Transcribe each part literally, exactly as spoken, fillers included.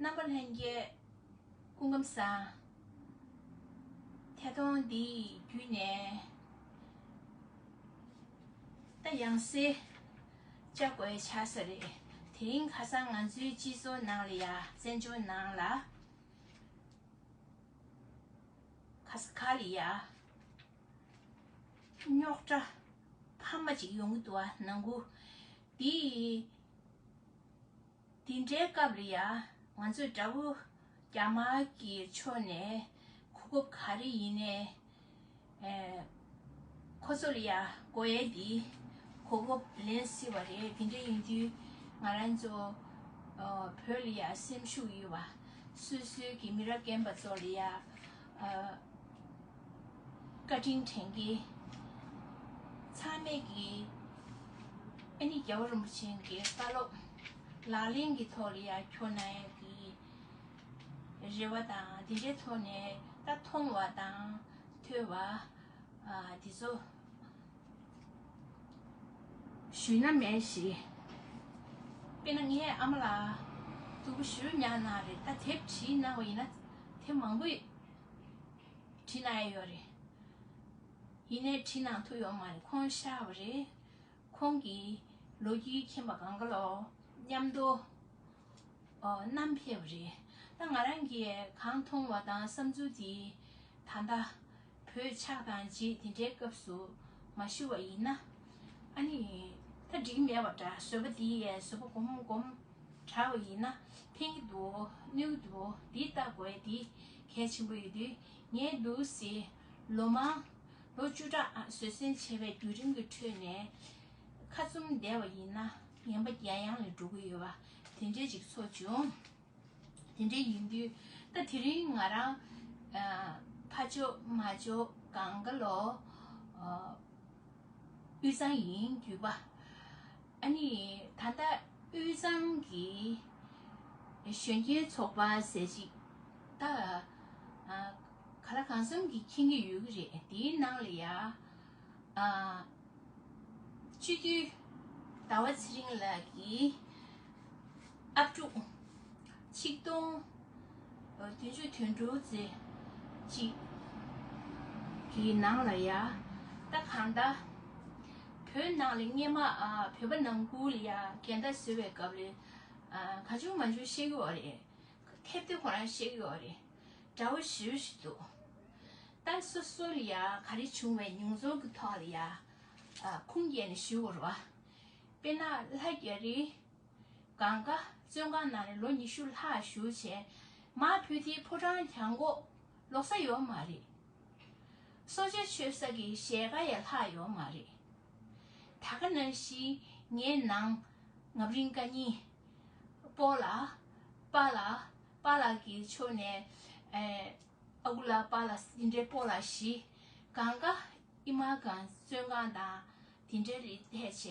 རྣམ་པ་ལྷན་རྒྱས་སྐུ་ཁམས་བཟང་། ཐད་གཏོང་འདི་བརྒྱུད་ནས་ད་ཡང་སེ་བཅར་དགོས་ཆགས་ས་རེད། དེ་རིང་ཁ་སང་ང་ཚོའི་སྤྱི་ཚོགས་ནང་ལ་ཡ་བཙན་བྱོལ་ནང་ལ་ག་ས་ག་ལ་ཡ་རྙོག་དྲ་འཕར་མ་ཅིག་ཡོང་གི་འདུག་བ། ནང་ཁུལ་འདི་འདི་འདྲའི་སྐབས་ལ་ཡ་ང་ཚོས་དགྲ་བོ་རྒྱ་དམར་གྱི་ཕྱོགས་ནས་གོ་སྐབས་ག་རེ་ཡིན་ནའི་ཨེ་ཁོ་ཚོ་ལ་ཡ་དགོས་ཡས་འདི་གོ་སྐབས་ལེན་སྲིད་པ་རེད། དེ་འདྲ་ཡིན་དུས་ང་རང་ཚོ་ཨ་བོད་ལ་ཡ་སེམས་ཤུགས་ཡོད་པ་སོ་སོའི་གི་མི་རབས་རྒན་པ་ཚོ་ལ་ཡ་ཨ་བཀའ་དྲིན་དྲན་གྱི་ཚང་མས་ཀྱི་ཨ་ནི་རྒྱལ་བ་རིན་པོ་ཆེ་གི་བཀའ་སློབ་ལག་ལེན་གྱི་ཐོག་ལ་ཡ་འཁྱོལ་གནང་ཡ་གི་རེ་བ་དང་དེ་འདྲའི་ཐོག་ནས་ད་མཐོང་བ་དང་ཐོས་པ་ཨ་དེ་ཚོ་ཞུས་ན་མེད་ཞེས། དཔེར་ན་ངའི་ཨ་མ་ལགས་སྡུག་པོ་ཞེ་པོ་མྱངས་གནང་རེད། ད་དེབ་བྲིས་གནང་བ་ཡིན་ན་དེབ་མང་པོ་བྲིས་གནང་ཡ་ཡོད་རེད། ཡིན་ནའི་བྲིས་གནང་ཐུབ་ཡོད་མ་རེད། ཁོང་གཤགས་པ་རེད། ཁོང་གི་ལོ་རྒྱུས་མཁྱེན་པ་གང་ག་ལོ་མཉམ་དུ་ཨོ་བསྣམས་ཕེབས་པ་རེད། ད་ང་རང་གིས་གང་མཐོང་བ་དང་བསམ་ཚུལ་དེ་ད་ལྟ་བོད་ཆགས་དང་རྗེས་དེ་འདྲའི་སྐབས་སུ་མ་ཞུ་བ་ཡིན་ན། ཨ་ནི་ད་འགྲིག་མེད་པ་འདྲ། བཟོད་པ་འདི་ཡས་བཟོད་པ་སྒོམ་སྒོམ་དྲག་པ་ཡིན་ན་ཕན་གྱི་འདུག་གནོད་ཀྱི་འདུག་འདི་ལྟ་དགོས་འདི་གལ་ཆེན་པོ་ཡོད་དུས། ངས་འདུག་སེ་ལོ་མང་ལོ་བཅུ་ཕྲག་བཟོད་བསྲན་བྱས་པའི་བརྒྱུད་རིམ་གྱི་ཁྲོད་ནས་ཁ་བཙུམ་བསྡད་པ་ཡིན་ན་ངན་པ་རྒྱ་ཡན་ལས་འགྲོ་གི་ཡོད་པ་དེ་འདྲས་ཅིག་ཚོར་བྱུང་། དེ་འདྲ་ཡིན་དུས་ད་དེ་རིང་ང་རང་ཨ་ཕ་ཕྱོགས་མ་ཕྱོགས་གང་ག་ལོ་ཨ་དབུས་གཙང་ཡིན་རྒྱུད་པ། ཨ་ནི་ད་ལྟ་དབུས་གཙང་གི་གཞོན་སྐྱེས་ཚོགས་པ་ཟེར་ཅིག་ད་ཨ་ག་ལ་གང་འཚམ་གྱིས་མཁྱེན་གྱི་ཡོད་ཀྱི་རེད། དེའི་ནང་ལ་ཡ་ཨ། སྤྱི་འཐུས་ཟླ་བ་ཚེ་རིང་ལགས་ཀྱིས་ཨབ་ཕྲུག་ཆིག་སྟོང་བདུན་ཅུ་དོན་དྲུག་ཙམ་ཅིག་གི་ནང་ལ་ཡ། ད་གང་ལྟར་བོད་ནང་ལ་སྔས་མ་ཨ་བོད་པ་ནང་ཁུལ་ལ་ཡ་འགལ་ཟླ་བཟོ་བའི་སྐབས་ལ་ཨ་གང་བྱུང་མང་བྱུང་བཤད་ཀྱི་ཡོད་རེད། ཐེབས་ཏེ་ཁོ་རང་བཤད་ཀྱི་ཡོད་རེད། དགྲ་བོ་ཞེ་པོ་ཞིག་འདུག་ད་སོ་སོ་ལ་ཡ་ག་རེ་བྱུང་བའི་མྱོང་ཚོར་གྱི་ཐོག་ལ་ཡ་ཨ་ཁུངས་སྐྱེལ་ནས་ཞུ་དགོས་རེད་བ། དཔེར་ན་ལྷ་རྒྱ་རི་གང་ག་བཙོན་ཁང་ནང་ལ་ལོ་ཉི་ཤུ་ལྷག་བཞུགས་བྱས། མར་བུད་དེ་ཕོ་བྲང་གྱང་གོག་ལོག་ས་ཡོད་མ་རེད། སྲོག་གཅོད་མཆོད་ས་གི་ཞལ་ཁ་ཡང་ལྷག་ཡོད་མ་རེད། ད་ག་ནང་བཞིན་ངའི་ནང་ངམ་རིང་ཀ་གཉིས་སྤོ་ལགས་པཱ་ལགས་པཱ་ལགས་ཀྱི་ཕྱོགས་ནས་ཨེ་ཨ་ཁུ་ལགས་པཱ་ལགས་འདི་འདྲའི་སྤོ་ལགས་བཞི་གང་ག་ཨི་མ་གང་བཙོན་ཁང་དང་དེ་འདྲའི་ལ་ཐད་བྱས་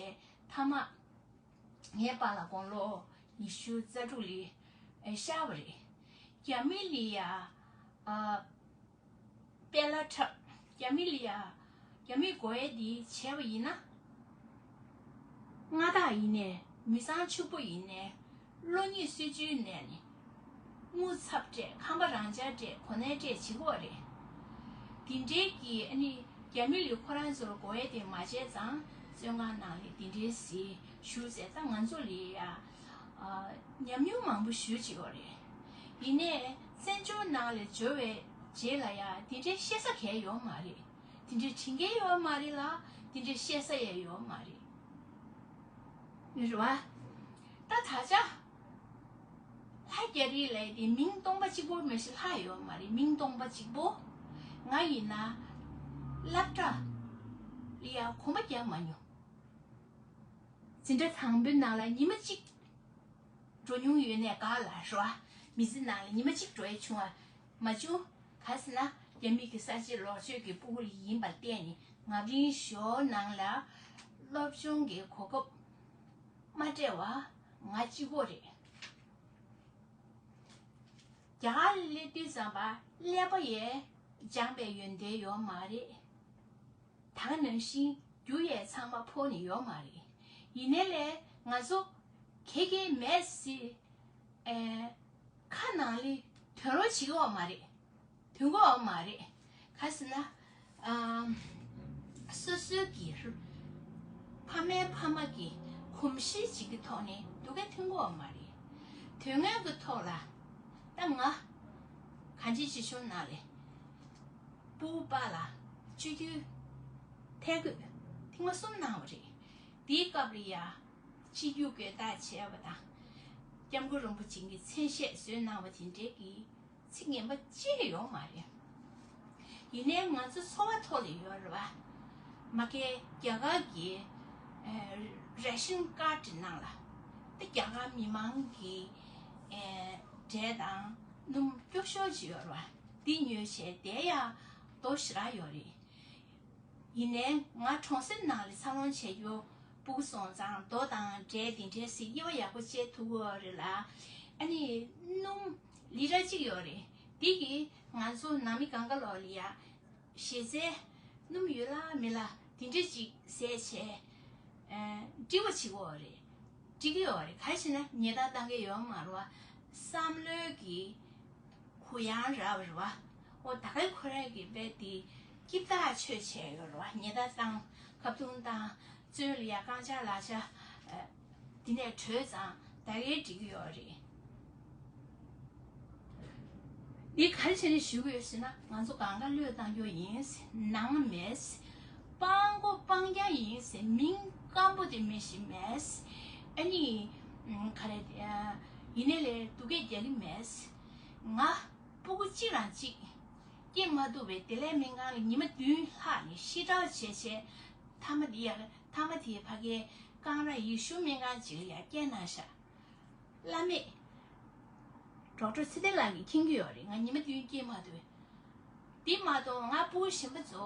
མཐའ་མ་ངའི་པཱ་ལགས་དགུང་ལོ་ཉི་ཤུ་རྩ་དྲུག་ལ་གཤགས་པ་རེད། རྒྱ་མི་ལ་ཡ་ཨ་དཔལ་ལ་འཁྲབ། རྒྱ་མི་ལ་ཡ་རྒྱ་མིས་དགོས་ཡས་འདི་བྱས་པ་ཡིན་ན། མངའ་བདག་ཡིན་ནའི་མི་ཚང་ཕྱུག་པོ་ཡིན་ནའི་བློ་ཉིད་སྲིད་བྱུས་ནས་ནི་དངུལ་ཚབ་སྤྲད། ཁང་པ་རང་འཇགས་སྤྲད། གོ་གནས་སྤྲད་བྱེད་དགོས་རེད། དེ་འདྲའི་གི་ཨ་ནི་རྒྱ་མི་ལ་ཁོ་རང་ཚོར་དགོས་ཡས་དེ་མ་བྱས་ཙང་བཙོན་ཁང་ནང་ལ་དེ་འདྲའི་ཟིག་བཞུགས་ཟེར། ད་ང་ཚོ་ལ་ཡ་ཨ་ཉམས་མྱོང་མང་པོ་ཞེ་པོ་ཅིག་ཡོད་རེད། ཡིན་ནའི་བཙན་བྱོལ་ནང་ལ་འབྱོར་བའི་རྗེས་ལ་ཡ་དེ་འདྲའི་བཤད་ས་གང་ཡང་ཡོད་མ་རེད། དེ་འདྲའི་དྲན་མཁན་ཡོད་མ་རེད་ལ། དེ་འདྲའི་བཤད་ས་ཡང་ཡོད་མ་རེད། རེད་བ། ད་ད་ཆ་ལྷ་རྒྱ་རི་ལབ་དེ་མིང་སྟོང་པ་གཅིག་པོ་མ་གཞི་ལྷག་ཡོད་མ་རེད། མིང་སྟོང་པ་གཅིག་པོ། ང་ཡིན་ན་སློབ་གྲྭ་ལ་ཡ་གོམ་པ་རྒྱག་མ་མྱོང་། འཛིན་གྲྭ་དང་པོའི་ནང་ལ་ཉི་མ་གཅིག་འགྲོ་མྱོང་ཡོད་ནའི་ག་ལ་རོ། མི་ཚེ་ནང་ལ་ཉི་མ་གཅིག་འགྲོ་ཡ་བྱུང་བ་མ་བྱུང་། ག་ཟེར་ན་རྒྱ་མི་གི་གསར་བརྗེ་ལོག་སྤྱོད་ཀྱི་སྤུ་གུ་ཡིན་པར་བརྟེན་ནས་ང་རང་ཞོ་ནང་ལ་སློབ་སྦྱོང་གི་གོ་སྐབས་མ་སྤྲད་པ་ང་གཅིག་པོ་རེད། རྒྱ་གར་ལ་སླེབས་དུས་ཙམ་པ་ཀླད་པ་ཡང་སྦྱངས་པའི་ཡོན་ཏན་ཡོད་མ་རེད། ད་ག་ནང་བཞིན་རྒྱུ་ཡང་ཚང་མ་ཕོག་ནས་ཡོད་མ་རེད། ཡིན་ནའི་ལས་ང་ཚོ་ཁེ་ཁེ་མེད་སྲིད། ཨེ། ཁ་ ནང་ལ་དོན་རོགས་བྱེད་ཀྱི་ཡོད་མ་རེད། དོན་གྱི་ཡོད་མ་རེད། ག་ཟེར་ན། ཨ། སོ་སོའི་གི་ཕ་མའི་ཕ་མ་གི་གོམས་གཤིས་ཅིག་གི་ཐོག་ནས་སྡུག་སྐད་ཐོན་གྱི་ཡོད་མ་རེད། དོན་དངོས་ཀྱི་ཐོག་ལ་ད་ང་གང་ཅིའི་ཆེ་ཆུང་ནང་ལས་སྤུ་གུ་པཱ་ལགས་སྤྱི་འཐུས་ཐད་བསྐོས་ཐེངས་མ་གསུམ་གནང་བ་རེད། དེའི་སྐབས་ལ་ཡ་སྤྱི་རྒྱུ་དགོས་དག་བྱས་པ་དང་། སྐྱབས་མགོན་རིན་པོ་ཆེ་གི་མཚན་ཤས་བཟོས་གནང་བ་དེ་འདྲའི་གི་ཚིག་ངན་པ་ཅི་ཡང་ཡོད་མ་རེད། ཡིན་ནའི་ང་ཚོ་འཚོ་བ་ཐོག་ལ་ཡོད་རེད་བ། མ་གི་རྒྱ་གར་གྱི་ཨ་རེ་ཤན་ཀར་ཌི་ནང་ལ་ད་རྒྱ་གར་མི་མང་གི་ཨ་འབྲས་དང་སྣུམ་སྐྱུག་ཤོར་ཅིག་ཡོད་རེད་བ། འདི་ཉོས་བྱས་དེ་ཡང་རྡོ་ཞེ་དྲག་ཡོད་རེད། ཡིན་ནའི་ང་གྲོང་གསེབ་ནང་ལ་འཚར་ལོངས་བྱས་རྒྱུ་སྤུ་གུ་སོང་ཙང་རྡོ་དང་འབྲས་དེ་འདྲའི་ཟེར་དབྱེ་བ་ཡག་པོ་བཅད་ཐུབ་ཀྱི་ཡོད་རེད་ལ། ཨ་ནི་སྣུམ་ལི་ཊར་གཅིག་ཡོད་རེད། འདི་གིས་ང་ཚོ་ནང་མི་གང་ག་ལོག་ལ་ཡ་ཞེ་ཚའི་སྣུམ་ཡོད་ལ་མེད་ལ་དེ་འདྲ་ཅིག་ཟས་བྱས་ཨ་འགྲིག་པ་བྱེད་ཀྱི་ཡོད་རེད། འགྲིག་གི་ཡོད་རེད། ག་རེ་བྱས་ན་ཉེས་རྡུང་བཏང་གི་ཡོད་མ་རེད་བ། བསམ་བློའི་གི་གུ་ཡངས་རག་པ་རེད་བ། འོ་ད་གའི་ཁོ་རང་གི་དཔེ་དེ་སྐྱིད་ཐག་ཆོད་བྱས་ཡོད་རེད་བ། ཉེས་རྡུང་བཏང་ཁ་བརྡུང་བཏང་བཙོན་ལ་ཡ་རྐང་ལྕགས་ལག་ཆ་ཨ་དེ་ནས་བྲོས་ཙང་ད་གའི་འགྲིག་གི་ཡོད་རེད། འདི་ག་རེ་བྱས་ནས་ཞུ་གི་ཡོད་ཟེར་ན་ང་ཚོ་གང་ག་བློས་བཏང་རྒྱུ་ཡིན། ནང་མེད། སྤང་མགོ་སྤང་རྐྱང་ཡིན་ཟེར་མིང་སྐམ་པོ་དེ་མི་ཤེས་མེད། ཨ་ནི་ག་རེ་ཡིན་ནའི་ལས་སྡུག་སྐད་རྒྱག་གི་མེད། ང་སྤུ་གུ་གཅིག་རང་གཅིག་སྐྱེ་མ་ཐུབ་པའི་བདེ་ལེགས་སྨན་ཁང་ལ་ཉི་མ་བདུན་ལྷག་ནས་ཤི་དྲག་བྱས་བྱས་མཐའ་མ་དེ་ཡ་མཐའ་མ་དེའི་ཕ་གིའི་ཀང་ར་ཡེ་ཤུ་སྨན་ཁང་ཅིག་ལ་ཡ་སྐྱེལ་གནང་ཤག་བླ་མེད། ཌོག་ཊར་ཚེ་བརྟན་ལགས་ཀྱིས་མཁྱེན་གྱི་ཡོད་རེད། ང་ཉི་མ་བདུན་སྐྱེལ་མ་ཐུབ། འདི་མ་གཏོགས་ང་སྤུ་གུ་གཞན་པ་ཚོ་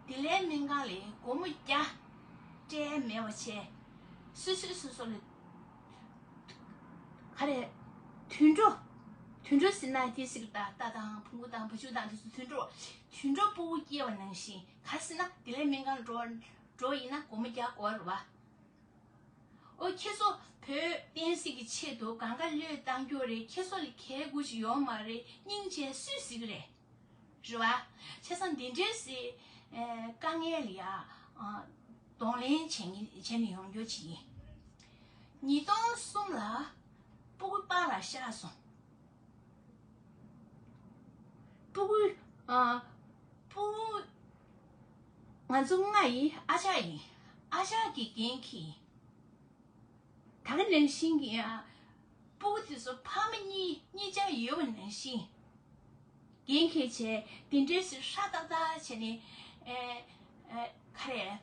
བདེ་ལེགས་སྨན་ཁང་ལ་སྒོར་མོ་བརྒྱ་སྤྲད་མེད་པ་བྱས། སོ་སོས་སོ་སོ་ལ་ག་རེ་དུད་འགྲོ། དུད་འགྲོ་ཟེར་ན་དེ་ཟེར་གི་ད་རྟ་དང་བོང་བུ་དང་བ་ཕྱུགས་དང་དེ་ཚོ་དུད་འགྲོ། དུད་འགྲོ་སྤུ་གུ་སྐྱེལ་བ་ནང་བཞིན་ག་རེ་ཟེར་ན་བདེ་ལེགས་སྨན་ཁང་ལ་འགྲོ་འགྲོ་ཡིན་ན་སྒོར་མོ་བརྒྱ་དགོས་རེད་བ། ཨོ་ཁྱེད་ཚོ་བོད་བསྟན་སྲིད་ཀྱི་ཆེད་དུ་གང་ག་བློས་བཏང་རྒྱུ་རེད། ཁྱེད་ཚོ་ལ་གལ་དགུ་ཞིག་ཡོད་མ་རེད། སྙིང་རྗེ་སུས་གཟིགས་རེད། རེད་བ། བྱས་ཙང་འདི་འདྲའི་སྲིད་ཨེ་དཀའ་ངལ་ལ་ཡ་ཨ་གདོང་ལེན་བྱེད་ངེས་བྱས་ནས་ཡོང་རྒྱུ་ཅིག་ཡིན། ཉིས་སྟོང་གསུམ་ལ་སྤུ་གུ་པཱ་ལགས་གཤགས་སོང་། སྤུ་གུ་ཨ་སྤུ་གུ་ང་ཚོ་ལྔ་ཡིན། ཨ་ཅག་ཡིན། ཨ་ཅག་གིས་འགན་འཁྱེར། ད་ག་ནང་བཞིན་གྱི་ཨ་སྤུ་གུ་དེ་ཚོ་ཕ་མ་གཉིས་གཉིས་ཆ་ཡོད་པ་ནང་བཞིན་འགན་འཁྱེར་བྱས་དེ་འདྲའི་ཚོ་ཧྲ་ཏག་ཏག་བྱས་ནས་ཨེ་ཨེ་ག་རེ།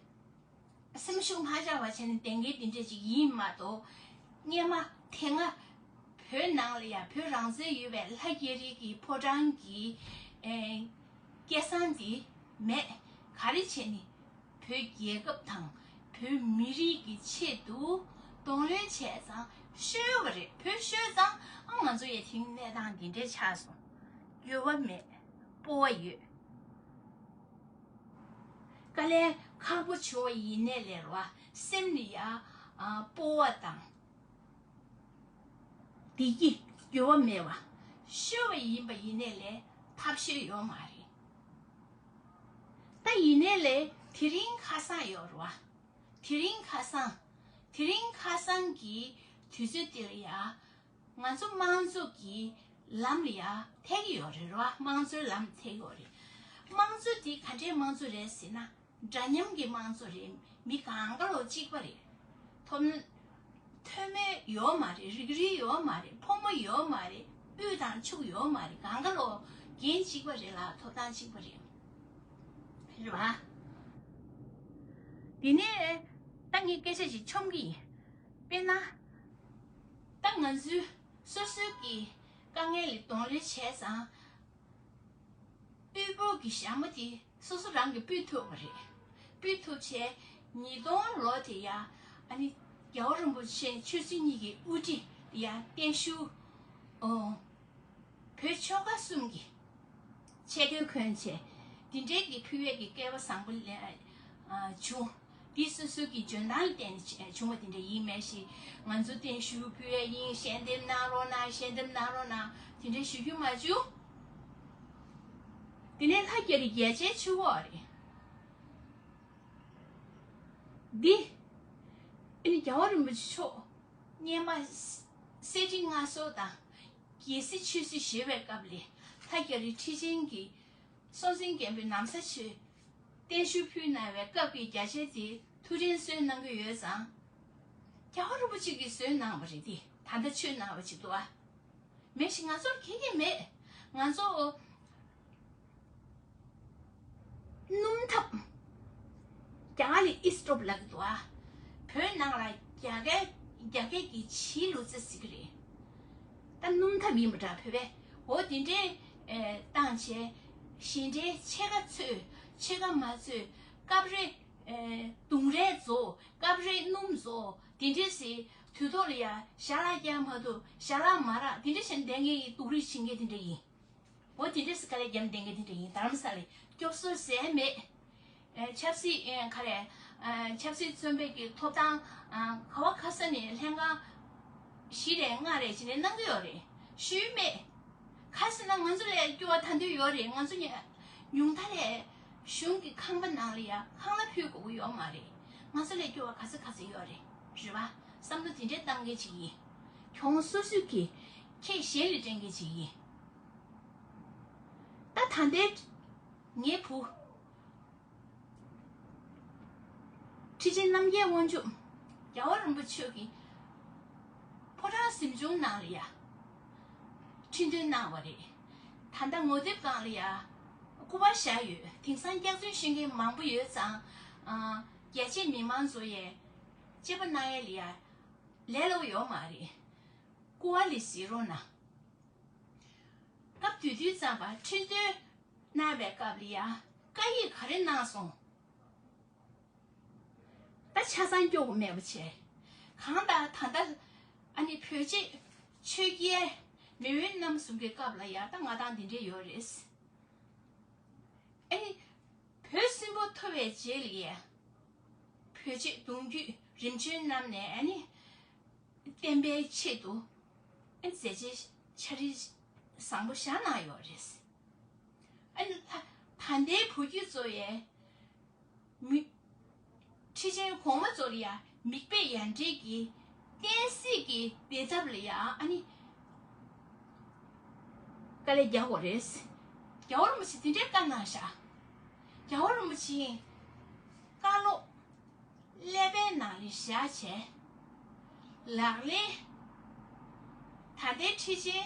སེམས་ཤུགས་མ་ཆག་པ་བྱས་ནས་བསྡད་མཁན་དེ་འདྲ་ཅིག་ཡིན་མ་གཏོགས། སྔོན་མ་དེ་སྔ་བོད་ནང་ལ་ཡང་བོད་རང་བཙན་ཡོད་པའི་ལྷ་རྒྱ་རི་གི་ཕོ་བྲང་གི་ཨེ་སྐལ་བཟང་དེ་མེད། ག་རེ་བྱས་ནས་བོད་རྒྱལ་ཁབ་དང་བོད་མི་རིགས་ཀྱི་ཆེད་དུ་གདོང་ལེན་བྱས་ཙང་ཤོར་བ་རེད། བོད་ཤོར་ཙང་ཨ་ང་ཚོ་ཡང་དེང་གནས་སྟངས་འདི་འདྲ་ཆགས་སོང་། འགྱུར་བ་མེད། སྤོབས་པ་ཡོད། དཀའ་ལས་ཁག་པོ་བྱུང་བ་ཡིན་ནའི་ལས་རོ། སེམས་ནི་ཡ་ཨ་སྤོབས་པ་དང་བདེ་སྐྱིད་འགྱུར་བ་མེད་པ། ཤོར་བ་ཡིན་པ་ཡིན་ནའི་ལས་ཐབས་ཤེས་ཡོད་མ་རེད། ད་ཡིན་ནའི་ལས་དེ་རིང་ཁ་སང་ཡོད་རོ། དེ་རིང་ཁ་སང་། དེ་རིང་ཁ་སང་གི་དུས་ཚོད་དེ་ལ་ཡ། ང་ཚོ་དམངས་གཙོ་གི་ལམ་ལ་ཡ་ཐེག་གི་ཡོད་རེད་རོ། དམངས་གཙོའི་ལམ་ཐེག་ཡོད་རེད། དམངས་གཙོ་དེ་ག་འདྲའི་དམངས་གཙོ་རེད་ཟེར་ན། འདྲ་མཉམ་གྱི་དམངས་གཙོ་རེད། མི་གང་ག་ལོ་གཅིག་པ་རེད། ཐོབ་ཐོན་མི་ཡོད་མ་རེད། རིགས་རུས་ཡོད་མ་རེད། ཕོ་མོ་ཡོད་མ་རེད། དབུས་དང་ཕྱུག་ཡོད་མ་རེད། གང་ག་ལོ་འགན་གཅིག་པ་རེད་ལ་ཐོབ་ཐང་གཅིག་པ་རེད། རེད་བ། དེ་ནས་ད་ངས་སྐད་ཆ་ཞིག་ཆོམ་གི་ཡིན། དཔེར་ན། ད་ང་ཚོའི་སོ་སོའི་གི་དཀའ་ངལ་ལ་གདོང་ལེན་བྱས་ཙང་། དབུལ་པོ་གི་ཞྭ་མོ་དེ་སོ་སོ་རང་གིས་སྤུད་ཐུབ་པ་རེད། སྤུད་ཐུབ་བྱས་ཉིས་སྟོང་ལོ་དེ་ཡ་ཨ་ནི་རྒྱལ་བ་རིན་པོ་ཆེ་ཆོས་སྲིད་གཉིས་ཀྱི་དབུ་ཁྲིད་ཡ་བརྟན་བཞུགས། ཨོ། བོད་ཆོལ་ཁ་གསུམ་གྱི་ཆེད་དོན་མཁན་བྱས། འདི་འདྲའི་གི་ཕུལ་བའི་གི་སྐལ་བ་བཟང་པོ་ལེན་ཨ་བྱུང་། འདི་སོ་སོ་གི་འཇོན་ཐང་ལ་བརྟེན་ནས་བྱུང་བ་དེ་འདྲ་ཡིན་མེད་ཞིག་ང་ཚོ་བརྟན་བཞུགས་ཕུལ་ཡ་ཡིན། ཞལ་འདེབས་གནང་རོགས་གནང་། ཞལ་འདེབས་གནང་རོགས་གནང་། དེ་འདྲ་ཞུ་རྒྱུ་མ་བྱུང་། དེ་ནས་ལྷ་རྒྱ་རི་རྒྱལ་ཆེན་ཆུ་བོ་རེད། འདི་ཨ་ནི་རྒྱལ་བ་རིན་པོ་ཆེ་མཆོག་སྔོན་མ་གསེར་ཁྲི་མངའ་གསོལ་དང་རྒྱལ་སྲིད་ཆོས་སྲིད་བཞེས་པའི་སྐབས་ལས་ལྷ་རྒྱ་རི་ཁྲི་ཆེན་གྱི་སྲོང་བཙན་སྒམ་པོའི་ན་བཟའ་ཆེ་བརྟན་བཞུགས་ཕུལ་གནང་བའི་སྐབས་ཀྱི་རྒྱ་ཆེན་དེ་ཐུགས་རྗེ་གསོལ་གནང་གི་ཡོད་ཙང་། རྒྱལ་བ་རིན་པོ་ཆེ་གིས་གསོལ་གནང་བ་རེད་དེ། ད་ལྟ་ཆོས་གནང་བ་ཅིག་འདུག་ཨ། མེད་ཞིག་ང་ཚོར་ཁེ་གེ་མེད། ང་ཚོ་སྣུམ་ཐབ། རྒྱ་གར་ལ་ཨིས་ཏོབ་ལབ་ཀྱི་འདུག་ཨ། བོད་ནང་ལ་རྒྱ་སྐད་རྒྱ་སྐད་ཀྱི་བྱིའུ་ལུ་རྩེ་ཟེར་གྱི་རེད། ད་སྣུམ་ཐབ་ཡིན་པ་འདྲ་བོད་པས། འོ་དེ་འདྲའི་ཨེ་བཏང་བྱས། བཞིན་འདྲའི་ཕྱེད་ཀ་ཚོས་ཕྱེད་ཀ་མ་ཚོས། སྐབས་རེ་ཨེ་དུང་རས་རྫོགས། སྐབས་རེ་སྣུམ་རྫོགས། དེ་འདྲས་སེ་དུས་ཐོག་ལ་ཡ་ཞལ་ལག་རྒྱག་མ་ཐུབ། ཞལ་ལག་མ་རག། དེ་འདྲས་བྱས་ནས་བསྡད་མཁན་གྱི་སྡུག་རུས་བྱེད་མཁན་དེ་འདྲ་ཡིན། འོ་དེ་འདྲས་སེ་དཀའ་ལས་བརྒྱབ་བསྡད་མཁན་དེ་འདྲ་ཡིན། རྡ་རམ་ས་ལ་སྐྱོབ་གསོ་ཟེར་མེད། ཨེ་ཆབ་སྲིད་ཨེ་ག་རེ། ཨེ་ཆབ་སྲིད་བཙོན་པའི་གི་ཐོབ་ཐང་། ཨ་ག་བ་ག་ས་ནས་ལྷན་ཁང་བཞི་རེ་ལྔ་རེ་བྱས་ནས་གནང་གི་ཡོད་རེད། ཞུས་མེད། ག་རེ་ཟེར་ན་ང་ཚོ་ལ་སྐྱོ་བ་ད་འདོད་ཡོད་རེད། ང་ཚོ་ཉ་ཉུང་མཐའ་ལས་གཞུང་གི་ཁང་པ་ནང་ལ་ཡ་ཁང་གླ་ཕུལ་དགོས་ཀྱི་ཡོད་མ་རེད། ང་ཚོ་ལ་སྐྱོ་བ་ག་ཚོད་ག་ཚོད་ཡོད་རེད། རེད་བ། བསམ་བློ་དེ་འདྲའི་བཏང་མཁན་ཅིག་ཡིན། གྱོང་སོ་སོས་ཀྱི་ཁྱེད་གཞན་ལ་སྤྲད་མཁན་ཅིག་ཡིན། ད་ད་ལྟའི་ངའི་བུ། ཁྲི་ཆེན་རྣམ་རྒྱལ་དབང་ཕྱུག་རྒྱལ་བ་རིན་པོ་ཆེ་གི་ཕོ་བྲང་གཟིམ་ཆུང་ནང་ལ་ཡ་ཁྲི་འདོན་གནང་བ་རེད། ད་ལྟ་ངོ་དེབ་སྒང་ལ་ཡ་སྐུ་པར་བཞག་ཡོད། དེང་སང་སྐྱག་རྫུན་ཤོད་མཁན་མང་པོ་ཡོད་ཙང་། ཨ་རྒྱ་ཆེ་མི་མང་ཚོ་ཡས་དཔྱད་པ་གནང་ཡས་ལ་ཡ་ལས་སླ་པོ་ཡོད་མ་རེད། སྐུ་པར་ལ་གཟིགས་རོགས་གནང་། སྐབས་དེ་དུས་ཙམ་པ་ཁྲི་འདོན་གནང་བའི་སྐབས་ལ་ཡ་བཀའ་ཡིག་ག་རེ་གནང་སོང་། ད་ཆ་ཚང་སྐྱོ་པོ་མེད་པ་བྱས། གང་ལྟར་ད་ལྟ་ཨ་ནི་བོད་རྗེ་ཆོས་རྒྱལ་མེས་དབོན་རྣམ་གསུམ་གྱི་སྐབས་ལ་ཡ་ད་མངའ་ཐང་འདི་འདྲས་ཡོད་རེད། ཨ་ནི་བོད་སྲིན་པོ་ཐོབ་པའི་རྗེས་ལ་ཡ་བོད་རྗེ་གདུང་བརྒྱུད་རིམ་བྱོན་རྣམས་ནས་ཨ་ནི་བསྟན་པའི་ཆེད་དུ་ཨ་ནི་མཛད་རྗེས་ཕྱག་བྲིས་བཟང་པོ་བཞག་གནང་ཡོད་རེད། ཨ་ནི་ད་ད་ལྟའི་བུ་རྒྱུད་ཚོ་ཡས་མི་ཁྲི་ཆེན་གོང་མ་ཚོ་ལ་ཡ་མིག་དཔེ་ཡ་འདྲེས་ཀྱི་བསྟན་སྲིད་ཀྱི་བདེ་ཐབས་ལ་ཡ་ཨ་ནི་དཀའ་ལས་རྒྱག་དགོས་རེད། རྒྱལ་བ་རིན་པོ་ཆེ་དེ་འདྲའི་བཀའ་གནང་བཞག་རྒྱལ་བ་རིན་པོ་ཆེ་བཀའ་སློབ་ཀླད་པའི་ནང་ལ་བཞག་བྱས། ལག་ལེན། ད་ལྟའི་ཁྲི་ཆེན་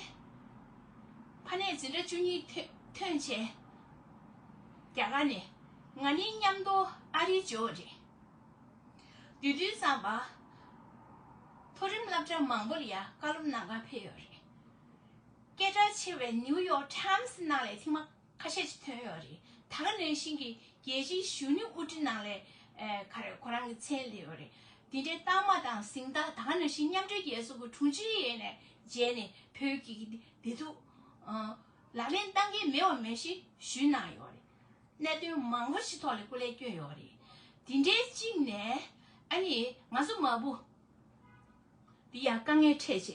ཕ་ནས་འཛིན་གྲྭ་བཅུ་གཉིས་ཐོན་ཐོན་བྱས། རྒྱ་གར་ནས་ང་གཉིས་མཉམ་དུ་ཨ་རིར་འབྱོར་བ་རེད། དེ་དུས་ཙམ་པ་མཐོ་རིམ་སློབ་གྲྭ་མང་པོ་ལ་ཡ་བཀའ་སློབ་གནང་གར་ཕེབས་ཡོད་རེད། སྐད་གྲགས་ཆེ་བའི་ནིའུ་ཡོག་ཊའིམ་སི་ནང་ལ་ཐེངས་མ་ཁ་ཤས་ཤིག་ཐོན་ཡོད་རེད། ད་ག་ནང་བཞིན་གྱི་རྒྱལ་སྤྱིའི་གཞོན་ནུ་དབུ་ཁྲིད་ནང་ལ་ཨེ་ག་རེ་ཁོ་རང་གི་མཚན་སླེབས་ཡོད་རེད། དེ་འདྲའི་རྟགས་མ་དང་གཟེངས་རྟགས། ད་ག་ནང་བཞིན་མཉམ་འབྲེལ་རྒྱལ་ཚོགས་ཀྱི་དྲུང་ཆེ་ཡས་ནས་མཇལ་ནས་བོད་ཀྱི་བདེ་སྡུག་ཨ་ལག་ལེན་བསྟར་མཁན་མེད་པ་མེད་བཞིན་ཞུས་གནང་ཡོད་རེད། གནད་དོན་མང་པོ་ཞིག་ཐོག་ལ་སྐུ་ལས་བསྐྱོན་ཡོད་རེད། དེ་འདྲའི་གཅིག་ནས་ཨ་ནི་ང་ཚོ་མ་བུ་འདི་ཡ་དཀའ་ངལ་འཕྲད་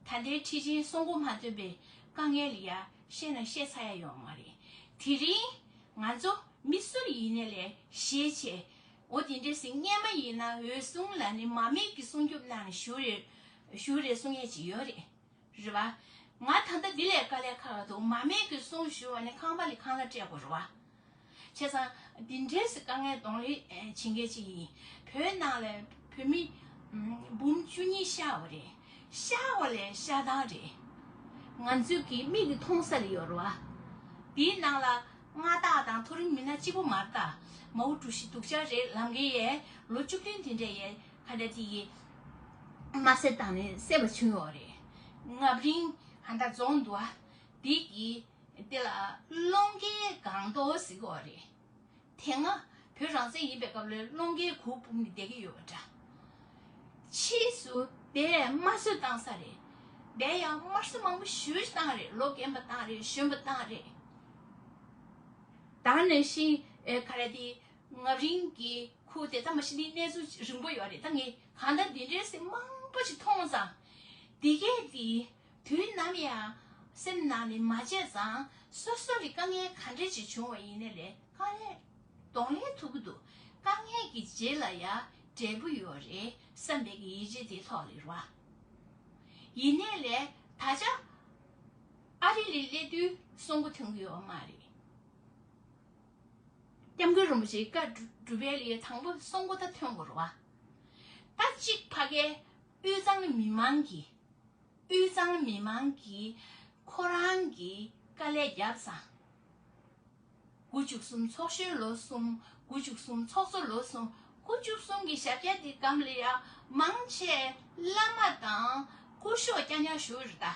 བྱས། ད་ལྟའི་ཁྲི་ཆེན་གསོལ་མགོ་མ་ཐོན་པའི་དཀའ་ངལ་ལ་ཡ་བཤད་ན་བཤད་ཚར་ཡ་ཡོད་མ་རེད། དེ་རིང་ང་ཚོ་མི་སུ་ཡིན་ནའི་ལས་ཞེད་བྱས། འོ་དེ་འདྲས་སེ་སྔས་མ་ཡིན་ན་འོད་སྲུང་ལགས་ནས་མར་མེ་གི་སྲུང་སྐྱོབ་གནང་ནས་བཞུགས་རེད། བཞུགས་རེད་གསུང་ཡས་ཅིག་ཡོད་རེད། རེད་བ། ང་ད་ལྟ་འདི་ལས་དཀའ་ལས་ཁག་འདུག་མར་མེ་གི་སྲུང་ཞུ་བ་ནི་ཁང་པ་ལས་ཁང་གླ་སྤྲད་དགོས་རེད་བ། བྱས་ཙང་འདི་འདྲས་སེ་དཀའ་ངལ་གདོང་ལེན་བྱེད་མཁན་ཅིག་ཡིན། བོད་ནང་ལ་བོད་མི་འབུམ་བཅུ་གཉིས་གཤགས་པ་རེད། གཤགས་པ་ལས་གཤགས་སྟངས་རེད། ང་ཚོས་ཀྱི་མིག་གིས་མཐོང་ས་ལ་ཡོད་རེད་བ། འདིའི་ནང་ལ་མངའ་བདག་དང་མཐོ་རིམ་མི་སྣ་གཅིག་པོ་མ་རེད་ད། མའོ་ཀྲུའུ་ཞི་སྡུག་ཅག་རེད་ལབ་མཁན་ཡས་ལོ་བཅུ་བདུན་དེ་འདྲས་ཡས། ཁ་བརྡ་དེ་ཡིས་མ་བསད་བཏང་ནས་བསད་པ་བྱུང་ཡོད་རེད། རྔ་རིང་ཧན་ད་རྫོང་འདུག་ཨ། དེ་གི་དེ་ལ་སློང་སྐྱེལ་སྒང་ཏོག་ཟེར་གྱི་ཡོད་རེད། དེ་སྔ་བོད་རང་བཙན་ཡིན་པའི་སྐབས་ལ་སློང་སྐྱེལ་གུར་ཕུབ་ནས་བསྡད་ཀྱི་ཡོད་པ་འདྲ། ཕྱིས་སུ་དེ་དམར་གསོད་བཏང་ས་རེད། དེ་ཡང་དམར་གསོད་མང་པོ་ཞེ་པོ་ཅིག་བཏང་རེད། ལོ་རྒན་པ་བཏང་རེད། གཞོན་པ་བཏང་རེད། ད་ག་ནང་བཞིན་ཨེ་ག་རེ་དེ། ང་རང་གི་ཁུར་དེ་ད་མ་གཞི་ནི་གནས་ཚུལ་རིང་པོ་ཡོད་རེད། ད་ངས་གང་ལྟར་འདི་འདྲའི་སེམས་མང་པོ་ཞིག་མཐོང་ཙང་། འདི་གས་དེ་དུས་ནམ་ཡང་སེམས་ནང་ནས་མ་བརྗེད་ཙང་། སོ་སོ་གི་དཀའ་ངལ་ག་འདྲ་ཞིག་བྱུང་བ་ཡིན་ནའི་ལས་དཀའ་ངལ་གདོང་ལེན་ཐུབ་ཀྱི་འདུག། དཀའ་ངལ་གྱི་རྗེས་ལ་ཡང་འབྲས་བུ་ཡོད་རེད་བསམ་པའི་གི་ཡིད་ཆེས་དེ་ཐོག་ལས་རེད་བ། ཡིན་ནའི་ལས་ད་ཆ་ཨ་རི་ལ་སླེབས་དུས་སྲུང་སྐྱོབ་ཐོན་གྱི་ཡོད་མ་རེད། སྐྱབས་མགོན་རིན་པོ་ཆེའི་བཀའ་སྒྲུབ་པའི་ལས་དང་པོ་སྲུང་སྐྱོབ་ད་ཐོན་དགོས་རེད་བ། ད་གཅིག་ཕ་གའི་དབུས་གཙང་མི་མང་གིས། དབུས་གཙང་མི་མང་གིས་ཁོ་རང་གི་དཀའ་ལས་བརྒྱབ་ཙང་། དགུ་བཅུ་གསུམ་ཚོགས་གཞོན་ལོ་གསུམ། དགུ་བཅུ་གསུམ་ཚོགས་གཙོ་ལོ་གསུམ། དགུ་བཅུ་གསུམ་གྱི་ཞབས་བཀྱག་འདི་སྒང་ལ་ཡང་མང་ཆེ་བླ་མ་དང་སྐུ་ཞབས་རྐྱང་རྐྱང་བཞུགས་རེད་ད།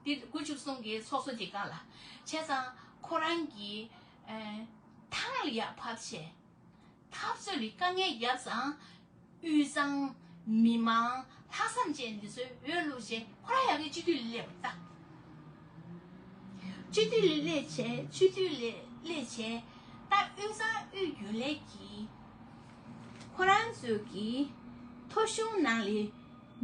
འདི་དགུ་བཅུ་གསུམ་གྱི་ཚོགས་གཙོ་འདི་སྒང་ལ། བྱས་ཙང་ཁོ་རང་གིས་ཨེ་ཐང་ལ་ཡར་བབས་བྱས། འཐབ་རྩོད་ལ་དཀའ་ངལ་བརྒྱབ་ཙང་། དབུས་གཙང་མི་མང་ལྷག་བསམ་ཅན་འདི་ཚོས་འོས་བླུགས་བྱས་ཁོ་རང་ཡ་གི་སྤྱི་འཐུས་ལ་སླེབས་པ་རེད་ད། སྤྱི་འཐུས་ལ་སླེབས་བྱས། སྤྱི་འཐུས་ལ་སླེབས་བྱས། ད་དབུས་གཙང་དབུས་རྒྱུན་ལས་ཀྱི་ཁོ་རང་ཚོའི་གི་ཐོ་གཞུང་ནང་ལ་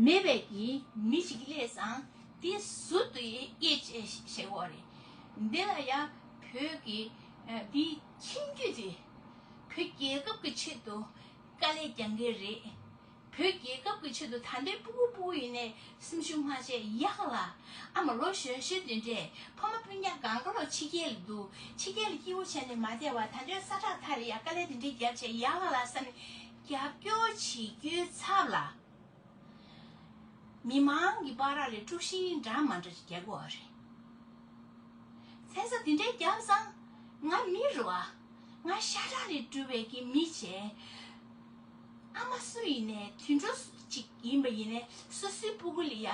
མེད་པའི་གི་མི་ཞིག་སླེབས་ཙང་། འདི་ཟུར་དུ་དབྱེ་དཔྱད་བྱེད་དགོས་རེད། འདི་ལ་ཡང་བོད་ཀྱི་ཨ་འདི་ཁྱིམ་རྒྱུད་དེ། བོད་རྒྱལ་ཁབ་ཀྱི་ཆེད་དུ་དཀའ་ལས་རྒྱག་མཁན་རེད། བོད་རྒྱལ་ཁབ་ཀྱི་ཆེད་དུ་ད་ལྟའི་སྤུ་གུ་སྤུ་གུ་ཡིན་ནའི་སེམས་ཤུགས་མ་ཆད་ཡག་ལ། ཨ་མ་ལོ་གཞོན་གཞོན་དེ་འདྲས་ཕ་མ་སྤུན་ཀྱག་གང་ག་ལོ་ཕྱི་རྒྱལ་ལ་འདུག། ཕྱི་རྒྱལ་ལ་སྐྱིད་པོ་བྱས་ནས་མ་བསྡད་པར་ད་ལྟའི་ས་ཐག་ཐག་ལ་ཡ་དཀའ་ལས་དེ་འདྲས་རྒྱབ་བྱས་ཡག་ལ་ལ་བསམ་ནས་རྒྱབ་སྐྱོར་བྱེད་རྒྱུའི་ཚབ་ལ། མི་མང་གི་བར་ལ་དཀྲུག་ཤིང་འདྲ་མ་འདྲ་ཞིག་རྒྱག་གི་ཡོད་རེད། བྱས་ཙང་དེ་འདྲའི་རྒྱབ་ཙང་། ང་མི་རེད་བ། ང་ཤ་ཁྲག་ལས་གྲུབ་པའི་གི་མི་བྱས། ཨ་མ་སུ་ཡིན་ནའི་དུད་འགྲོ་ཅིག་ཡིན་པ་ཡིན་ནའི་སོ་སོའི་སྤུ་གུ་ལ་ཡ་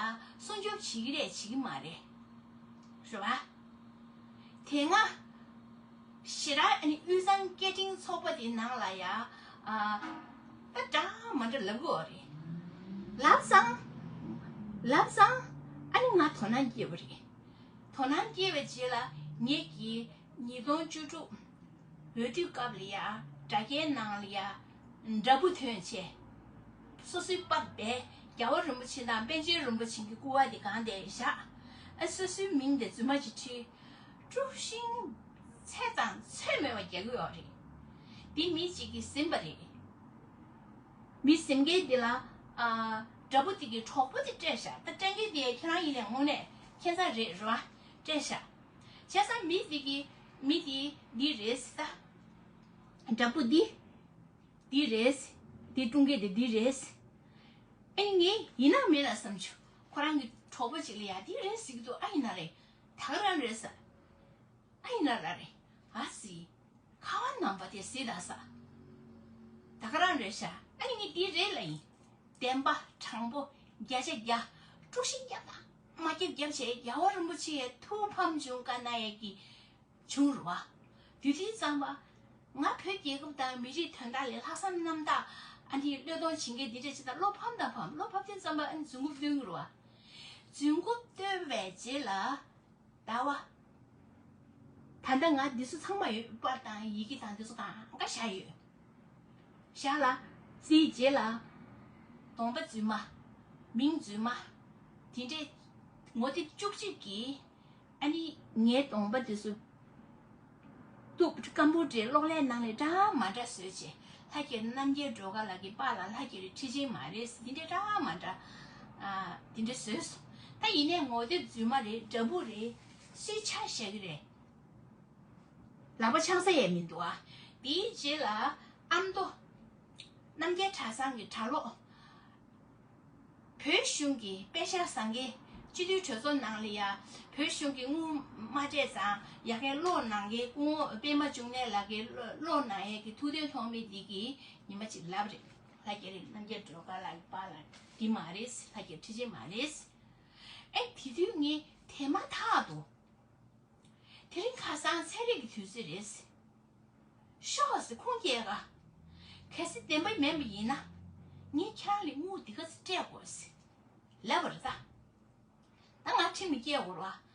སྲུང་སྐྱོབ་བྱེད་ཀྱི་རེད་བྱེད་ཀྱི་མ་རེད། རེད་བ། དེ་སྔ་ཞེ་དྲག་ཨ་ནི་དབུས་གཙང་སྐད་འཕྲིན་ཚོགས་པ་དེའི་ནང་ལ་ཡ། ཨ་ད་འདྲ་མ་འདྲ་ལབ་གི་ཡོད་རེད། ལབ་ཙང་། ལབ་ཙང་། ཨ་ནི་ང་དོ་སྣང་སྐྱེས་པ་རེད། དོ་སྣང་སྐྱེས་པའི་རྗེས་ལ་ངེད་ཀྱིས་ཉིས་སྟོང་བཅུ་དྲུག་འོས་བསྡུ་སྐབས་ལ་ཡ་དྲ་རྒྱའི་ནང་ལ་ཡ་འདྲ་འབུ་ཐོན་བྱས། སོ་སོའི་པར་སྦས། རྒྱལ་བ་རིན་པོ་ཆེ་དང་པཎ་ཆེན་རིན་པོ་ཆེ་གི་སྐུ་པར་དེ་སྒང་དེར་བཞག། ཨ་སོ་སོའི་མིང་དེ་རྫུན་མ་ཅིག་བྲིས། དཀྲུག་ཤིང་ཚད་དང་ཚོད་མེད་པ་རྒྱག་གི་ཡོད་རེད། འདི་མི་གཅིག་གིས་ཟིན་པ་རེད། མི་ཟིན་མཁན་འདི་ལ་ཨ་འདྲ་འབུ་དེ་གི་གྲོགས་པོ་དེ་སྤྲད་བཞག། ད་སྤྲད་མཁན་དེ་ཁྱེད་རང་ཡིན་ནའི་དངོས་གནས་ཁྱད་མཚར་རེད་རེད་བ། སྤྲད་བཞག། བྱས་ཙང་མི་དེ་གི་མི་དེ་འདི་རེད་ཟེར། ད་འདྲ་འབུ་འདི། འདི་རེད། འདི་དཀྲུག་མཁན་དེ་འདི་རེད། ཨེ་ངས་ཡིན་ན་མིན་ན་བསམ་བྱུང་། ཁོ་རང་གི་གྲོགས་པོ་ཅིག་ལ་ཡ་འདི་རེད་ཟེར་གྱི་འདུག། ཨ་ཡིན་ན་རེད། ད་ག་རང་རེད་ཟེར། ཨ་ཡིན་ན་ར་རེད། ཨ་ཙི། ཁ་བ་ནང་པ་དེ་ཟེར་ད་ས། ད་ག་རང་རེད་ཤག། ཨ་ནི་ངས་འདི་རེད་ལབ་ཡིན། བདེན་པ་དྲང་པོ་བརྒྱ་ཆ་བརྒྱ། དཀྲུག་ཤིང་རྒྱབ་དང་མ་རྒྱབ་རྒྱབ་བྱས་རྒྱལ་བ་རིན་པོ་ཆེ་ཡའི་ཐུགས་ཕམ་བྱུང་དཀའ་ན་ཡས་ཀྱི་བྱུང་རུ་བ། དུས་དེ་ཙམ་པ། ང་བོད་རྒྱལ་ཁབ་དང་མི་རིགས་དོན་དག་ལས་ལྷག་བསམ་རྣམ་དག་ཨ་ནི་བློས་གཏོང་བྱེད་མཁན་འདི་འདྲ་ཅིག་དང་བློ་ཕམ་དང་ཕམ། བློ་ཕམ་དུས་ཙམ་པ་ཨ་ནི་རྫུན་རྐུབ་བཏོན་གི་རུ་བ། རྫུན་རྐུབ་བཏོན་པའི་རྗེས་ལ། ཟླ་བ། ད་ལྟ་ང་འདི་ཚོ་ཚང་མ་ཡོད། པར་དང་ཡི་གེ་དང་འདི་ཚོ་གང་ག་བཞག་ཡོད། བཞག་ལ། དེའི་རྗེས་ལ། གདོང་པ་རྫུན་མ། མིང་རྫུན་མ། དེ་འདྲའི་ངོ་དེབ་བཅུ་གཅིག་གིས། ཨ་ནི་ངའི་གདོང་པ་དེ་ཚོ་གཏུབ། ཀམ་པུ་ཊར་གློག་ཀླད་ནང་ལས་འདྲ་མ་འདྲ་བཟོས་བྱས། ལྷ་རྒྱལ་རྣམ་རྒྱལ་སྒྲོལ་དཀར་ལགས་ཀྱི་པཱ་ལགས། ལྷ་རྒྱལ་ཁྲི་ཆེན་མ་རེད། འདི་འདྲ་འདྲ་མ་འདྲ། ཨ་འདི་འདྲ་བཟོས་སོང་། ད་ཡིན་ནའི་ངོ་དེབ་རྫུན་མ་རེད། འདྲ་འབུ་རེད། སུའི་ཆ་བཞག་གི་རེད། ལག་པ་འཆང་ས་ཡས་མི་འདུག་ཨ། དེའི་རྗེས་ལ་ཨ་མདོ་རྣམ་རྒྱལ་གྲྭ་ཚང་གི་གྲྭ་ལོག། བོད་གཞུང་གི་པད་ཤག་བཟང་མཁན། སྤྱི་འཐུས་གྲོས་ཚོགས་ནང་ལ་ཡ་བོད་གཞུང་གི་དངུལ་མ་སྤྲད་ཙང་ཡ་གའི་བློ་གནང་མཁན། སྐུ་ངོ་པད་མ་འབྱུང་གནས་ལགས་ཀྱི་བློ་གནང་ཡས་ཀྱི་ཐུགས་འདུན་ཐོགས་མེད་འདི་གིས་ཉི་མ་གཅིག་ལབ་རེད། ལྷ་རྒྱལ་རྣམ་རྒྱལ་སྒྲོལ་དཀར་ལགས་ཀྱི་པཱ་ལགས་འདི་མ་རེད། ལྷ་རྒྱལ་ཁྲི་ཆེན་མ་རེད། ཨེ་དེ་དུས་ངས་དེ་མ་ཐག་ཏུ། དེ་རིང་ཁ་སང་ཚན་རིག་གི་དུས་ཚོད་རེད། ཤོག་ཟེར་ཁུངས་སྐྱེལ་ག། གལ་སྲིད་བདེན་པ་མིན་པ་ཡིན་ན། ངས་ཁྱེད་རང་ལ་དངུལ་འདི་ག་ཚོད་སྤྲད་དགོས་ཟེར། ལབ་པ་རེད་ད། ད་ང་ཁྲིམས་ལ་སྐྱེལ་དགོས་རེད་བ།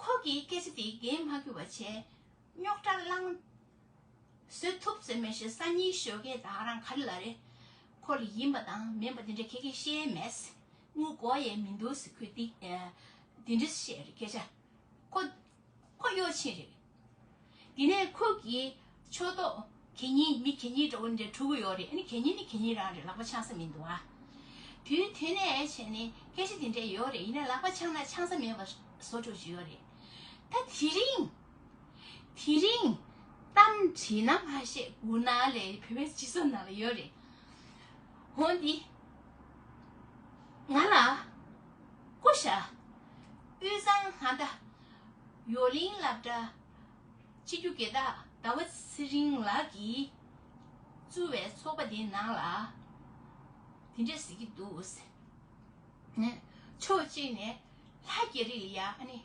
ཁོ་གིས་སྐད་ཆ་དེ་འགན་མ་འཁུར་བ་བྱས། རྙོག་དྲ་བསླངས། བཟོ་ཐུབ་ཟེར་མི་ཞིག་སང་ཉིན་ཞོགས་ཀས་ད་རང་ག་རེ་ལབ་རེད། ཁོ་ལ་ཡིན་པ་དང་མིན་པ་དེ་འདྲ་ཁྱེད་ཀྱིས་བཤད་མེད། དངུལ་དགོས་ཡས་མི་འདུག་ཟེར། ཁོས་འདི་ཨ་འདི་འདྲ་བཤད་རེད་སྐད་ཆ། ཁོ་ཁོ་གཡོ་ཕྱིན་རེད། དེ་ནས་ཁོ་གི་ཕྱོགས་གཏོགས་གད་སྙིགས་མི་གད་སྙིགས་འདྲ་བོ་འདྲ་འཁྲུ་གི་ཡོད་རེད། ཨ་ནི་གད་སྙིགས་ནི་གད་སྙིགས་རང་རེད། ལག་པ་འཆང་ས་མི་འདུག་ཨ། དུས་དེ་ནས་བྱས་ནས་སྐད་ཆ་དེ་འདྲ་ཡོད་རེད། ཡིན་ན་ལག་པ་འཆང་ན་འཆང་ས་མེད་པ་བཟོ་འགྲོ་གི་ཡོད་རེད། ད་དེ་རིང་དེ་རིང་གཏམ་བྲིས་ན་མ་ཤེས་སྒུག་ན་ལས་བོད་པའི་སྤྱི་ཚོགས་ནང་ལ་ཡོད་རེད། འོ་འདི་ང་ལ་ཀུ་ཤ་དབུས་གཙང་ཧ་ད་ཡོ་ལིང་སློབ་གྲྭ་སྤྱི་རྒྱུ་དགེ་རྟགས་ཟླ་བ་ཚེ་རིང་ལགས་ཀྱིས་བཙུགས་པའི་ཚོགས་པ་འདིའི་ནང་ལ་དེ་འདྲས་ཟེར་གྱི་འདུག་ཟེར། ནས་ཕྱོགས་གཅིག་ནས་ལྷ་རྒྱ་རི་ལ་ཡ་ཨ་ནི་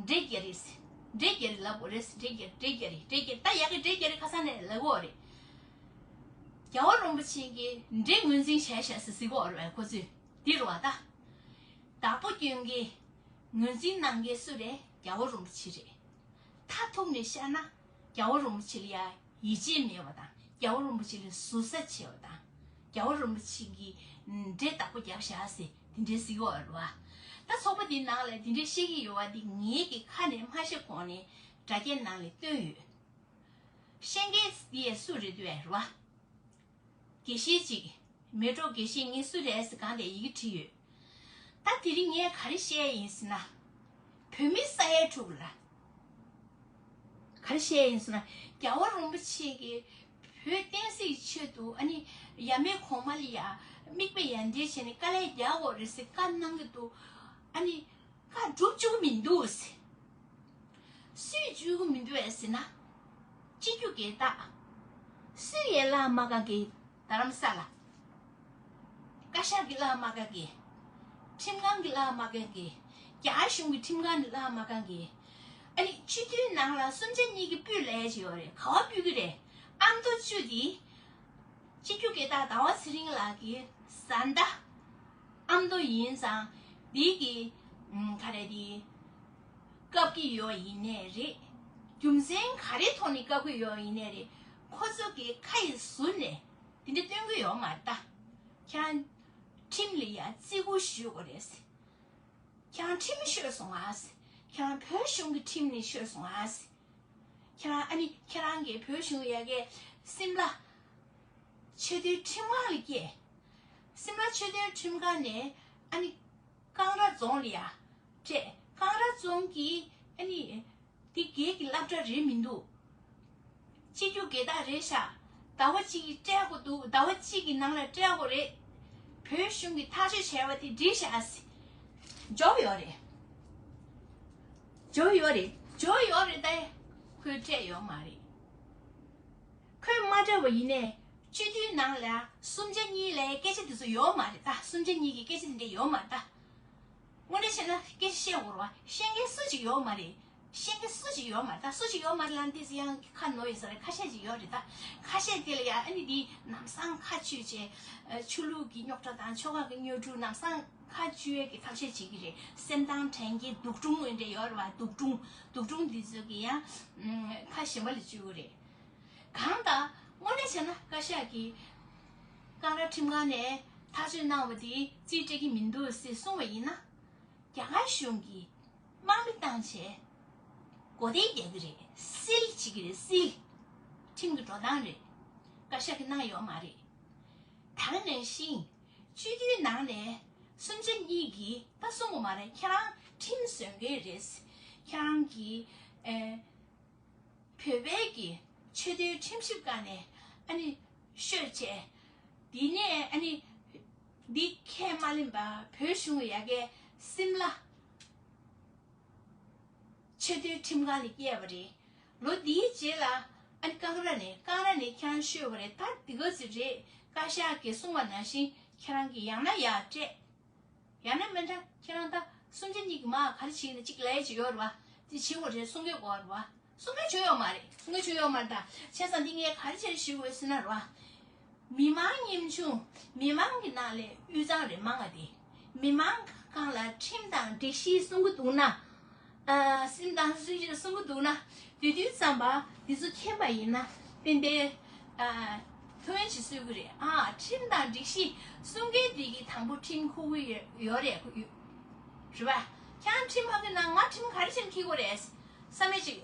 འདྲེ་རྒྱ་རི་ཟེར། འདྲེ་རྒྱ་རི་ལབ་དགོས་རེད་ཟེར། འདྲེ་རྒྱ་འདྲེ་རྒྱ་རི་འདྲེ་རྒྱ་ད་ཡ་གི་འདྲེ་རྒྱ་རི་ཁ་སང་ནས་ལབ་དགོས་རེད། རྒྱལ་བ་རིན་པོ་ཆེ་གིས་འདྲེ་ངོས་འཛིན་བྱས་བཞག་ཟེར་ཟེར་གྱི་ཡོད་རེད་པ། ཁོ་ཚོས་འདི་རེད་པ་ད། བདག་པོ་སྐྱོན་གྱིས་ངོས་འཛིན་གནང་མཁན་སུ་རེད། རྒྱལ་བ་རིན་པོ་ཆེ་རེད། མཐར་ཐུག་ནས་བཤད་ན་རྒྱལ་བ་རིན་པོ་ཆེ་ལ་ཡ་ཡིད་ཆེས་མེད་པ་དང་། རྒྱལ་བ་རིན་པོ་ཆེ་ལ་ཟུར་ཟ་བྱེད་པ་དང་། རྒྱལ་བ་རིན་པོ་ཆེ་གིས་འདྲེ་བདག་པོ་རྒྱབ་བཞག་ཟེར་དེ་འདྲའི་ཟེར་གྱི་ཡོད་རེད་པ། ད་ཚོགས་པ་འདིའི་ནང་ལ་དེ་འདྲའི་བཤད་ཀྱི་ཡོད་པ་འདི་ངེད་ཀྱི་ཁ་ནས་མ་བཤད་གོང་ནས་དྲ་རྒྱའི་ནང་ལ་བཏོན་ཡོད། བཤད་མཁན་དེ་སུ་རེད་འདུག་རེད་པ། དགེ་བཤེས་གཅིག་མལ་གྲོ་དགེ་བཤེས་ངས་སུ་རེད་ཟེར་སྒང་དེ་ཡི་གེ་བྲིས་ཡོད། ད་དེ་རིང་ངས་ག་རེ་བཤད་ཡིན་ཟེར་ན། བོད་མི་ས་ཡ་དྲུག་ལ་ག་རེ་བཤད་ཡིན་ཟེར་ན། རྒྱལ་བ་རིན་པོ་ཆེ་གིས་བོད་བསྟན་སྲིད་ཆེད་དུ་ཨ་ནི་ཡབ་མེས་གོང་མ་ལ་ཡ་མིག་དཔེ་ཡ་འདྲེ་བྱས་ནས་དཀའ་ལས་རྒྱག་དགོས་རེད་ཟེར་བཀའ་གནང་གི་འདུག་ཨ་ནི་བཀའ་སྒྲུབ་བཅུག་གི་མི་འདུག་ཟེར། སུས་བཅུག་གི་མི་འདུག་ཟེར་ན། སྤྱི་རྒྱུ་དགེ་རྟགས། སུས་ཡས་བརླག་མ་བཀག་གི། རྡ་རམ་ས་ལ། བཀའ་ཤག་གིས་བརླག་མ་བཀག་གི། ཁྲིམས་ཁང་གིས་བརླག་མ་བཀག་གི། རྒྱ་གཞུང་གི་ཁྲིམས་ཁང་ནས་བརླག་མ་བཀག་གི། ཨ་ནི་སྤྱི་འཐུས་ནང་ལ་གསུམ་ཆ་གཉིས་ཀྱིས་སྤུད་ལས་ཀྱི་ཡོད་རེད། ག་བ་སྤུད་ཀྱི་རེད། ཨ་མདོ་བཅུ་དེ། སྤྱི་རྒྱུ་དགེ་རྟགས་ཟླ་བ་ཚེ་རིང་ལགས་ཀྱིས་བཟའ་ཟླ་ཨ་མདོ་ཡིན་ཙང་། འདི་གི་ཨམ་ག་རེ་དེ་བཀབ་ཀྱི་ཡོད་ཡིན་ནའི་རེད། རྒྱུ་མཚན་ག་རེ་ཐོག་ནས་བཀབ་ཀྱི་ཡོད་ཡིན་ནའི་རེད། ཁོ་ཚོ་གི་ཁ་ཡི་ཟུར་ནས་དེ་འདྲ་སྟོན་གྱི་ཡོད་མ་རེད་ད། ཁྱེད་རང་ཁྲིམས་ལ་ཡ་བརྩི་བཀུར་ཞུ་དགོས་རེད། ཁྱེད་རང་ཁྲིམས་ཤོར་སོང་ཨ་ཟེར། ཁྱེད་རང་བོད་གཞུང་གི་ཁྲིམས་ནས་ཤོར་སོང་ཨ་ཟེར། ཁྱེད་རང་ཨ་ནི་ཁྱེད་རང་གིས་བོད་གཞུང་ཡ་གི་སིམ་ལ་ཆེས་མཐོའི་ཁྲིམས་ཁང་ལ་སྐྱེལ། སིམ་ལ་ཆེས་མཐོའི་ཁྲིམས་ཁང་ནས་ཨ་ནི་ཀང་ར་རྫོང་ལ་ཡ་སྤྲད། ཀང་ར་རྫོང་གིས་ཨ་ནི་འདི་སྒེར་གྱི་སློབ་གྲྭ་རེད་མི་འདུག་སྤྱི་རྒྱུ་དགེ་རྟགས་རེད་ཤག་ཟླ་བ་གཅིག་གི་སྤྲད་དགོས་འདུག་ཟླ་བ་གཅིག་གི་ནང་ལ་སྤྲད་དགོས་རེད། བོད་གཞུང་གིས་ཐག་གཅོད་བྱས་པ་དེ་འགྲིག་ཤག་ཟེར། འབྱོར་ཡོད་རེད། འབྱོར་ཡོད་རེད། འབྱོར་ཡོད་རེད་ད། ཁོས་སྤྲད་ཡོད་མ་རེད། ཁོས་མ་སྤྲད་པ་ཡིན་ནའི་སྤྱི་འཐུས་ནང་ལ་གསུམ་ཆ་གཉིས་ལས་སྐད་ཆ་དེ་ཚོ་ཡོད་མ་རེད་ད། གསུམ་ཆ་གཉིས་ཀྱི་སྐད་ཆ་དེ་འདྲ་ཡོད་མ་རེད་ད། དངོས་གནས་བཤད་ན་སྐད་ཆ་བཤད་དགོས་རེད་པ། བཤད་མཁན་སུ་གཅིག་ཡོད་མ་རེད། བཤད་མཁན་སུ་གཅིག་ཡོད་མ་རེད་ད། སུ་གཅིག་ཡོད་མ་རེད་ལབ་ན་ཏོག་ཙམ་ཡང་ཁ་ནོར་ཡོད་ས་རེད། ཁ་ཤས་གཅིག་ཡོད་རེད་ད། ཁ་ཤས་དེ་ལ་ཡ་ཨ་ནི་འདི་ལམ་སང་ཁ་གཅུས་བྱས། ཆོས་ལུགས་ཀྱི་རྙོག་དྲ་དང་ཆོལ་ཁ་གི་གཉོར་སྒྲུབ་ལམ་སང་ཁ་གཅུས་ཡས་ཀྱི་ཐབས་ཤེས་བྱེད་ཀྱི་རེད། སེམས་ཐག་དྲན་གྱི་དུག་སྦྲུལ་འདྲ་ཡོད་རེད་པ། དུག་སྦྲུལ་དུག་སྦྲུལ་འདི་ཚོ་གི་ཡང་ཁ་ཞན་པ་ལ་གཅུས་ཀྱི་རེད། གང་ལྟར་དངོས་གནས་བྱས་ན་བཀའ་ཤག་གིས་ཀང་ར་ཁྲིམས་ཁང་ནས་ཐག་གཅོད་གནང་བ་དེ་རྩིས་སྤྲད་ཀྱི་མི་འདུག་ཟེར་གསུངས་པ་ཡིན་ན། རྒྱ་གར་གཞུང་གིས་དམག་མི་བཏང་བྱས་གོ་བརྡ་རྒྱག་གི་རེད། སིལ་བྱེད་ཀྱི་རེད། སིལ། ཁྲིམས་ཀྱི་འགྲོ་སྟངས་རེད། བཀའ་ཤག་གིས་གནང་ཡོད་མ་རེད། ད་ག་ནང་བཞིན་སྤྱི་འཐུས་ནང་ནས་གསུམ་ཆ་གཉིས་ཀྱིས་ད་གསུང་གི་མ་རེད། ཁྱེད་རང་ཁྲིམས་བཟོ་མཁན་རེད། ཁྱེད་རང་གིས་ཨེ། བོད་པའི་གི་ཆེས་མཐོའི་ཁྲིམས་ཞིབ་ཁང་ནས་ཨ་ནི་ཤོད་བྱས། དེ་ནས་ཨ་ནི་འདི་ཁས་མ་ལེན་པར་བོད་གཞུང་ཡ་གའི་སིམ་ལ་ཆེས་མཐོའི་ཁྲིམས་ཁང་ལ་བསྐྱལ་བ་རེད། ལོ་འདིའི་རྗེས་ལ་ཨ་ནི་ཀང་ར་ནས་ཀང་ར་ནས་ཁྱེད་རང་ཤོད་པ་རེད། ད་འདི་ག་ཚོད་རེད། བཀའ་ཤག་གིས་གསུངས་པ་ནང་བཞིན་ཁྱེད་རང་གིས་ཡང་ན་ཡར་སྤྲད། ཡང་ན་མིན་ད་ཁྱེད་རང་ད་གསུམ་ཆ་གཉིས་ཀྱི་མར་ག་རེ་བྱེད་ན་གཅིག་ལས་ཅིག་ཡོད་རེད་བ། དེ་བྱེད་དགོས་རེད། གསུང་གི་དགོས་རེད་བ། གསུང་གི་བྱོས་ཡོད་མ་རེད། གསུང་གི་བྱོས་ཡོད་མ་རེད། ད་བྱས་ཙང་འདི་ངས་ག་རེ་བྱས་ཞུ་དགོས་ཟེར་ན་རེད་བ། མི་མང་ཉམ་ཆུང་མི་མང་གི་ནང་ལས་དབུས་གཙང་རེད་མང་ང་དེ། མི་མང་སྒང་ལ་ཁྲིམས་དང་སྒྲིག་གཞི་སྲུང་གི་འདུག་ན། ཨ་སེམས་དང་སྲིད་ཇུས་སྲུང་གི་འདུག་ན། དེ་དུས་ཙམ་པ་དེ་ཚོ་མཁྱེན་པ་ཡིན་ན། ཏན་ཏན་ཨ་ཐུགས་ཕན་ཅིག་གསོས་ཀྱི་རེད། ཨ་ཁྲིམས་དང་སྒྲིག་གཞི་གསུང་མཁན་དེ་གི་དང་པོ་ཁྲིམས་ཁུར་གི་ཡོད་རེད། ཁུར་ཡོད་རེད་པ། ཁྱེད་རང་ཁྲིམས་ཕ་གི་ན་ང་ཁྲིམས་ག་རེ་བྱས་ནས་འཁྱེར་དགོས་རེད་བསམ་མེད་ཅིག་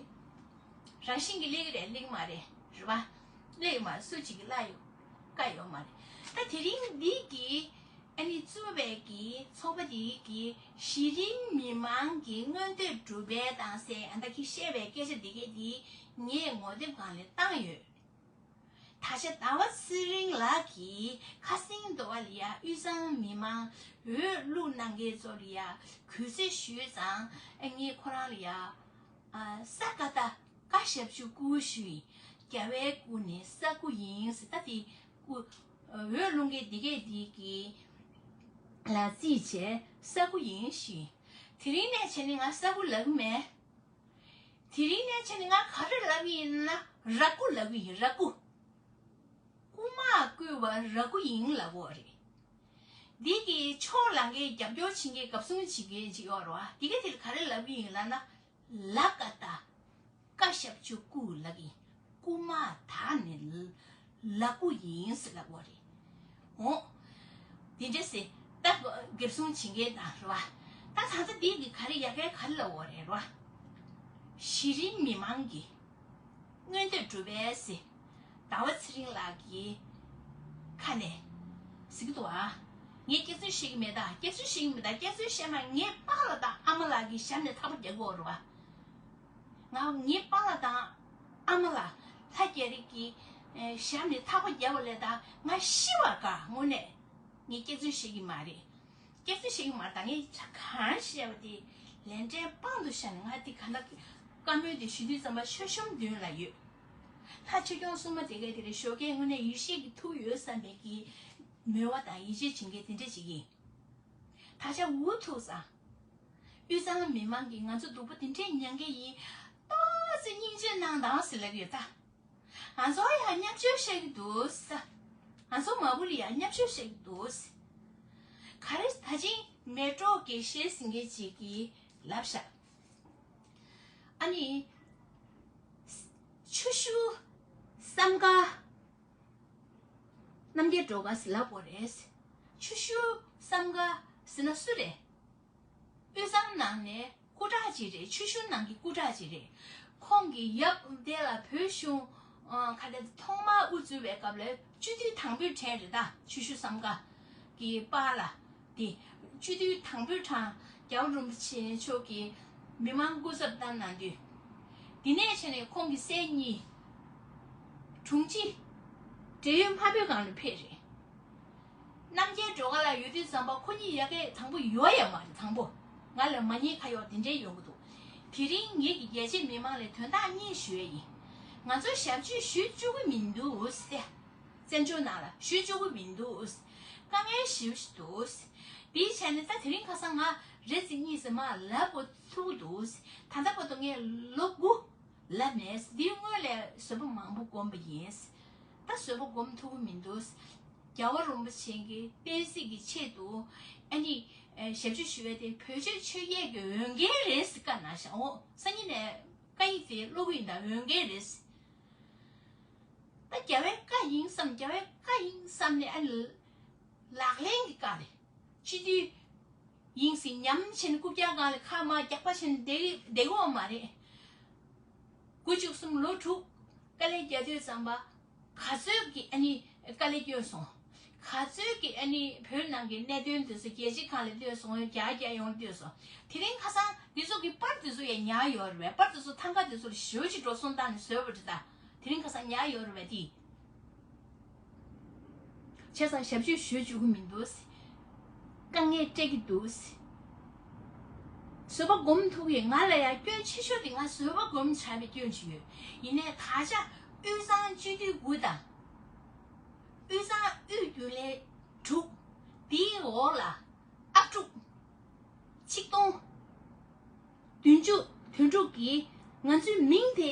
རང་བཞིན་གྱིས་སླེབས་ཀྱི་རེད། སླེབས་ཀྱི་མ་རེད། རེད་པ། སླེབས་ཀྱི་མ་རེད། སུ་གཅིག་གིས་བརླག་ཡོད་བཀག་ཡོད་མ་རེད། ད་དེ་རིང་འདི་གི་ཨ་ནི་བཙུགས་པའི་གི་ཚོགས་པ་འདི་གི་གཞི་རིམ་མི་མང་གི་མངོན་འདོད་སྒྲུབ་པའི་དང་ཟེར་ཨ་ད་གི་བཤད་པའི་སྐད་ཆ་འདི་གས་འདི་ངས་ངོ་དེབ་སྒང་ལ་བཏང་ཡོད། ད་ཆ་ཟླ་བ་ཚེ་རིང་ལགས་ཀྱིས་ཁ་སང་དོ་བ་ལ་ཡ་དབུས་གཙང་མི་མང་འོས་བླུགས་གནང་མཁན་ཚོ་ལ་ཡ་གུས་བརྩི་ཞུས་ཙང་ཨ་ངས་ཁོ་རང་ལ་ཡ་ཨ་ས་ཀ་ཏ་ཀ་ཞབས་ཀྱུ་ཀུ་ཞུ་ཡིན། རྒྱལ་བའི་སྐུ་ནི་ས་སྐུ་ཡིན་ཟེར། ད་དེ་སྐུ་འོས་བླུགས་མཁན་འདི་གས་འདི་གི་ལ་རྩིས་བྱས་ས་སྐུ་ཡིན་ཞུ་ཡིན། དེ་རིང་ནས་བྱས་ནས་ང་ས་སྐུ་ལབ་ཀྱི་མེད། དེ་རིང་ནས་བྱས་ནས་ང་ག་རེ་ལབ་ཀྱི་ཡིན་ན་ར་སྐུ་ལབ་ཀྱི་ཡིན། ར་སྐུ། རྐུ་མ་རྐུས་པ་ར་སྐུ་ཡིན་ལབ་དགོས་རེད། འདི་གི་ཕྱོགས་ལ་ངས་རྒྱབ་སྐྱོར་བྱེད་མཁན་གབ་སྲུང་བྱེད་མཁན་ཅིག་ཡོད་རེད་པ། འདི་ག་དེ་ལ་ག་རེ་ལབ་ཀྱི་ཡིན་ལབ་ན། ལ་ཀ་ཏ་ཀ་ཞབས་ཀྱུ་ཀུ་ལབ་ཀྱི་ཡིན། རྐུ་མ་ད་ནི་ལ་སྐུ་ཡིན་ཟེར་ལབ་དགོས་རེད། འོ། དེ་འདྲ་ཟེར། ད་འགེབས་སྲུང་བྱེད་མཁན་དང་རེད་པ། ད་ད་ལྟ་འདི་གི་ག་རེ་ཡ་གའི་ག་རེ་ལབ་དགོས་རེད་རེད་པ། གཞི་རིམ་མི་མང་གི་མངོན་འདོད་སྒྲུབ་པའི་ཟེར། ཟླ་བ་ཚེ་རིང་ལགས་ཀྱི་ཁ་ནས་ཟེར་གྱི་འདུག་ཨ། ངས་སྐྱག་རྫུན་བཤད་ཀྱི་མེད་ད། སྐྱག་རྫུན་བཤད་ཀྱི་མེད་ད། སྐྱག་རྫུན་བཤད་ན་ངའི་པཱ་ལགས་དང་ཨ་མ་ལགས་ཀྱི་ཞབས་ནས་ཐག་པ་རྒྱག་དགོས་རེད་པ། ང་ངའི་པཱ་ལགས་དང་ཨ་མ་ལགས་ལྷ་རྒྱལ་རིགས་ཀྱི་ཨེ་ཞབས་ནས་ཐག་པ་རྒྱབ་པ་ལས་ད་ང་ཤི་བ་དགའ། དངོས་གནས་ངས་སྐྱག་རྫུན་བཤད་ཀྱི་མ་རེད། སྐྱག་རྫུན་བཤད་ཀྱི་མ་རེད། ད་ངས་གང་བཤད་པ་དེ་ལན་འདྲེན་དཔང་དུ་བཞག་ནས་ང་དེ་ག་འདྲ་བཀའ་མོལ་དེ་ཞུ་དུས་ཙམ་པ་ཆོལ་གཤམ་མདུན་ལ་ཡོད། ལྷ་ཆོས་སྐྱོང་སྲུང་མ་དེ་གས་དེ་རེད། ཞོགས་ཀས་དངོས་གནས་ཡེ་ཤེས་ཀྱི་ཐུགས་ཡོད་བསམ་པའི་གི་མོས་པ་དང་ཡིད་ཆེས་བྱེད་མཁན་དེ་འདྲ་ཞིག་ཡིན། ད་ཆ་འུ་ཐུག་ཙང་། དབུས་གཙང་མི་མང་གིས་ང་ཚོ་སྡུག་པོ་དེ་འདྲས་མྱངས་མཁན་ཡིན། ཏོག་ཙམ་སྙིང་རྗེ་གནང་དང་ཟེར་ལབ་ཡོད་ད། ང་ཚོ་ཡང་བརྙས་བཅོས་བཤད་ཀྱི་འདུག་ཟེར། ང་ཚོ་མ་བུ་ལ་ཡང་བརྙས་བཅོས་བཤད་ཀྱི་འདུག་ཟེར། ག་རེ་ད་ཅིང་མལ་གྲོགས་དགེ་བཤེས་ཟེར་མཁན་ཅིག་གིས་ལབ་ཤག་ཨ་ནི། ཆུ་ཤུར་བསམ་དཀར། རྣམ་རྒྱལ་སྒྲོལ་དཀར་ཟེར་ལབ་དགོས་རེད། ཆུ་ཤུར་བསམ་དཀར་ཟེར་ན་སུ་རེད། དབུས་གཙང་ནང་ནས་སྐུ་དྲག་ཅིག་རེད། ཆུ་ཤུར་ནང་གི་སྐུ་དྲག་ཅིག་རེད། ཁོང་གི་ཡབ་དེ་ལ་བོད་གཞུང་ཨ་ག་རེ་ཐོག་མར་དབུ་བཙུགས་པའི་སྐབས་ལ་སྤྱི་འཐུས་དང་པོའི་གྲས་རེད་ད། ཆུ་ཤུར་བསམ་དཀར་གི་པཱ་ལགས་དེ་སྤྱི་འཐུས་དང་པོའི་གྲས་རྒྱལ་བ་རིན་པོ་ཆེ་མཆོག་གིས་མི་མང་སྐུ་ཚབ་བཏང་གནང་དུས། དེ་ནས་བྱས་ནས་ཁོང་གི་སྲས་གཉིས། དྲུང་ཆེ། བགྲེས་ཡོལ་དམའ་པོའི་སྒང་ལ་ཕེབས་རེད། རྣམ་རྒྱལ་སྒྲོལ་དཀར་ལགས་ཡོད་དུས་ཙམ་པ་ཁོ་གཉིས་ཡ་གི་དང་པོ་ཡོད་ཡ་མ་རེད། དང་པོ་ང་ལ་མ་ཉེས་ཁ་གཡོག་དེ་འདྲའི་ཡོང་གི་འདུག་དེ་རིང་ངེད་ཀྱི་རྒྱལ་གཅེས་མི་མང་ལ་དོན་དག་གཉིས་ཞུ་ཡ་ཡིན། ང་ཚོ་ཞབས་ཕྱི་ཞུ་བཅུག་གི་མི་འདུག་ཟེར། བཙན་བྱོལ་ནང་ལ་ཞུ་བཅུག་གི་མི་འདུག་དཀའ་ངལ་ཞེ་པོ་ཞིག་འདུག་དེའི་ཆ་ནས་ད་དེ་རིང་ཁ་སང་ང་རེ་ཚེ་གཉིས་ཙམ་མ་ལབ་དགོས་ཐུག་འདུག་ད་ལྟ་བར་དུ་ངས་ལོ་དགུ་ལབ་མེད། འདིའི་སྔོན་ལ་བཟོད་པ་མང་པོ་བསྒོམས་པ་ཡིན། ད་བཟོད་པ་བསྒོམ་ཐུབ་ཀྱི་མི་འདུག་རྒྱལ་བ་རིན་པོ་ཆེ་གི་བསྟན་སྲིད་ཀྱི་ཆེད་དུ་ཨ་ནི་ཞབས་ཕྱི་ཞུ་བའི་དེ་བོད་ཆོས་ཆོས་བརྒྱད་ཀྱི་འོས་འགན་རེད་ཟེར་བཀའ་གནང་ཤག་འོ་སང་ཉིན་ནས་བཀའ་ཡིག་དེ་ཀློག་གི་ཡིན། ད་འོས་འགན་རེད། ད་རྒྱལ་བའི་བཀའ་ཡིན་བསམ། རྒྱལ་བའི་བཀའ་ཡིན་བསམ་ནས་ཨ་ནི་ལག་ལེན་གྱི་བཀའ་རེད། སྤྱི་འཐུས་ཡིན་ཟེར་ཉམས་བྱས་ནས་རྐུབ་བཀྱག་སྒང་ལ་ཁ་མར་རྒྱག་པ་བྱས་ནས་བསྡད་བསྡད་ཀྱི་ཡོད་མ་རེད། དགུ་བཅུ་གསུམ་ལོ་དྲུག་དཀའ་ལས་རྒྱག་དུས་ཙམ་པ་ག་ཚོད་ཀྱི་ཨ་ནི་དཀའ་ལས་བསྐྱོན་སོང་། ག་ཚོད་ཀྱི་ཨ་ནི་བོད་ནང་གི་གནད་དོན་དེ་ཚོ་རྒྱལ་སྤྱི་ཁང་ལ་བསྡུས་སོང་། རྒྱ་རྒྱ་ཡོང་བསྡུས་སོང་། དེ་རིང་ཁ་སང་འདི་ཚོ་གི་པར་དེ་ཚོ་ཡང་ཉར་ཡོད་རེད་པས། པར་དེ་ཚོ་ཐང་ག་དེ་ཚོ་ལ་ཞེ་པོ་ཅིག་འགྲོ་སོང་བཏང་ནས་བཟོས་པ་རེད་ད། དེ་རིང་ཁ་སང་ཉར་ཡོད་རེད་པས་དེ། བྱས་ཙང་ཞབས་ཕྱི་ཞུ་བཅུག་གི་མི་འདུག་དཀའ་ངལ་སྤྲད་ཀྱི་འདུག་བཟོད་པ་སྒོམ་ཐུབ་ཀྱི། ང་ལ་ཡང་སྐྱོན་ཆེ་ཤོས་དེ་ང་བཟོད་པ་སྒོམ་བྱ་བའི་སྐྱོན་ཅིག་ཡོད། ཡིན་ནའི་ད་ཆ་དབུས་གཙང་སྤྱི་འཐུས་དགུ་དང་། དབུས་གཙང་དབུས་རྒྱུན་ལས་དྲུག་དེའི་འོག་ལ་ཨབ་ཕྲུག་ཆིག་སྟོང་བདུན་ཅུ་དོན་དྲུག་གིས་ང་ཚོའི་མིང་དེ་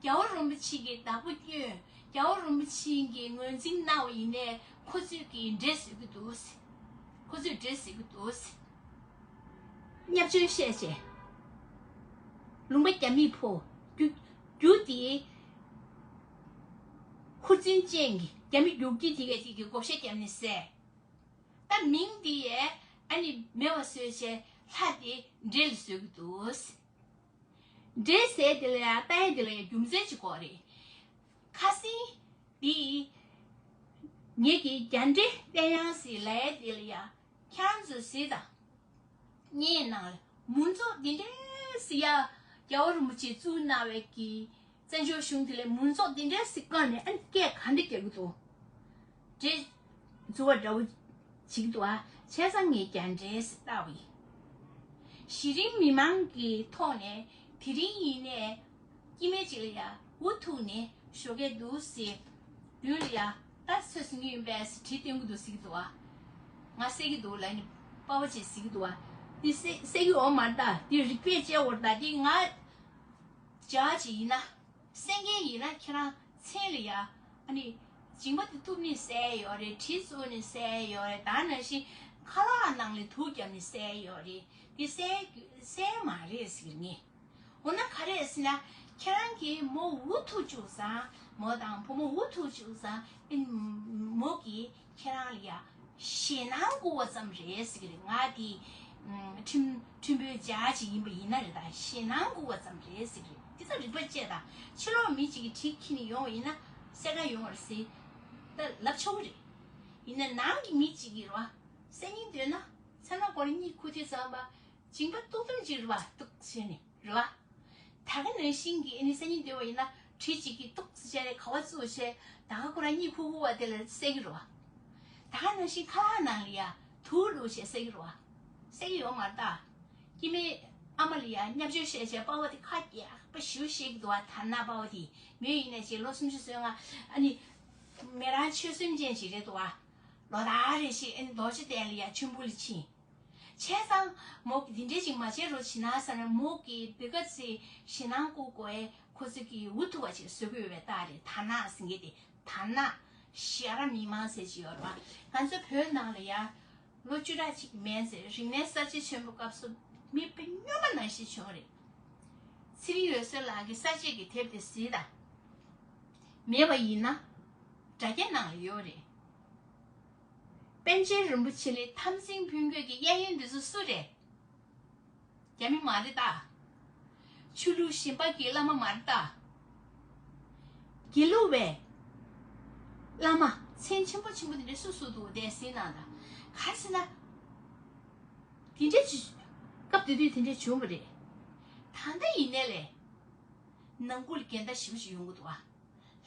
རྒྱལ་བ་རིན་པོ་ཆེ་གི་བདག་པོ་བསྐྱོན། རྒྱལ་བ་རིན་པོ་ཆེ་གིས་ངོས་འཛིན་གནང་བ་ཡིན་ནའི་ཁོ་ཚོས་ཀྱིས་འདྲེ་བཟོས་ཀྱི་འདུག་ཁོ་ཚོས་འདྲེ་བཟོས་ཀྱི་འདུག་བརྙས་བཅོས་བཤད་བྱས། ལུང་པ་རྒྱ་མིས་ཕོ་རྒྱུ་རྒྱུ་དེ། ཧུར་བརྩོན་ཅན་གྱི་རྒྱ་མི་རྒྱུག་ཁྱི་དེ་གས་དེ་གི་བགོ་བཤའ་བརྒྱབ་ནས་བསད། ད་མིང་དེ་ཡས་ཨ་ནི་མེད་པ་བཟོས་བྱས་ལྷ་དེ་འདྲེ་ལ་བཟོ་གི་འདུག། འདྲེ་ཟེར་དེ་ལ་ཡང་ལྟ་ཡ་དེ་ལ་ཡང་རྒྱུ་མཚན་ཅིག་དགོས་རེད། ཁ་སང་དེ་ངེད་ཀྱི་རྒྱ་འདྲེ་བསྟན་ཡང་ཟེར་ལབ་ཡ་དེ་ལ་ཡང་ཁྱེད་རང་ཚོས་གཟིགས་དང་། བརྙན་ནང་ལ་མུན་ཚོགས་འདི་འདྲའི་ཟེར་ཡ་རྒྱལ་བ་རིན་པོ་ཆེས་བཙུགས་གནང་བའི་གི་བཙན་བྱོལ་གཞུང་དེ་ལ་མུན་ཚོགས་འདི་འདྲའི་ཟེར་བཀག་ནས་ཨ་ནི་སྐད་ག་འདྲ་རྒྱག་གི་འདུག། འདྲེ་འཛུལ་བ་འདྲ་བོ་བྱེད་ཀྱི་འདུག་ཨ། བྱས་ཙང་ངས་རྒྱ་འདྲེ་ཟེར་བཏགས་པ་ཡིན། གཞི་རིམ་མི་མང་གི་ཐོག་ནས་དེ་རིང་ཡིན་ནའི་སྐྱེ་དམན་ཅིག་ལ་ཡ་འུ་ཐུག་ནས་ཞོགས་ཀས་འདུག་ཟེར། མདུན་ལ་ཡ་ད་ཚོད་ཟིན་གྱི་ཡིན་པས་ཟེར་བྲིས་སྟོན་གྱི་འདུག་ཟེར་གྱི་འདུག་ཨ། ང་བསད་ཀྱི་འདུག་ལབ་ནས་དཔའ་བོ་ཅིག་ཟེར་གྱི་འདུག་ཨ། འདི་བསད་བསད་ཀྱི་ཡོད་མ་རེད་ད། འདི་རིག་པས་དཔྱད་དགོས་རེད་ད། འདི་ང་བྱ་ཅིག་ཡིན་ན། སེང་གེ་ཡིན་ན་ཁྱེད་རང་མཚན་ལ་ཡ་ཨ་ནི་མཇིང་པ་དེ་གཏུབ་ནས་བསད་ཡོད་རེད། གྲི་བཙུགས་ནས་བསད་ཡོད་རེད། ད་ནང་བཞིན་ཁ་ལག་ནང་ལ་དུག་བརྒྱབ་ནས་བསད་ཡོད་རེད། དེ་བསད་བསད་མ་རེད་ཟེར་ངས། འོ་ན་ག་རེ་ཟེར་ན་ཁྱེད་རང་གིས་མོ་འུ་ཐུག་བཅུག་ཙང་མོ་དང་བུ་མོ་འུ་ཐུག་བཅུག་ཙང་ཨ་ནི་མོ་གིས་ཁྱེད་རང་ལ་ཡ། ཞེད་སྣང་བསྐུལ་བ་ཙམ་རེད་ཟེར་གི་རེད། ང་དེ་ཁྲིམས་ཁྲིམས་དཔོན་བྱ་ཅིག་ཡིན་པ་ཡིན་ན་རེད་ད། ཞེད་སྣང་བསྐུལ་བ་ཙམ་རེད་ཟེར་གི་རེད། དེ་ཚོ་རིག་པ་བཅད་དང་། ཕྱི་ལོགས་མི་གཅིག་གིས་གྲི་འཁྱེར་ནས་ཡོང་བ་ཡིན་ན་བསད་ག་ཡོང་བ་རེད་ཟེར་ད་ལབ་ཆོག་གི་རེད། ཡིན་ན་ནང་གི་མི་གཅིག་གིས་རེད་བ། བསད་སྙིང་འདོད་ན་མཚན་ནག་སྒོ་ལ་གཉིད་ཁུག་དུས་ཙམ་པ་མཇིང་པ་གཏུབ་གཏུབ་ཅིག་རེད་བ། གཏུབ་བྱས་ནས་རེད་བ། ད་ག་ནང་བཞིན་གྱི་ཨ་ནི་བསད་སྙིང་འདོད་པ་ཡིན་ན་གྲི་གཅིག་གིས་ཏོག་ཙམ་བྱས་ནས་ག་བ་བཙུགས་བྱས་ད་ག་ཁོ་རང་གཉིད་ཁུག་ཁུག་བ་དེ་ལ་བསད་ཀྱི་རེད་བ། ད་ག་ནང་བཞིན་ཁ་ལག་ནང་ལ་ཡ་དུག་བླུགས་བྱས་བསད་ཀྱི་རེད་བ། བསད་ཀྱི་ཡོད་མ་རེད་ད། སྐྱེ་དམན་ཨ་མ་ལ་ཡ་བརྙས་བཅོས་བྱས་བྱས་པ་བ་དེ་ཁ་རྒྱག་པ་ཞེ་པོ་བཤད་ཀྱི་འདུག་བ། ཐ་ན་པ་བ་དེ་མོ་ཡིན་ནས་ཅིག་ལོ་སུམ་ཅུ་སོ་ལྔ་ཨ་ནི་མི་རང་ཆོས་སེམས་ཅན་ཅིག་རེད་འདུག་བ། ལོ་ལྟར་རེ་བཞིན་ཨ་ནི་རྡོ་རྗེ་གདན་ལ་ཡ་མཆོད་འབུལ་ལ་ཕྱིན། བྱས་ཙང་མོ་གིས་འདི་འདྲས་ཅིག་མ་བྱེད་རོགས་བྱེད་ན་བསམ་ནས་མོ་གིས་འདི་ག་ཚོད་ཞེད་སྣང་བསྐུལ་དགོས་ཨེ། ཁོ་ཚོ་གིས་འུ་ཐུག་པ་ཅིག་བཟོ་གི་ཡོད་པའི་རྟགས་རེད། ཐ་ན་ཟེར་མཁན་དེ་ཐ་ན་ཤ་ར་མི་མང་ཟེར་ཅིག་ཡོད་རེད་བ། ང་ཚོ་བོད་ནང་ལ་ཡ་ལོ་བཅུ་ཕྲག་གཅིག་མན་ཚེ་རིག་གནས་གསར་བརྗེ་ཆེན་པོ་སྐབས་སུ་མི་དཔེ་སྨྱོན་པ་ནང་བཞིན་བྱུང་རེད། ཚེ་རིང་འོད་ཟེར་ལགས་ཀྱིས་གསར་བརྗེ་གི་དེབ་དེ་གཟིགས་དང་། མེད་པ་ཡིན་ན་དྲ་རྒྱ་ནང་ལ་ཡོད་རེད། པཎ་ཆེན་རིན་པོ་ཆེ་ལས་འཐབ་འཛིང་ཕུལ་མཁན་གྱི་གཡས་གཡོན་འདི་ཚོ་སུ་རེད། རྒྱ་མི་མ་རེད་ད། ཆོས་ལུགས་གཞན་པ་གི་བླ་མ་མ་རེད་ད། དགེ་ལུགས་པའི་བླ་མ་མཚན་ཆེན་པོ་ཆེན་པོ་དེ་འདྲ་སུ་སུ་འདུག་དེ་གཟིགས་གནང་དང་། ག་རེ་ཟེར་ན། དེ་འདྲ་ཅིག་སྐབས་དེ་དུས་དེ་འདྲ་བྱུང་བ་རེད། ད་ལྟ་ཡིན་ནའི་ལས་ནང་ཁུལ་འགལ་ཟླ་ཞེ་པོ་ཞིག་ཡོང་གི་འདུག་ཨ།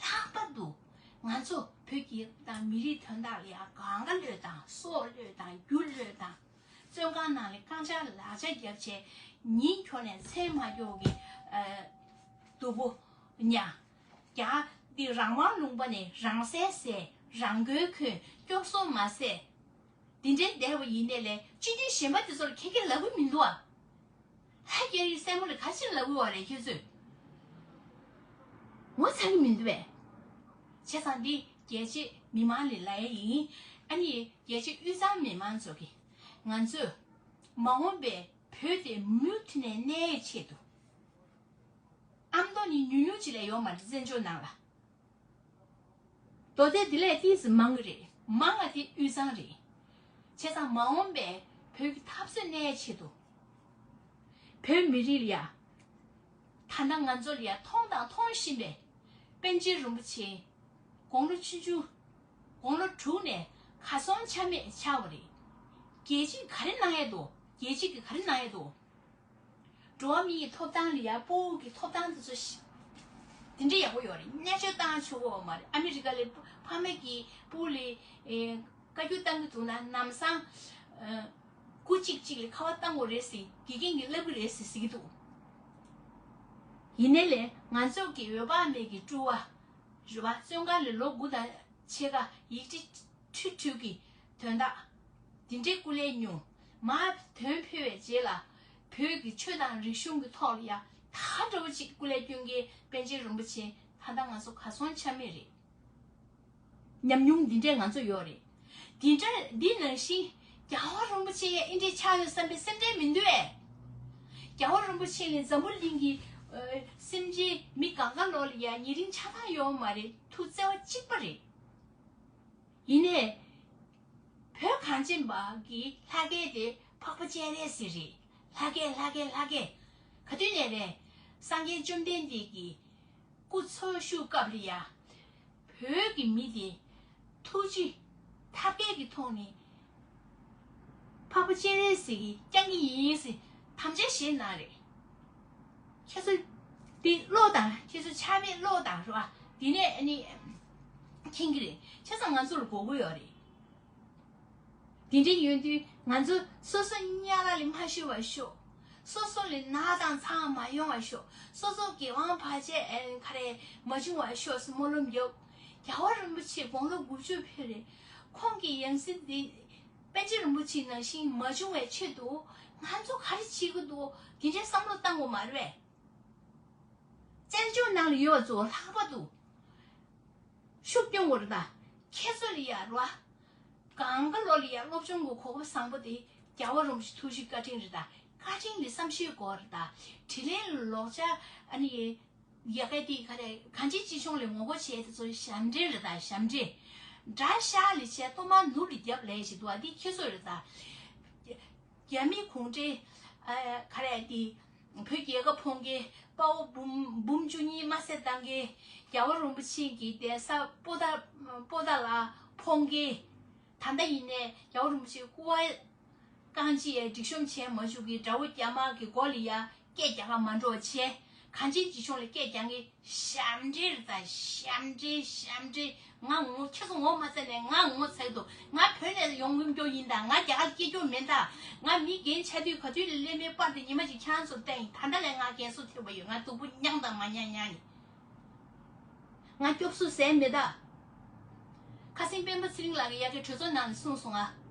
ལྷག་པར་དུ་ང་ཚོ་བོད་ཀྱི་དང་མི་རིགས་དོན་དག་ལ་ཡང་གང་ག་བློས་བཏང་། སྲོག་བློས་བཏང་། རྒྱུ་བློས་བཏང་། བཙོན་ཁང་ནང་ལ་རྐང་ལྕགས་ལག་ལྕགས་བརྒྱབ་བྱས་ཉིན་འཁྱོག་ནས་མཚན་མ་འཁྱོག་གི་ཨ་སྡུག་པོ་མྱངས། རྒྱ་འདི་རང་དབང་ལུང་པ་ནས་རང་བསད་བསད། རང་མགོ་འཁོན། སྐྱོབ་གསོ་མ་བསད། འདི་འདྲའི་བསྡད་པ་ཡིན་ནའི་ལས་སྤྱི་འཐུས་གཞན་པ་དེ་ཚོར་ཁྱེད་ཀྱིས་ལབ་གི་མི་འདུག་ཨ། ལྷ་རྒྱལ་བའི་སྲས་མོ་ལ་ག་ཅིར་ལབ་དགོས་བ་རེད་ཁྱོད་ཚོས། ངོ་ཚ་གི་མི་འདུག་པས། བྱས་ཙང་འདི་རྒྱལ་གཅེས་མི་མང་ལ་ལབ་ཡ་ཡིན། ཨ་ནི་རྒྱལ་གཅེས་དབུས་གཙང་མི་མང་ཚོ་གིས་ང་ཚོས་མ་འོངས་པའི་བོད་དེ་མུ་མཐུད་ནས་གནས་ཡའི་ཆེད་དུ། ཨ་མདོ་ནི་ཉུང་ཉུང་ཅིག་ལས་ཡོད་མ་རེད་བཙན་བྱོལ་ནང་ལ། མདོ་སྡེ་འདི་ལས་ཏོག་ཙམ་མང་གི་རེད། མང་བ་དེ་དབུས་གཙང་རེད། བྱས་ཙང་མ་འོངས་པའི་བོད་ཀྱི་འཐབ་རྩོད་གནས་ཆེད་དུ། བོད་མི་རིགས་ལ་ཡ། ད་ལྟ་ང་ཚོ་ལ་ཡ་མཐོང་དང་མཐོང་བཞིན་པའི་པཎ་ཆེན་རིན་པོ་ཆེ། དགུང་ལོ་ཆུང་ཆུང་། དགུང་ལོ་དྲུག་ནས་གར་སོང་ཆ་མེད་ཆགས་པ་རེད། རྒྱལ་སྤྱིས་ག་རེ་གནང་ཡས་འདུག་རྒྱལ་སྤྱི་གིས་ག་རེ་གནང་ཡས་འདུག་འགྲོ་བ་མིའི་ཐོབ་ཐང་ལ་ཡ་ཕྲུ་གུ་གི་ཐོབ་ཐང་དེ་ཚོ་ཞིག་དེ་འདྲ་ཡག་པོ་ཡོད་རེད། བརྙས་བཅོས་བཏང་ཆོག་གི་ཡོད་མ་རེད། ཨ་མི་རི་ཀ་ལ་ཕ་མ་གིས་ཕྲུ་གུ་ལ་ཨེ་བཀའ་བཀྱོན་བཏང་གི་འདུག་ན་ལམ་སང་ཨ་སྐུ་གཅིག་གཅིག་ལ་ཁ་པར་བཏང་དགོས་རེད་ཟེར། དགེ་རྒན་གྱིས་ལབ་གི་རེད་ཟེར་ཟེར་གྱི་འདུག་ཡིན་ནའི་ལས་ང་ཚོ་གི་འོས་འབབ་མེད་ཀྱི་ཕྲུ་གུ་རེད་བ། བཙོན་ཁང་ལ་ལོ་དགུ་དང་ཕྱེད་ཀ་ཡིག་ཆ་འཁྲུལ་འཁྲུལ་གྱི་དོན་དག་འདི་འདྲའི་སྐུ་ལས་ཉུང་མ་དོན་ཕུལ་བའི་རྗེས་ལ་བོད་ཀྱི་ཆོས་དང་རིག་གཞུང་གི་ཐོག་ལ་ཡ་ད་འདྲ་བོ་ཅིག་སྐུ་ལས་བསྐྱོན་མཁན་པཎ་ཆེན་རིན་པོ་ཆེ་ད་ལྟ་ང་ཚོ་གར་སོང་ཆ་མེད་རེད། ཉམས་མྱོང་འདི་འདྲས་ང་ཚོ་ཡོད་རེད། འདི་འདྲ་འདི་ནང་བཞིན་རྒྱལ་བ་རིན་པོ་ཆེ་ཡ་ཨེ་འདྲས་ཆགས་ཡོད་བསམ་པའི་སེམས་ཁྲལ་མི་འདུག་ཨེ། རྒྱལ་བ་རིན་པོ་ཆེ་ནི་འཛམ་བུ་གླིང་གི་ སེམས་ཅན་མི་གང་ག་ལོ་ལ་ཡ་ཉེ་རིང་ཆགས་སྡང་ཡོད་མ་རེད། ཐུགས་བརྩེ་བ་གཅིག་པ་རེད། ཡིན་ནའི་བོད་གངས་ཅན་པ་གི་ལྷ་སྐལ་དེ་འཕགས་པ་སྤྱན་རས་གཟིགས་རེད། ལྷ་སྐལ་ལྷ་སྐལ་ལྷ་སྐལ། ག་དུས་ནས་རེད། སངས་རྒྱས་བཅོམ་ལྡན་འདས་ཀྱི་སྐུ་འཚོ་བཞུགས་སྐབས་ལ་ཡ། བོད་ཀྱི་མི་དེ་ཐུགས་རྗེ་ཐབས་མཁས་ཀྱི་ཐོག་ནས་འཕགས་པ་སྤྱན་རས་གཟིགས་ཀྱིས་བསྐྱངས་ཀྱི་ཡིན་ཟེར་དམ་བཅའ་བཞེས་གནང་རེད། ཁྱེད་ཚོ་འདི་ཀློག་དང་། ཁྱེད་ཚོ་ཆ་མེད་ཀློག་དང་རེད་བ། འདི་ནས་ཨ་ནི་མཁྱེན་གྱི་རེད། བྱས་ཙང་ང་ཚོ་ལ་དགོས་མཁོ་ཡོད་རེད། དེ་འདྲ་ཡོད་དུས་ང་ཚོ་སོ་སོ་གཉའ་ལ་ལས་མ་ཤི་བར་ཤོག། སོ་སོ་ལ་ན་དང་ཚ་མ་ཡོང་བར་ཤོག། སོ་སོ་སྒེར་དབང་བར་ཆད་ཨེ་ག་རེ་མ་བྱུང་བར་ཤོག་ཟེར་སྨོན་ལམ་རྒྱོབ། རྒྱལ་བ་རིན་པོ་ཆེ་དགུང་ལོ་དགུ་བཅུ་ཕེབས་རེད། ཁོང་གི་ཡང་སྲིད་འདི་པཎ་ཆེན་རིན་པོ་ཆེ་ནང་བཞིན་མ་བྱུང་བའི་ཆེད་དུ་ང་ཚོ་ག་རེ་བྱེད་ཀྱི་འདུག། དེ་འདྲའི་བསམ་བློ་བཏང་དགོས་མ་རེད་པས། བཙན་བྱོལ་ནང་ལ་ཡོད་ཚོ་ལྷག་པར་དུ་ཤུགས་སྐྱོན་དགོས་རེད་ད། ཁྱེད་ཚོ་ལ་ཡ་རོ། གང་ག་ལོ་ལ་ཡ་སློབ་སྦྱོང་གི་གོ་སྐབས་བཟང་པོ་དེ་རྒྱལ་བ་རིན་པོ་ཆེ་ཐུགས་རྗེ་བཀའ་དྲིན་རེད་ད། བཀའ་དྲིན་ལ་བསམ་ཤེས་དགོས་རེད་ད། དྲིན་ལན་ལོག་ཆ་ཨ་ནི་ཡ་གི་དེ་ག་རེ་གང་ཅིའི་ཅི་བྱུང་ལ་ངོ་རྒོལ་བྱས་དེ་ཚོ་ཞབས་འདྲེན་རེད་ད། ཞབས་འདྲེན། དགྲ་ཤ་ལ་བྱས་གཏོར་མ་ནུབ་ལ་རྒྱབ་ལས་ཞིག་འདུག་ཨ། དེ་ཁྱེད་ཚོ་རེད་ད། རྒྱ་མི་གུང་ཁྲན་ཨ་ག་རེ་དེ་བོད་རྒྱལ་ཁབ་ཕོག་མཁན། དཔའ་བོ་འབུམ་འབུམ་བཅུ་གཉིས་དམར་གསོད་བཏང་མཁན། རྒྱལ་བ་རིན་པོ་ཆེ་གི་གདན་ས་པོ་ཏཱ་པོ་ཏཱ་ལ་ཕོག་མཁན། ད་ལྟ་ཡིན་ནའི་རྒྱལ་བ་རིན་པོ་ཆེ་སྐུ་པར་བཀང་རྗེས་ཡ་སྒྲིག་གཤོམ་བྱས་མ་བཅུག་གི་དགྲ་བོ་རྒྱ་དམར་གི་མགོ་ལ་ཡ་སྐད་རྒྱག་ག་མ་འགྲོ་བྱས། གང་ཅིའི་ཅི་བྱུང་ལ་སྐད་རྒྱག་མཁན། ཞབས་འདྲེན་རེད་ད། ཞབས་འདྲེན། ཞབས་འདྲེན། ང་ངོ་། ཁྱེད་ཚོ་ངོ་མ་ཚ་ནས་ང་ངོ་ཚ་གི་འདུག། ང་བོད་ནས་ཡོང་མཁན་ཡིན་ད། ང་རྒྱ་གར་སྐྱེས་རྒྱུ་མིན་ད། ང་མི་རྒན་ཆགས་དུས་ག་དུས་ལ་སླེབས་མིན་པར་དེ་ཉི་མ་གཅིག་ཁྱེད་རང་ཚོར་བསྟན་ཡིན། ད་ལྟ་ལས་ང་རྒན་གསོ་ཐེབས་པ་ཡོད། ང་སྡུག་པོ་མྱངས་དང་མ་མྱངས་མྱངས་ནི། ང་སྐྱོབ་གསོ་ཟས་མེད་ད། ཁ་སེང་སྤེན་པ་ཚེ་རིང་ལགས་ཀྱིས་ཡ་གི་གྲོས་ཚོགས་ནང་ནས་གསུངས་སོང་ང་།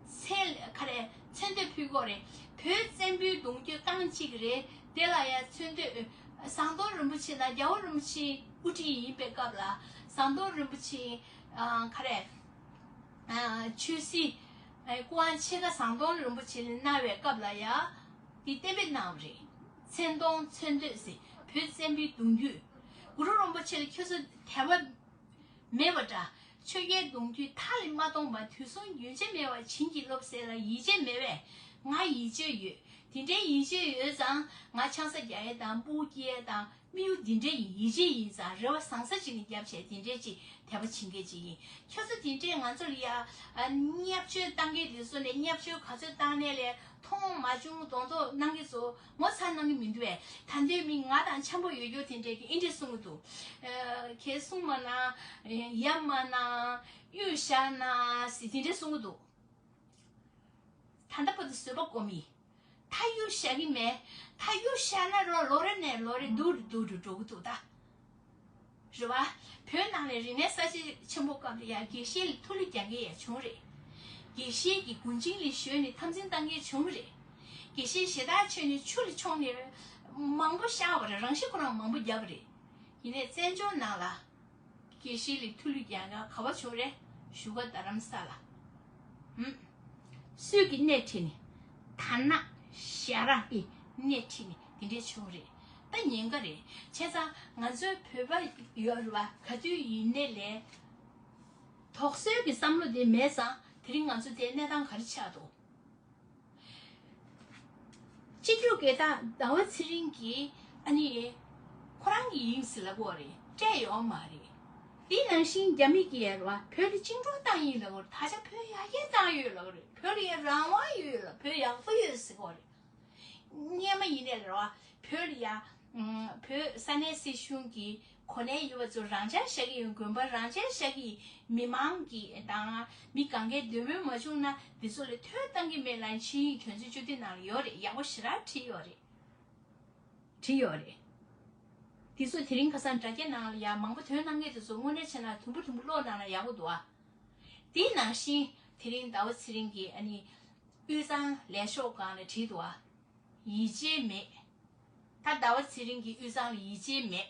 མཚན་ག་རེ་མཚན་བསྟོད་ཕུལ་དགོས་རེད། བོད་བཙན་པོའི་གདུང་རྒྱུད་རྐང་གཅིག་རེད། དེ་ལ་ཡང་མཚན་བསྟོད། ཟམ་གདོང་རིན་པོ་ཆེ་དང་རྒྱལ་བ་རིན་པོ་ཆེ་དབུ་ཁྲིད་ཡིན་པའི་སྐབས་ལ། ཟམ་གདོང་རིན་པོ་ཆེ་ཨ་ག་རེ་ཨ་ཆོས་སྲིད་ཨ་སྐུ་དབང་ཕྱེད་ཀ་ཟམ་གདོང་རིན་པོ་ཆེ་ལ་གནང་བའི་སྐབས་ལ་ཡང་དེ་གཏན་འབེབས་གནང་བ་རེད། མཚན་གདོང་མཚན་བསྟོད་ཟེར། བོད་བཙན་པོའི་གདུང་རྒྱུད། གུ་རུ་རིན་པོ་ཆེ་ལ་ཁྱོད་ཚོ་དད་པ་མེད་པ་འདྲ། ཆོས་རྒྱལ་གདུང་རྒྱུད་མཐའ་ལས་མ་སྟོངས་པ། དུས་གསུམ་རྒྱུན་ཆད་མེད་པ་བྱིན་གྱིས་རློབས་ཟེར་ལ་ཡིད་ཆེས་མེད་པས། ང་ཡིད་ཆེས་ཡོད། དེ་འདྲའི་ཡིད་ཆེས་ཡོད་ཙང་ང་ཆང་ས་རྒྱག་ཡས་དང་སྤུ་གུ་སྐྱེ་ཡས་དང་དམིགས་ཡུལ་འདི་འདྲ་ཡིན། ཡིད་ཆེས་ཡིན་ཙང་རེ་བ་བཟང་ས་ཅིག་ནས་རྒྱབ་བྱས་དེ་འདྲའི་ཅིག་དད་པ་བྱེད་མཁན་ཅིག་ཡིན། ཁྱོད་ཚོ་དེ་འདྲས་ང་ཚོ་ལ་ཡ་ཨ་བརྙས་བཅོས་བཏང་མཁན་དེ་ཚོ་ལ་བརྙས་བཅོས་ག་ཚོད་བཏང་ནའི་ལས་མཐོང་མ་བྱུང་མདོག་མདོག་གནང་མཁན་ཚོ་ངོ་ཚ་གནང་གི་མི་འདུག་པས། ད་འདོད་མི་ང་དང་འཆམ་པོ་ཡོད་རྒྱུ་དེ་འདྲས་ཀྱི་ཨེ་འདྲས་གསུང་གི་འདུག། ཨ་གས་གསུང་མ་གནང་། ཡ་མ་གནང་། གཡུག་བཞག་གནང་ཟེར་དེ་འདྲས་གསུང་གི་འདུག། ད་ལྟ་བར་དུ་བཟོད་པ་སྒོམ་ཡིན། ད་གཡུག་བཞག་གི་མེད། ད་གཡུག་བཞག་ན་རོ་ལོ་རེ་ནས་ལོ་རེ་སྡུག་རུ་སྡུག་རུ་འགྲོ་གི་འདུག་ད། རེད་བ། བོད་ནང་ནས་རིག་གནས་གསར་བརྗེ་ཆེན་པོ་སྐབས་ལ་ཡང་དགེ་བཤེས་ལ་ཐུགས་ལ་རྒྱག་མཁན་ཡང་བྱུང་རེད། དགེ་བཤེས་ཀྱི་དགུན་ཆིངས་ལ་ཞོན་ནས་འཐབ་འཛིང་བཏང་མཁན་བྱུང་རེད། དགེ་བཤེས་ཞེ་དྲག་ཆོས་ནས་ཆུ་ལ་མཆོངས་ནས་མང་པོ་བཤགས་པ་རེད། རང་ཤི་ཁོ་རང་མང་པོ་བརྒྱབ་པ་རེད། ཡིན་ནའི་བཙན་བྱོལ་ནང་ལ། དགེ་བཤེས་ལ་ཐུགས་ལུས་རྒྱག་མཁན་ག་བ་བྱུང་རེད། བཞུགས་སྒར་རྡ་རམ་ས་ལ། ཧུམ། སུས་ཀྱིས་སྣེ་ཁྲིད་ནས། དར་ནག་ཞྭ་ར་གིས་སྣེ་ཁྲིད་ནས་དེ་འདྲས་བྱུང་རེད། ད་ཉེན་ཁ་རེད། བྱས་ཙང་ང་ཚོའི་བོད་པ་ཡོད་རེད་བ། ག་དུས་ཡིན་ནའི་ལས། དོགས་ཟོན་གྱི་བསམ་བློ་དེ་མེད་ཙང་དེ་རིང་ང་ཚོ་དེ་གནས་སྟངས་ག་རེ་ཆགས་འདུག། སྤྱི་འཐུས་དགེ་རྟག་ཟླ་བ་ཚེ་རིང་གིས་ཨ་ནི་ཁོ་རང་གི་ཡིན་ཟེར་ལབ་ཀྱི་ཡོད་རེད། སྤྲད་ཡོད་མ་རེད། དེ་ནང་བཞིན་རྒྱ་མི་གིས་ཡ་རེད་བ། བོད་ལ་བཅིངས་འགྲོལ་བཏང་ཡིན་ལབ་ཀྱི་ཡོད་རེད། ད་ཆ་བོད་ཡར་རྒྱས་བཏང་ཡོད་ལབ་ཀྱི་རེད། བོད་ལ་ཡ་རང་དབང་ཡོད་ལབ། བོད་ཡག་པོ་ཡོད་ཟེར་གྱི་ཡོད་རེད། སྔོན་མ་ཡིན་ནའི་རེད་བ། བོད་ལ་ཡ་ཨམ་བོད་ས་གནས་སྲིད་གཞུང་གི་གོ་གནས་ཡོད་པ་ཚོ་རང་འཇགས་བཞག་གི་ཡོད། དགོན་པ་རང་འཇགས་བཞག་གི་ཡོད། མི་མང་གི་དང་མི་གང་གའི་འདོད་མོས་མ་བྱུང་ན་དེ་ཚོ་ལ་ཐོ་བཏང་གི་མེད་ལབ་ཆིངས་ཡིག་དོན་ཚན་བཅུ་བདུན་ནང་ལ་ཡོད་རེད། ཡག་པོ་ཞེ་དྲག་བྲིས་ཡོད་རེད། བྲིས་ཡོད་རེད། དེ་ཚོ་དེ་རིང་ཁ་སང་དྲ་རྒྱ་ནང་ལ་ཡ་མང་པོ་ཐོན་གནང་མཁན་དེ་ཚོ་དངོས་གནས་བྱས་ན་དུམ་བུ་དུམ་བུ་ཀློག་གནང་ན་ཡག་པོ་འདུག་ཨ། དེ་ནང་བཞིན་དེ་རིང་ཟླ་བ་ཚེ་རིང་གིས་ཨ་ནི་དབུས་གཙང་ལས་ཤོག་སྒང་ལ་བྲིས་འདུག་ཨ། ཡིད་ཆེས་མེད། ད་ཟླ་བ་ཚེ་རིང་གི་དབུས་གཙང་ལ་ཡིད་ཆེས་མེད།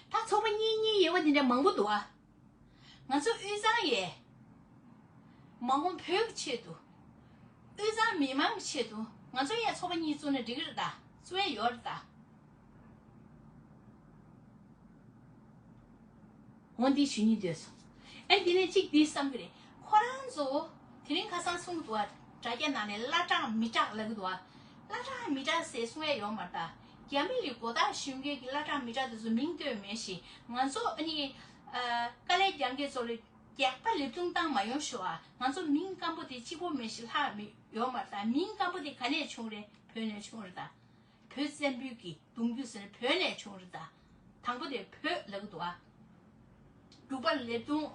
ད་ཚོགས་པ་གཉིས་གཉིས་ཡོད་པ་དེ་འདྲ་མང་པོ་འདུག་ཨ། ང་ཚོ་དབུས་གཙང་ཡས། མ་འོངས་བོད་ཀྱི་ཆེད་དུ། དབུས་གཙང་མི་མང་གི་ཆེད་དུ་ང་ཚོ་ཡས་ཚོགས་པ་གཉིས་བཙུགས་ན་འགྲིག་གི་རེད་ད། གསུང་ཡས་ཡོད་རེད་ད། འོ་འདི་ཞུ་སྙིང་འདོད་སོང་། ཨ་འདི་ནས་གཅིག་འདི་བསམ་གི་རེད། ཁོ་རང་ཚོ་དེ་རིང་ཁ་སང་གསུང་གི་འདུག་བ། དྲ་རྒྱ་ནང་ནས་བླ་བྲང་མི་བྲག་ལབ་གི་འདུག་བ། བླ་བྲང་མི་བྲག་ཟེར་གསུང་ཡས་ཡོད་མ་རེད་ད། རྒྱ་མི་ལ་མགོ་བཏགས་ཞུ་མཁན་གྱི་བླ་བྲང་མི་བྲག་དེ་ཚོ་མིང་བཏོན་མེད་ཞེས། ང་ཚོ་ཨ་ནི་ཨ་དཀའ་ལས་རྒྱག་མཁན་ཚོ་ལ་རྒྱག་པ་ལེབ་རྡུང་བཏང་མ་ཡོང་ཞུ་བ། ང་ཚོ་མིང་སྐམ་པོ་དེ་གཅིག་པོ་མེད་ཞེས་ལྷག་མི་ཡོད་མ་རེད་ད། མིང་སྐམ་པོ་དེ་ག་ནས་བྱུང་རེད། བོད་ནས་བྱུང་རེད་ད། བོད་བཙན་པོའི་གི་གདུང་རྒྱུད་ཟེར་ནས་བོད་ནས་བྱུང་རེད་ད། དང་པོ་དེ་བོད་ལབ་གི་འདུག་ཨ། རྒྱུག་པ་ལེབ་རྡུང་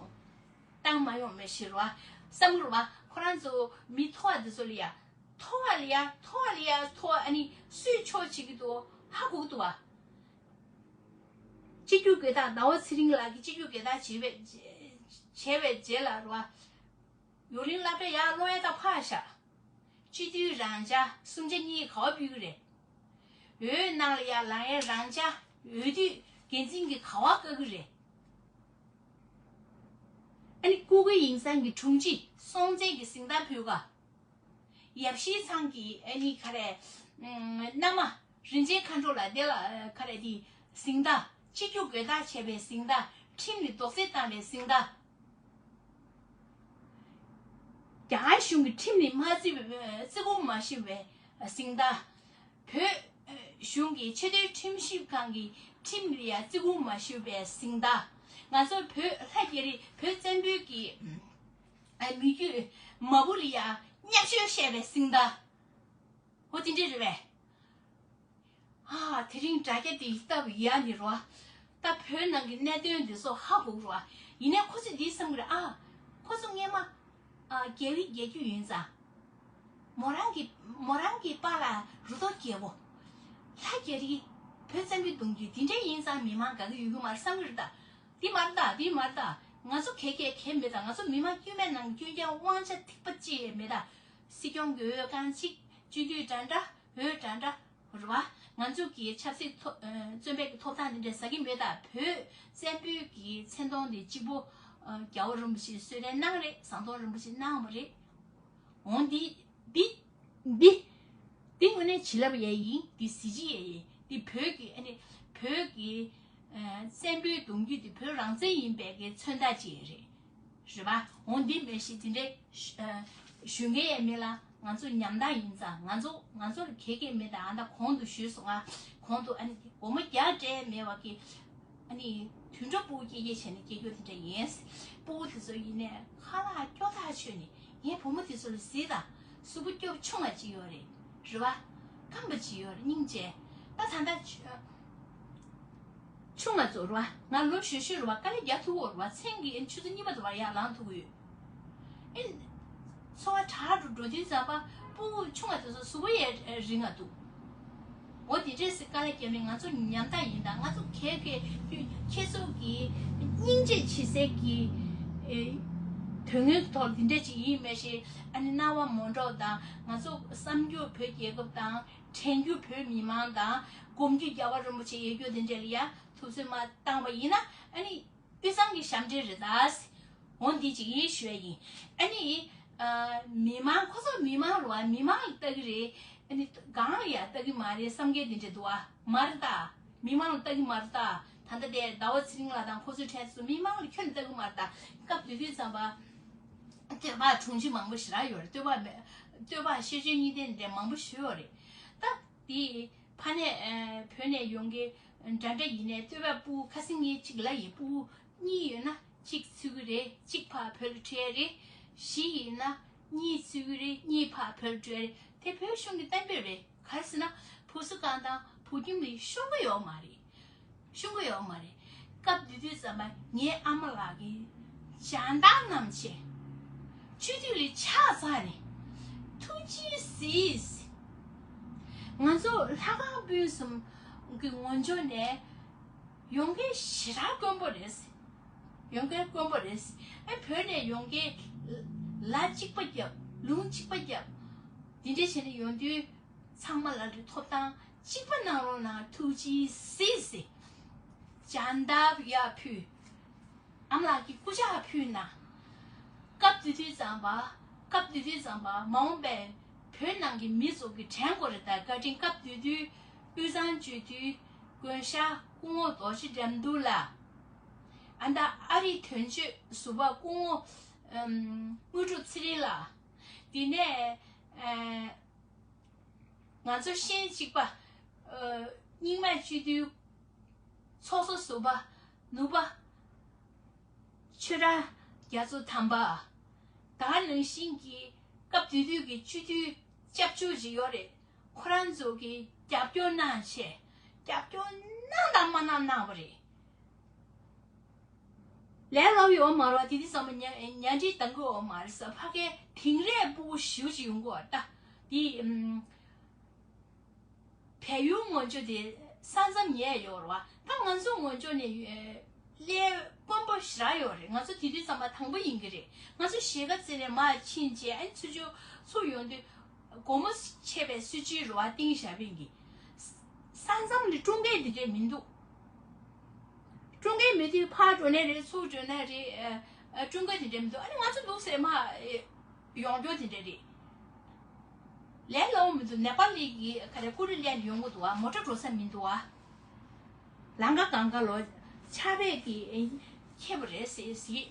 བཏང་མ་ཡོང་མེད་ཞེས་རེད་བ། བསམ་གི་རེད་བ། ཁོ་རང་ཚོ་མི་མཐོ་བ་འདི་ཚོ་ལ་ཡ། མཐོ་བ་ལ་ཡ་མཐོ་བ་ལ་ཡ་མཐོ་བ། ཨ་ནི་སུས་ཆོག་བྱེད་ཀྱི་འདུག་ཧ་གོ་གི་འདུག་བ། སྤྱི་རྒྱུ་དགོས་དག་ཟླ་བ་ཚེ་རིང་ལགས་ཀྱིས་སྤྱི་རྒྱུ་དགོས་དག་བྱས་པའི་བྱས་པའི་རྗེས་ལ་རེད་བ། ཡུག་རིང་སློབ་གྲྭ་ཡར་སློབ་ཡ་ད་ཕར་བཞག་སྤྱི་འཐུས་རང་འཇགས་གསུམ་ཆ་གཉིས་ག་བ་ཕུལ་གི་རེད། འོས་ནང་ལ་ཡར་ལངས་ཡ་རང་འཇགས་འོས་བསྡུ་འགན་འཛིན་གྱི་ག་བ་བཀའ་གི་རེད། ཨ་ནི་ཀུ་ཀུ་དབྱིན་ཚང་གི་དྲུང་ཆེ་སྲོང་བཙན་གྱི་གཟེངས་རྟགས་ཕུལ་ག་ཡབ་གཞིས་ཚང་གི་ཨ་ནི་ག་རེ། ཨམ། མནའ་མ་རིན་ཆེན་མཁའ་འགྲོ་ལགས་དེ་ལ་ག་རེ་དེ་གཟེངས་རྟགས་སྤྱི་རྒྱུ་དགོས་དག་བྱས་པའི་གཟེངས་རྟགས། ཁྲིམས་ལ་རྡོག་རྫིས་བཏང་བའི་གཟེངས་རྟགས། རྒྱ་གར་གཞུང་གི་ཁྲིམས་ལ་མ་བརྩི་བའི་བརྩི་བཀུར་མ་ཞུ་བའི་གཟེངས་རྟགས། བོད་གཞུང་གི་ཆེས་མཐོའི་ཁྲིམས་ཞིབ་ཁང་གི་ཁྲིམས་ལ་ཡང་བརྩི་བཀུར་མ་ཞུ་བའི་གཟེངས་རྟགས། ང་ཚོ་བོད་ལྷ་རྒྱ་རི་བོད་བཙན་པོའི་གི་མི་རྒྱུད་མ་བུ་ལ་ཡང་བརྙས་བཅོས་བྱས་པའི་གཟེངས་རྟགས། འོ་དེ་འདྲ་རེད་པས། ཨ། དེ་རིང་དྲ་རྒྱ་འདི་ལྟ་བུ་ཡག་ནི་རོ། ད་བོད་ནང་གི་གནད་དོན་འདི་ཚོ་ཧ་གོ་གི་རོ། ཡིན་ནའི་ཁོ་ཚོས་འདི་བསམ་གི་རེད། ཨ། ཁོ་ཚོ་སྔས་མ། ཨ། རྒྱལ་བའི་རྒྱལ་རྒྱུད་ཡིན་ཙང་། མོ་རང་གི་མོ་རང་གི་པཱ་ལགས་རུ་ཐོག་རྒྱལ་པོ། ལྷ་རྒྱ་རི། བོད་བཙན་པོའི་གདུང་རྒྱུད་འདི་འདྲ་ཡིན་ཙང་མི་མང་དགའ་གི་ཡོད་གི་མ་རེད་བསམ་གི་རེད་ད། འདི་མ་རེད་ད། འདི་མ་རེད་ད། ང་ཚོ་ག་གེ་ག་གེ་མེད་ད། ང་ཚོ་མི་མང་དཀྱུས་མའི་ནང་དཀྱུས་ཀྱང་དབང་ཆ་ཐིགས་པ་གཅིག་ཡང་མེད་ད། སྲིད་སྐྱོང་གི་འོས་རྐང་གཅིག་སྤྱི་འཐུས་འདྲ་འདྲ། འོས་འདྲ་འདྲ། རེད་བ། ང་ཚོ་གི་ཆབ་སྲིད་ཐོ་ཨ་བཙོན་པའི་གི་ཐོབ་ཐང་འདི་འདྲ་ཟ་གི་མེད་ད། བོད་བཙན་པོའི་གི་མཚན་མཐོང་འདི་གཅིག་པོ་ཨ་རྒྱལ་བ་རིན་པོ་ཆེས་གསོལ་རས་གནང་རེད། ཟམ་གདོང་རིན་པོ་ཆེས་གནང་བ་རེད། འོང་འདི་འདི་འདི་འདི་དངོས་གནས་བྱིན་རླབས་ཡག་ཡིན། འདི་གཟི་བརྗིད་ཡག་ཡིན། འདི་བོད་ཀྱི་ཨ་ནི་བོད་ཀྱི་ཨ་བཙན་པོའི་གདུང་རྒྱུད་འདི་བོད་རང་བཙན་ཡིན་པའི་གི་མཚོན་རྟགས་ཅིག་རེད། རེད་པ། འོ་འདི་མེད་ཞིག་འདི་འདྲའི་ཞུ་ཨ་ཞུ་མཁན་ཡང་མེད་ལ། ང་ཚོ་ཉམ་ཐག་ཡིན་ཙང་ང་ཚོ་ང་ཚོར་ག་གེ་མེད་ད། ཨ་ད་གོང་དུ་ཞུས་སོང་ང་། གོང་དུ་ཨ་ནི་སྒོར་མོ་བརྒྱ་སྤྲད་མེད་པ་གི་ཨ་ནི་དུད་འགྲོ་སྤུ་གུ་སྐྱེ་སྐྱེ་བྱས་ནས་སྐྱེ་རྒྱུ་དེ་འདྲ་ཡིན། སྤུ་གུ་དེ་ཚོ་ཡིན་ནས་ཁ་ལག་སྐྱོ་ཐག་ཆོད་ནས། ངའི་བུ་མོ་དེ་ཚོ་ལ་གཟིགས་དང་། གཟུགས་པོ་སྐྱོ་པོ་ཆུང་བ་ཅིག་ཡོད་རེད། རེད་བ། སྐམ་པ་ཅིག་ཡོད་རེད། སྙིང་རྗེ། ད་ད་ལྟ་ཆུ་ཆུང་བ་ཚོ་རེད་བ། ང་ལོ་གཞོན་གཞོན་རེད་བ། དཀའ་ལས་རྒྱག་ཐུབ་ཀྱི་ཡོད་རེད་བ། མཚན་གྱི་ཆུ་ཚོད་གཉིས་པ་དུ་བར་ཡར་ལངས་ཐུབ་ཀྱི་ཡོད། ཨེ། འཚོ་བ་དྲག་རུ་འགྲོ་དུས་ཙམ་པ་སྤུ་གུ་ཆུང་བ་དེ་ཚོ་གཟུགས་པོ་ཡང་རིང་བ་འདུག་འོ་དེ་འདྲས་སེ་དཀའ་ལས་བརྒྱབ་ནས་ང་ཚོ་ཉམ་ཐག་ཡིན་ད། ང་ཚོ་ག་གེ་ཁྱེད་ཚོ་གི་སྙིང་རྗེ་བྱེད་སའི་གི་ཨེ་དོན་དངོས་ཐོག་འདི་འདྲས་ཅིག་ཡིན་མེད་ཞེས། ཨ་ནི་སྣང་བ་མོ་འགྲོ་དང་། ང་ཚོ་གསར་འགྱུར་བོད་རྒྱལ་ཁབ་དང་། དྲན་རྒྱུ་བོད་མི་མང་དང་། སྒོམ་རྒྱུ་རྒྱལ་བ་རིན་པོ་ཆེ་ཡོད་རྒྱུ་དེ་འདྲས་ལ་ཡ་ཐུགས་སེམས་མ་བཏང་བ་ཡིན་ན། ཨ་ནི་དབུས་གཙང་གི་ཞབས་འདྲེན་རེད་ད། འོ་འདི་ཅིག་ཡིན་ཞུ་ཡ་ཡིན། ཨ་ནི་ཨ་མི་མང་ཁོ་ཚོ་མི་མང་རེད་བ། མི་མང་ལ་ལྟ་གི་རེད། ཨ་ནི་གང་ལ་ཡ་ལྟ་གི་མ་རེད་བསམ་མཁན་དེ་འདྲ་འདུག་བ། མ་རེད་ད། མི་མང་ལ་ལྟ་གི་མ་རེད་ད། ད་ལྟ་དེ་ཟླ་བ་ཚེ་རིང་ལགས་དང་ཁོ་ཚོའི་གྲས་སུ་མི་མང་ལ་ཁྱོན་ལ་ལྟ་གི་མ་རེད་ད། སྐབས་དེ་དུས་ཙམ་པ་བསྟོད་པ་དྲུང་ཆེ་མང་པོ་ཞེ་དྲག་ཡོད་རེད། བསྟོད་པ་མེད། བསྟོད་པ་ཤེས་བྱའི་གཉིས་ལྡན་འདྲ་མང་པོ་ཞུས་ཡོད་རེད། ད་དེ་ཕ་ནས་ཨ་བོད་ནས་ཡོང་མཁན་འདྲ་འདྲ་ཡིན་ནའི་བསྟོད་པ་སྤུ་གུ་ཁ་སང་ངས་གཅིག་ལབ་ཡིན། སྤུ་གུ་གཉིས་ཡོད་ན་གཅིག་འཚོལ་གི་རེད། གཅིག་ཕར་བོད་ལ་སྤྲད་རེད། བཞི་ཡིན་ན་གཉིས་འཚོལ་གི་རེད། གཉིས་ཕར་བོད་ལ་སྤྲད་རེད། དེ་བོད་གཞུང་གི་གཏན་འབེབས་རེད། ག་རེ་ཟེར་ན་བུ་གསོ་ཁང་དང་བུ་ཁྱིམ་ལ་ཤོང་གི་ཡོད་མ་རེད། ཤོང་གི་ཡོད་མ་རེད། སྐབས་དེ་དུས་ཙམ་པ་ངའི་ཨ་མ་ལགས་ཀྱིས་བྱ་འདག་རྣམས་བྱས། སྤྱི་འཐུས་ལ་ཕྱག་འཚལ་ནས་ཐུགས་རྗེ་གཟིགས། ང་ཚོ་ལྷ་ཁང་སྤུན་གསུམ་གྱི་ངོས་ཕྱོགས་ནས་ཡོང་མཁན་ཞེ་དྲག་དཀོན་པོ་རེད། ཡོང་མཁན་དཀོན་པོ་རེད། ཨེ་བོད་ནས་ཡོང་མཁན་ལ་གཅིག་པ་རྒྱབ། ལུང་གཅིག་པ་རྒྱབ། འདི་འདྲ་བྱས་ནས་ཡོང་དུས་ཚང་མ་ལ་ལུས་ཐོབ་ཐང་གཅིག་པ་གནང་རོགས་གནང་། ཐུགས་རྗེ་གཟིགས་ཟེར། བྱ་འདབ་ཡར་ཕུལ། ཨ་མ་ལགས་ཀྱི་སྐུ་ཕྱག་ཕུལ་ན། སྐབས་དེ་དུས་ཙམ་པ། སྐབས་དེ་དུས་ཙམ་པ་མ་འོངས་པའི་བོད་ནང་གི་མི་ཚོ་གི་དྲན་དགོས་རེད་ད། བཀའ་དྲིན་སྐབས་དེ་དུས་ དབུས་གཙང་སྤྱི་འཐུས་དགོན་ཤག་སྐུ་ངོ་རྡོ་རྗེ་འགྲན་བསྡུར་ལགས། ཨ་ད་ཨ་རིའི་དོན་གཅོད་ཟུར་པ་སྐུ་ངོ་ཨམ་དངོས་གྲུབ་ཚེ་རིང་ལགས། དེ་ནས་ཨ་ང་ཚོ་ཤེས་གཅིག་པ་ཨ་རྙིང་མ་སྤྱི་འཐུས་ཚོགས་གཙོ་ཟུར་པ་ནུབ་པ་ཆོས་གྲགས་རྒྱ་མཚོ་དམ་པ། ད་ག་ནང་བཞིན་གྱི་སྐབས་དེ་དུས་ཀྱི་སྤྱི་འཐུས་སྐྱབས་བཅོལ་ཅིག་ཡོད་རེད། ཁོ་རང་ཚོ་གིས་རྒྱབ་སྐྱོར་གནང་བྱས། རྒྱབ་སྐྱོར་གནང་དང་མ་གནང་གནང་བ་རེད། ལས་སླ་པོ་ཡོད་མ་རེད་བ། དེ་དུས་ཙམ་པ་ཉ་ཉ་འདྲི་གཏང་གི་ཡོད་མ་རེད་ཟེར། ཕ་གིའི་དིང་རིའི་སྤུ་གུ་ཞེ་པོ་ཅིག་ཡོང་གི་ཡོད་རེད་ད། དེ་ཨམ། བལ་ཡུལ་ངོས་ཕྱོགས་དེ་ས་མཚམས་ཉེ་ཡོད་རེད་བ། ད་ང་ཚོ་ངོས་ཕྱོགས་ནས་ཡོད་ལས་དཀོན་པོ་ཞེ་དྲག་ཡོད་རེད། ང་ཚོ་དེ་དུས་ཙམ་པ་དང་པོ་ཡིན་གྱི་རེད། ང་ཚོ་གཞིས་ཀ་རྩེ་ནས་མར་ཕྱིན་རྗེས་ཨ་ནི་ཚུར་ཚུར་ཚུར་ཡོང་དུས་སྒོ་མོ་ཕྱེ་བའི་སྲིད་ཇུས་རེད་བ། ཏིང་ཞའོ་ཕིང་གི་ས་མཚམས་ནི་ཀྲུང་གོའི་འདི་འདྲས་མི་འདུག་ཀྲུང་གོའི་མི་དེ་ཕར་འགྲོ་ནའི་རེད། ཚུར་འགྲོ་ནའི་རེད། ཨ་ཨ་ཀྲུང་གོའི་འདི་འདྲས་མི་འདུག་ཨ་ནི་ང་ཚོ་འདུག་ཟེར་མར་ཡོང་རྒྱུ་དེ་འདྲ་རེད། ལས་སླ་པོ་མི་འདུག་ནེ་པ་ལི་གི་ག་རེ་ཀུ་རི་ལན་ཡོང་གི་འདུག་ཨ། མོ་ཊ་འགྲོ་ས་མི་འདུག་ཨ། ལམ་ཁ་སྒང་ག་ལོ་ཆར་པས་ཀྱིས་ཁྱེར་བ་རེད་ཟེར་ཟེར།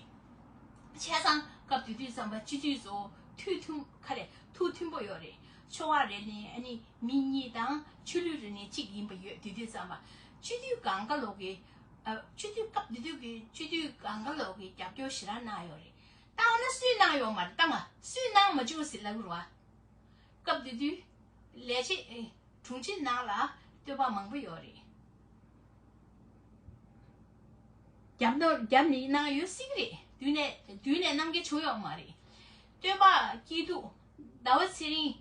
བྱས་ཙང་སྐབས་དེ་དུས་ཙམ་པ་སྤྱི་འཐུས་ཚོ་ཐུགས་མཐུན་ག་རེ་ཐུགས་མཐུན་པོ་ཡོད་རེད། ཆོལ་ཁ་རེ་ནས་ཨ་ནི་མི་གཉིས་དང་ཆོས་ལུགས་རེ་ནས་གཅིག་ཡིན་པ་ཡོད། དེ་དུས་ཙམ་པ་སྤྱི་འཐུས་སྒང་ག་ལོག་གི་ཨ་སྤྱི་འཐུས་སྐབས་དེ་དུས་ཀྱི་སྤྱི་འཐུས་སྒང་ག་ལོག་གི་རྒྱབ་སྐྱོར་ཞེ་དྲག་གནང་ཡོད་རེད། ད་འོ་ན་སུས་གནང་ཡོད་མ་རེད། ད་ང་སུས་གནང་མ་བྱུང་ཟེར་ལབ་རོགས་ཨ། སྐབས་དེ་དུས་ལས་བྱེད་ཨེ་དྲུང་ཆེ་ནང་ལ་བསྟོད་པ་མང་པོ་ཡོད་རེད། རྒྱབ་ནོར་རྒྱབ་ནི་གནང་ཡོད་སྲིད་ཀྱི་རེད། དུས་ནས་དུས་ནས་གནང་མཁན་བྱུང་ཡོད་མ་རེད། བསྟོད་པ་སྐྱིད་སྡུག་ཟླ་བ་ཚེ་རིང་།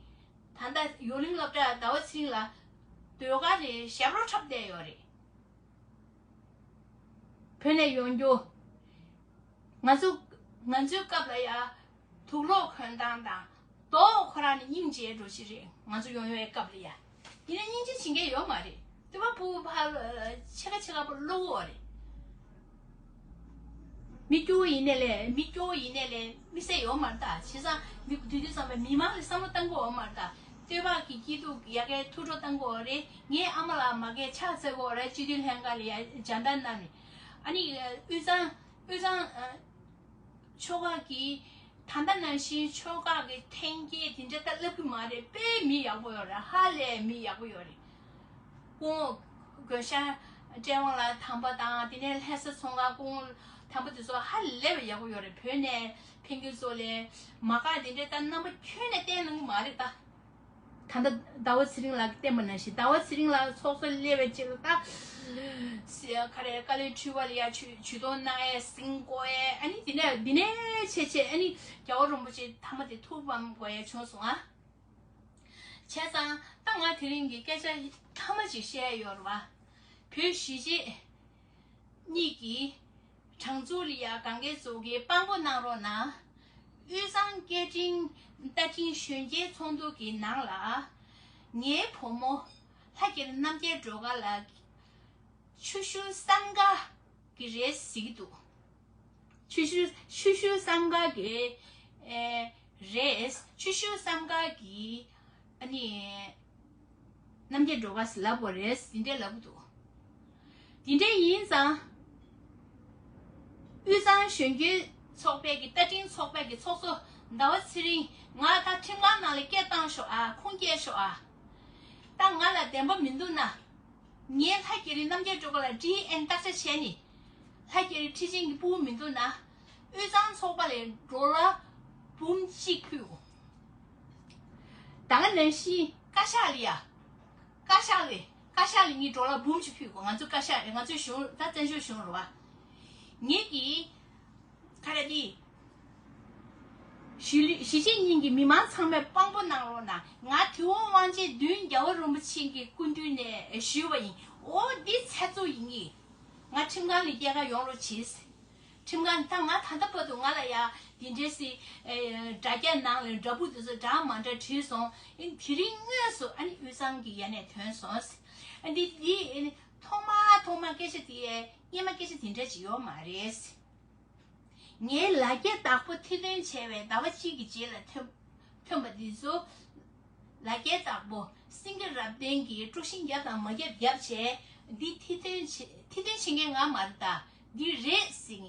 ད་ལྟ་ཡོ་ལིང་སློབ་གྲྭ་ཟླ་བ་ཚེ་རིང་ལགས་ཟློས་གར་རེ་ཞབས་བྲོ་འཁྲབ་བསྡད་ཡོད་རེད། བོད་ནས་ཡོང་རྒྱུ། ང་ཚོ་ང་ཚོའི་སྐབས་ལ་ཡ་དུག་ལོག་གོན་སྟངས་དང་། མདོག་ཁོ་རང་ནི་སྙིང་རྗེ་འགྲོ་ཞིག་རེད། ང་ཚོ་ཡོང་ཡོང་བའི་སྐབས་ལ་ཡ། ཡིན་ན་སྙིང་རྗེ་བྱེད་མཁན་ཡོད་མ་རེད། དུ་བ་ཕྲུ་གུ་ཕར་ཕྱེད་ཀ་ཕྱེད་ཀ་པོ་བློ་བོ་རེད། མི་སྐྱོ་བོ་ཡིན་ནའི་ལས་མི་སྐྱོ་བོ་ཡིན་ནའི་ལས་མི་སེ་ཡོད་མ་རེད་ད། བྱས་ཙང་མི་དུས་དུས་ཙམ་པ་མི་མང་ལ་བསམ་བློ་བཏང་དགོས་ཡོད་མ་རེད་ད། བསྟོད་པ་གི་སྐྱིད་སྡུག་ཡ་གའི་ཐུགས་སྤྲོ་བཏང་དགོས་རེད། ངའི་ཨ་མ་ལགས་མ་གིར་ཕྱག་འཚལ་དགོས་རེད། སྤྱི་འཐུས་ལྷན་ཁང་ལ་ཡ་སྦྱང་བརྡར་གནང་ནས། ཨ་ནི་དབུས་གཙང་དབུས་གཙང་ཨ། ཆོལ་ཁ་གི་ད་ལྟ་ནང་བཞིན་ཆོལ་ཁ་གི་འཐེན་འཁྱེར་དེ་འདྲ་ད་ལབ་གི་མ་རེད། དཔེ་མི་ཡག་པོ་ཡོད་རེད། ཧ་ལས་མི་ཡག་པོ་ཡོད་རེད། སྐུ་ངོ་དགོན་ཤག་བཀྲས་དབང་ལགས་དམ་པ་དང་། དེ་ནས་ལྷ་ས་ཚོང་ཁང་སྐུ་ངོ་དམ་པ་དེ་ཚོ་ཧ་ལས་པ་ཡག་པོ་ཡོད་རེད། བོད་ནས་ཕེབས་མཁན་ཚོ་ལས་མ་དགའ་དེ་འདྲ་ད་རྣམ་པ་ཁྱོན་ནས་བསྟན་གནང་གི་མ་རེད་ད། ད་ལྟ་ཟླ་བ་ཚེ་རིང་ལགས་ཀྱིས་བསྟན་པ་ནང་བཞིན། ཟླ་བ་ཚེ་རིང་ལགས་ཚོགས་གཙོ་སླེབས་པའི་རྗེས་ལ་ད་ག་རེ་དཀའ་ལས་འཁྲུལ་བ་ལ་ཡ་ཇུས་ཇུས་གཏོགས་གནང་ཡས་ཟིན་དགོས་ཡས། ཨ་ནི་དེ་ནས་འདི་ནས་བྱས་བྱས་ཨ་ནི་རྒྱལ་བ་རིན་པོ་ཆེ་མཐའ་མ་དེ་ཐུགས་ཕམ་དགོས་ཡས་བྱུང་སོང་ཨ། བྱས་ཙང་ད་ང་དེ་རིང་གི་སྐད་ཆ་མཐའ་མ་ཅིག་བཤད་ཡོད་རེད་བ། བོད་གཞིས་བྱེས་གཉིས་ཀྱི་དྲང་ཚུགས་ལ་ཡ་གང་གའི་ཚོགས་ཀྱིས་དཔང་པོ་གནང་རོགས་གནང་། དབུས་གཙང་སྐད་འཕྲིན་རྟ་མགྲིན་གཞོན་སྐྱེས་ཚོགས་འདུ་གི་ནང་ལ་ངའི་བུ་མོ་ལྷ་རྒྱ་རི་རྣམ་རྒྱལ་སྒྲོལ་དཀར་ལགས་ཆུ་ཤུར་བསམ་དཀར་གྱི་རེད་ཟེར་གྱི་འདུག་ཆུ་ཤུར་ཆུ་ཤུར་བསམ་དཀར་གྱི་ཨེ་རེད། ཆུ་ཤུར་བསམ་དཀར་གྱི་ཨ་ནི་རྣམ་རྒྱལ་སྒྲོལ་དཀར་ཟེར་ལབ་དགོས་རེད། འདི་འདྲས་ལབ་ཀྱི་འདུག་འདི་འདྲས་ཡིན་ཙང་དབུས་གཙང་གཞོན་སྐྱེས་ཚོགས་པའི་གི་རྟ་མགྲིན་ཚོགས་པའི་གི་ཚོགས་གཙོ་ཟླ་བ་ཚེ་རིང་། ང་ད་ཁྲིམས་ཁང་ནང་ལ་སྐད་བཏང་ཤོག་ཨ། ཁུངས་སྐྱེལ་ཤོག་ཨ། ད་ང་ལ་བདེན་པ་མི་འདུག་ན། ངས་ལྷ་རྒྱ་རི་རྣམ་རྒྱལ་སྒྲོལ་དཀར་ལ་ཌི་ཨེན་བརྟག་དཔྱད་བྱས་ནས། ལྷ་རྒྱ་རི་ཁྲི་ཆེན་གྱི་སྤུ་གུ་མི་འདུག་ན། དབུས་གཙང་ཚོགས་པ་ལས་ཌོ་ལར་འབུམ་གཅིག་ཕུལ། ད་ག་ནང་བཞིན་བཀའ་ཤག་ལ་ཡ། བཀའ་ཤག་ལ་བཀའ་ཤག་ལ་ངས་ཌོ་ལར་འབུམ་གཅིག་ཕུལ་དགོས། ང་ཚོ་བཀའ་ཤག་ང་ཚོའི་གཞུང་ད་བཙན་བྱོལ་གཞུང་རེད་བ། ངེད་ཀྱིས་ག་རེ་དེ། གཞིས་ལུས་གཞིས་བྱེས་གཉིས་ཀྱི་མི་མང་ཚང་མས་དཔང་པོ་གནང་རོགས་གནང་། ང་དུས་འཁོར་དབང་ཆེན་བདུན་རྒྱལ་བ་རིན་པོ་ཆེ་གི་སྐུ་མདུན་ནས་ཞུས་པ་ཡིན། འོ་འདི་ཚད་གཙོ་ཡིན་གྱི། ང་ཁྲིམས་ཁང་ལ་སྐྱེལ་ག་ཡོང་རོགས་བྱེད། ཁྲིམས་ཁང་ད་ང་ད་ལྟ་བར་དུ་ང་ལ་ཡ་འདི་འདྲས་སི་དྲ་རྒྱ་ནང་ལ་འདྲ་པོ་དེ་ཚོ་འདྲ་མ་འདྲ་བྲིས་སོང་། ཨིན་དེ་རིང་དངོས་སུ་ཨ་ནི་དབུས་གཙང་གི་ཡ་ནས་ཐོན་སོང་། ཨ་འདི་འདི་ཨ་ནི་ཐོག་མ་ཐོག་མ་སྐད་ཆ་དེ་སྔས་མ་སྐད་ཆ་དེ་འདྲ་ཅིག་ཡོད་མ་རེད། ངའི་ལ་རྒྱ་བདག་པོ་ཐེར་འདོན་བྱས་པའི་ཟླ་བ་གཅིག་གི་རྗེས་ལ་ཐོན་ཐོན་པ་འདི་ཚོ་ ལ་རྒྱའི་བདག་པོ་སེང་གེ་རབ་བརྟན་གྱིས་དཀྲུག་ཤིང་བརྒྱབ་དང་མ་བརྒྱབ་བརྒྱབ་བྱས། འདི་ཐེར་འདོན་བྱེད་ཐེར་འདོན་བྱེད་མཁན་ང་མ་རེད་ད། འདི་རེད་ཟེར།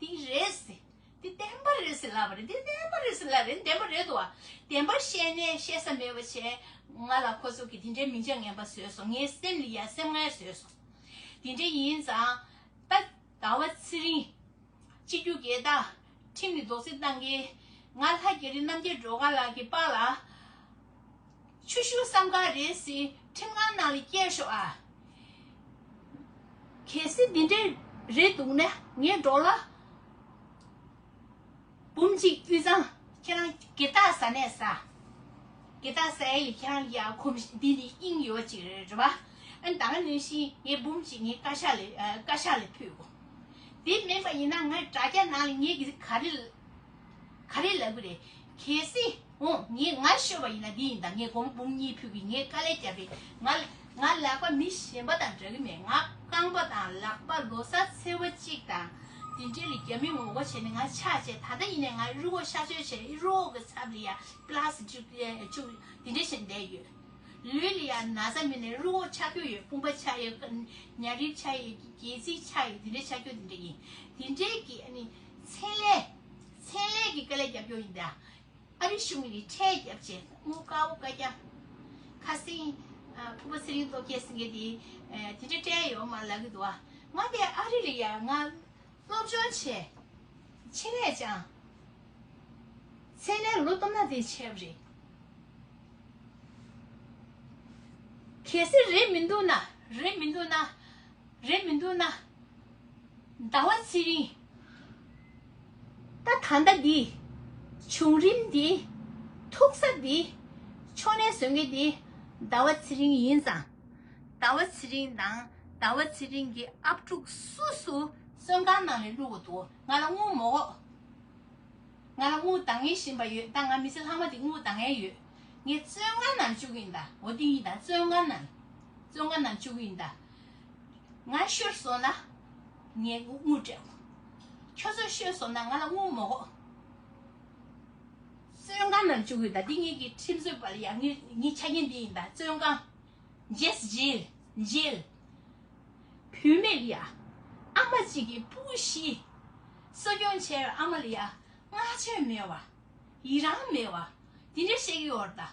འདི་རེད་ཟེར། འདི་བདེན་པ་རེད་ཟེར་ལབ་པ་རེད། འདི་བདེན་པ་རེད་ཟེར་ལབ་རེད། བདེན་པ་རེད་འདུག་བ། བདེན་པ་བཤད་ནས་བཤད་ས་མེད་པ་བྱས། ང་ལ་ཁོ་ཚོ་གིས་དེ་འདྲའི་མིང་ཆ་ངན་པ་བཟོས་སོང་། ངའི་སེམས་ལ་ཡ་སེམས་ངལ་བཟོས་སོང་། དེ་འདྲ་ཡིན་ཙང་། ད་ཟླ་བ་ཚེ་རིང་། སྤྱི་རྒྱུ་སྒེར་བདག་ཁྲིམས་ཀྱི་རྡོག་རྫིས་བཏང་མཁན། ང་ལྷ་རྒྱ་རི་རྣམ་རྒྱལ་སྒྲོལ་དཀར་ལགས་ཀྱི་པཱ་ལགས། ཆུ་ཤུར་བསམ་ག་རེད་ཟེར་ཁྲིམས་ཁང་ནང་ལ་བསྐྱལ་ཤོག་ཨ། གལ་སྲིད་འདི་འདྲའི་རེད་འདུག་ན་ངའི་འགྲོ་ལ། འབུམ་གཅིག་དབུས་གཙང་། ཁྱེད་རང་སྒེར་བདག་ཟ་ནས་ཟ། སྒེར་བདག་ཟ་ཡ་ཡི་ཁྱེད་རང་ཡ་ཁོམ་འདི་ནི་དབྱིངས་ཡོད་ཅིག་རེད་རེད་བ། ཨ་ནི་ད་ག་ནང་བཞིན་ངའི་འབུམ་གཅིག་ངའི་བཀའ་ཤག་ལ་ཨ་བཀའ་ཤག་ལ་ཕུལ་དགོས། དེ་མིན་པ་ཡིན་ན་ངའི་དྲ་རྒྱ་ནང་ལ་ངས་གི་ག་རེ་ག་རེ་ལབ་གི་རེད། གལ་སྲིད་འོ་ངས་ང་ཤོད་པ་ཡིན་ན་འདི་ཡིན་ད། ངས་སྒོར་མོ་འབུམ་གཉིས་ཕུལ་གི། ངས་དཀའ་ལས་བརྒྱབ་པའི་ང་ང་ལག་པ་མི་གཞན་པ་དང་འདྲ་གི་མེད། ང་རྐང་པ་དང་ལག་པ་ལོ་གསར་ཚེས་པ་གཅིག་དང་དེ་འདྲས་ལ་རྒྱ་མི་ངོ་རྒོལ་བྱས་ནས་ང་ཆགས་བྱས། ད་ལྟ་ཡིན་ནས་ང་རུས་ཁོག་གཤག་བཅོས་བྱས། རུས་ཁོག་གི་ཚབ་ལ་ཡ་པི་ལ་སི་ཊིག་བཅུག་དེ་འདྲས་བྱས་བསྡད་ཡོད། ལུས་ལ་ཡ་ན་ཚ་མེད་ནས་རུས་ཁོག་ཆག་རྒྱུ་ཡོད། དཔུང་པ་ཆག་ཡོད། ཉ་རིལ་ཆག་ཡོད། སྒལ་ཚིགས་ཆག་ཡོད། དེ་འདྲས་ཆག་རྒྱུ་དེ་འདྲས་ཡིན། དེ་འདྲས་ཀྱི་ཨ་ནི་མཚན་ལས་མཚན་ལས་ཀྱི་དཀའ་ལས་རྒྱབ་རྒྱུ་ཡིན་ད། ཨ་རི་གཞུང་གིས་ཁྲལ་བརྒྱབ་བྱས་དངུལ་དཀར་པོ་བཀའ་རྒྱ། ཁ་སང་ཨ་ཕུར་པ་ཚེ་རིང་སྟོབས་རྒྱལ་ཟེར་མཁན་དེ་ཨ་དེ་འདྲ་སྤྲད་ཡོད་མ་ལབ་ཀྱི་འདུག་ཨ། ང་དེ་ཨ་རི་ལ་ཡ་ང་སློབ་སྦྱོང་བྱས། ཆེད་ལས་སྦྱངས། མཚན་ལས་ལོ་སྟོང་ན་དེ་བྱས་པ་རེད། གལ་སྲིད་རེད་མི་འདུག་ན། རེད་མི་འདུག་ན། རེད་མི་འདུག་ན། ཟླ་བ་ཚེ་རིང་། ད་ད་ལྟ་འདི། བྱུང་རིམ་འདི། ཐུག་ས་འདི། ཕྱོགས་ནས་བཟོ་མཁན་འདི། ཟླ་བ་ཚེ་རིང་ཡིན་ཙང་། ཟླ་བ་ཚེ་རིང་དང་ཟླ་བ་ཚེ་རིང་གི་ཨབ་ཕྲུག་སུ་སུ་བཙོན་ཁང་ནང་ལ་བླུག་གི་འདུག་ང་ལ་དངུལ་མ་དགོས། ང་ལ་དངུལ་འདང་ངེས་བཞིན་པ་ཡོད། ད་ང་མི་ཚེ་ལྷག་མ་དེ་དངུལ་འདང་ངེས་ཡོད། ངས་བཙོན་ཁང་ནང་བཅུག་གི་ཡིན་ད། འོ་དེ་ཡིན་ད། བཙོན་ཁང་ནང་། བཙོན་ཁང་ནང་བཅུག་གི་ཡིན་ད། ང་ཤོར་སོང་ན། ངས་དངུལ་སྤྲད་དགོས། ཁྱོད་ཚོ་ཤོར་སོང་ན་ང་ལ་དངུལ་མ་དགོས། བཙོན་ཁང་ནང་བཅུག་གི་ཡིན་ད། འདི་ངེད་ཀྱི་ཁྲིམས་རྩོད་པ་ལ་ཡ་ངེད་ངེད་ཆ་རྐྱེན་འདི་ཡིན་ད། བཙོན་ཁང་། ཇེས་ཇེལ། ཇེལ། བུད་མེད་ལ་ཡ། ཨ་མ་གཅིག་གི་སྤུ་གུ་ཤི། གསོ་སྐྱོང་བྱས་པའི་ཨ་མ་ལ་ཡ། བསྔགས་བརྗོད་མེད་བ། ཡི་རང་མེད་བ། འདི་འདྲ་བཤད་ཀྱི་ཡོད་རེད་ད།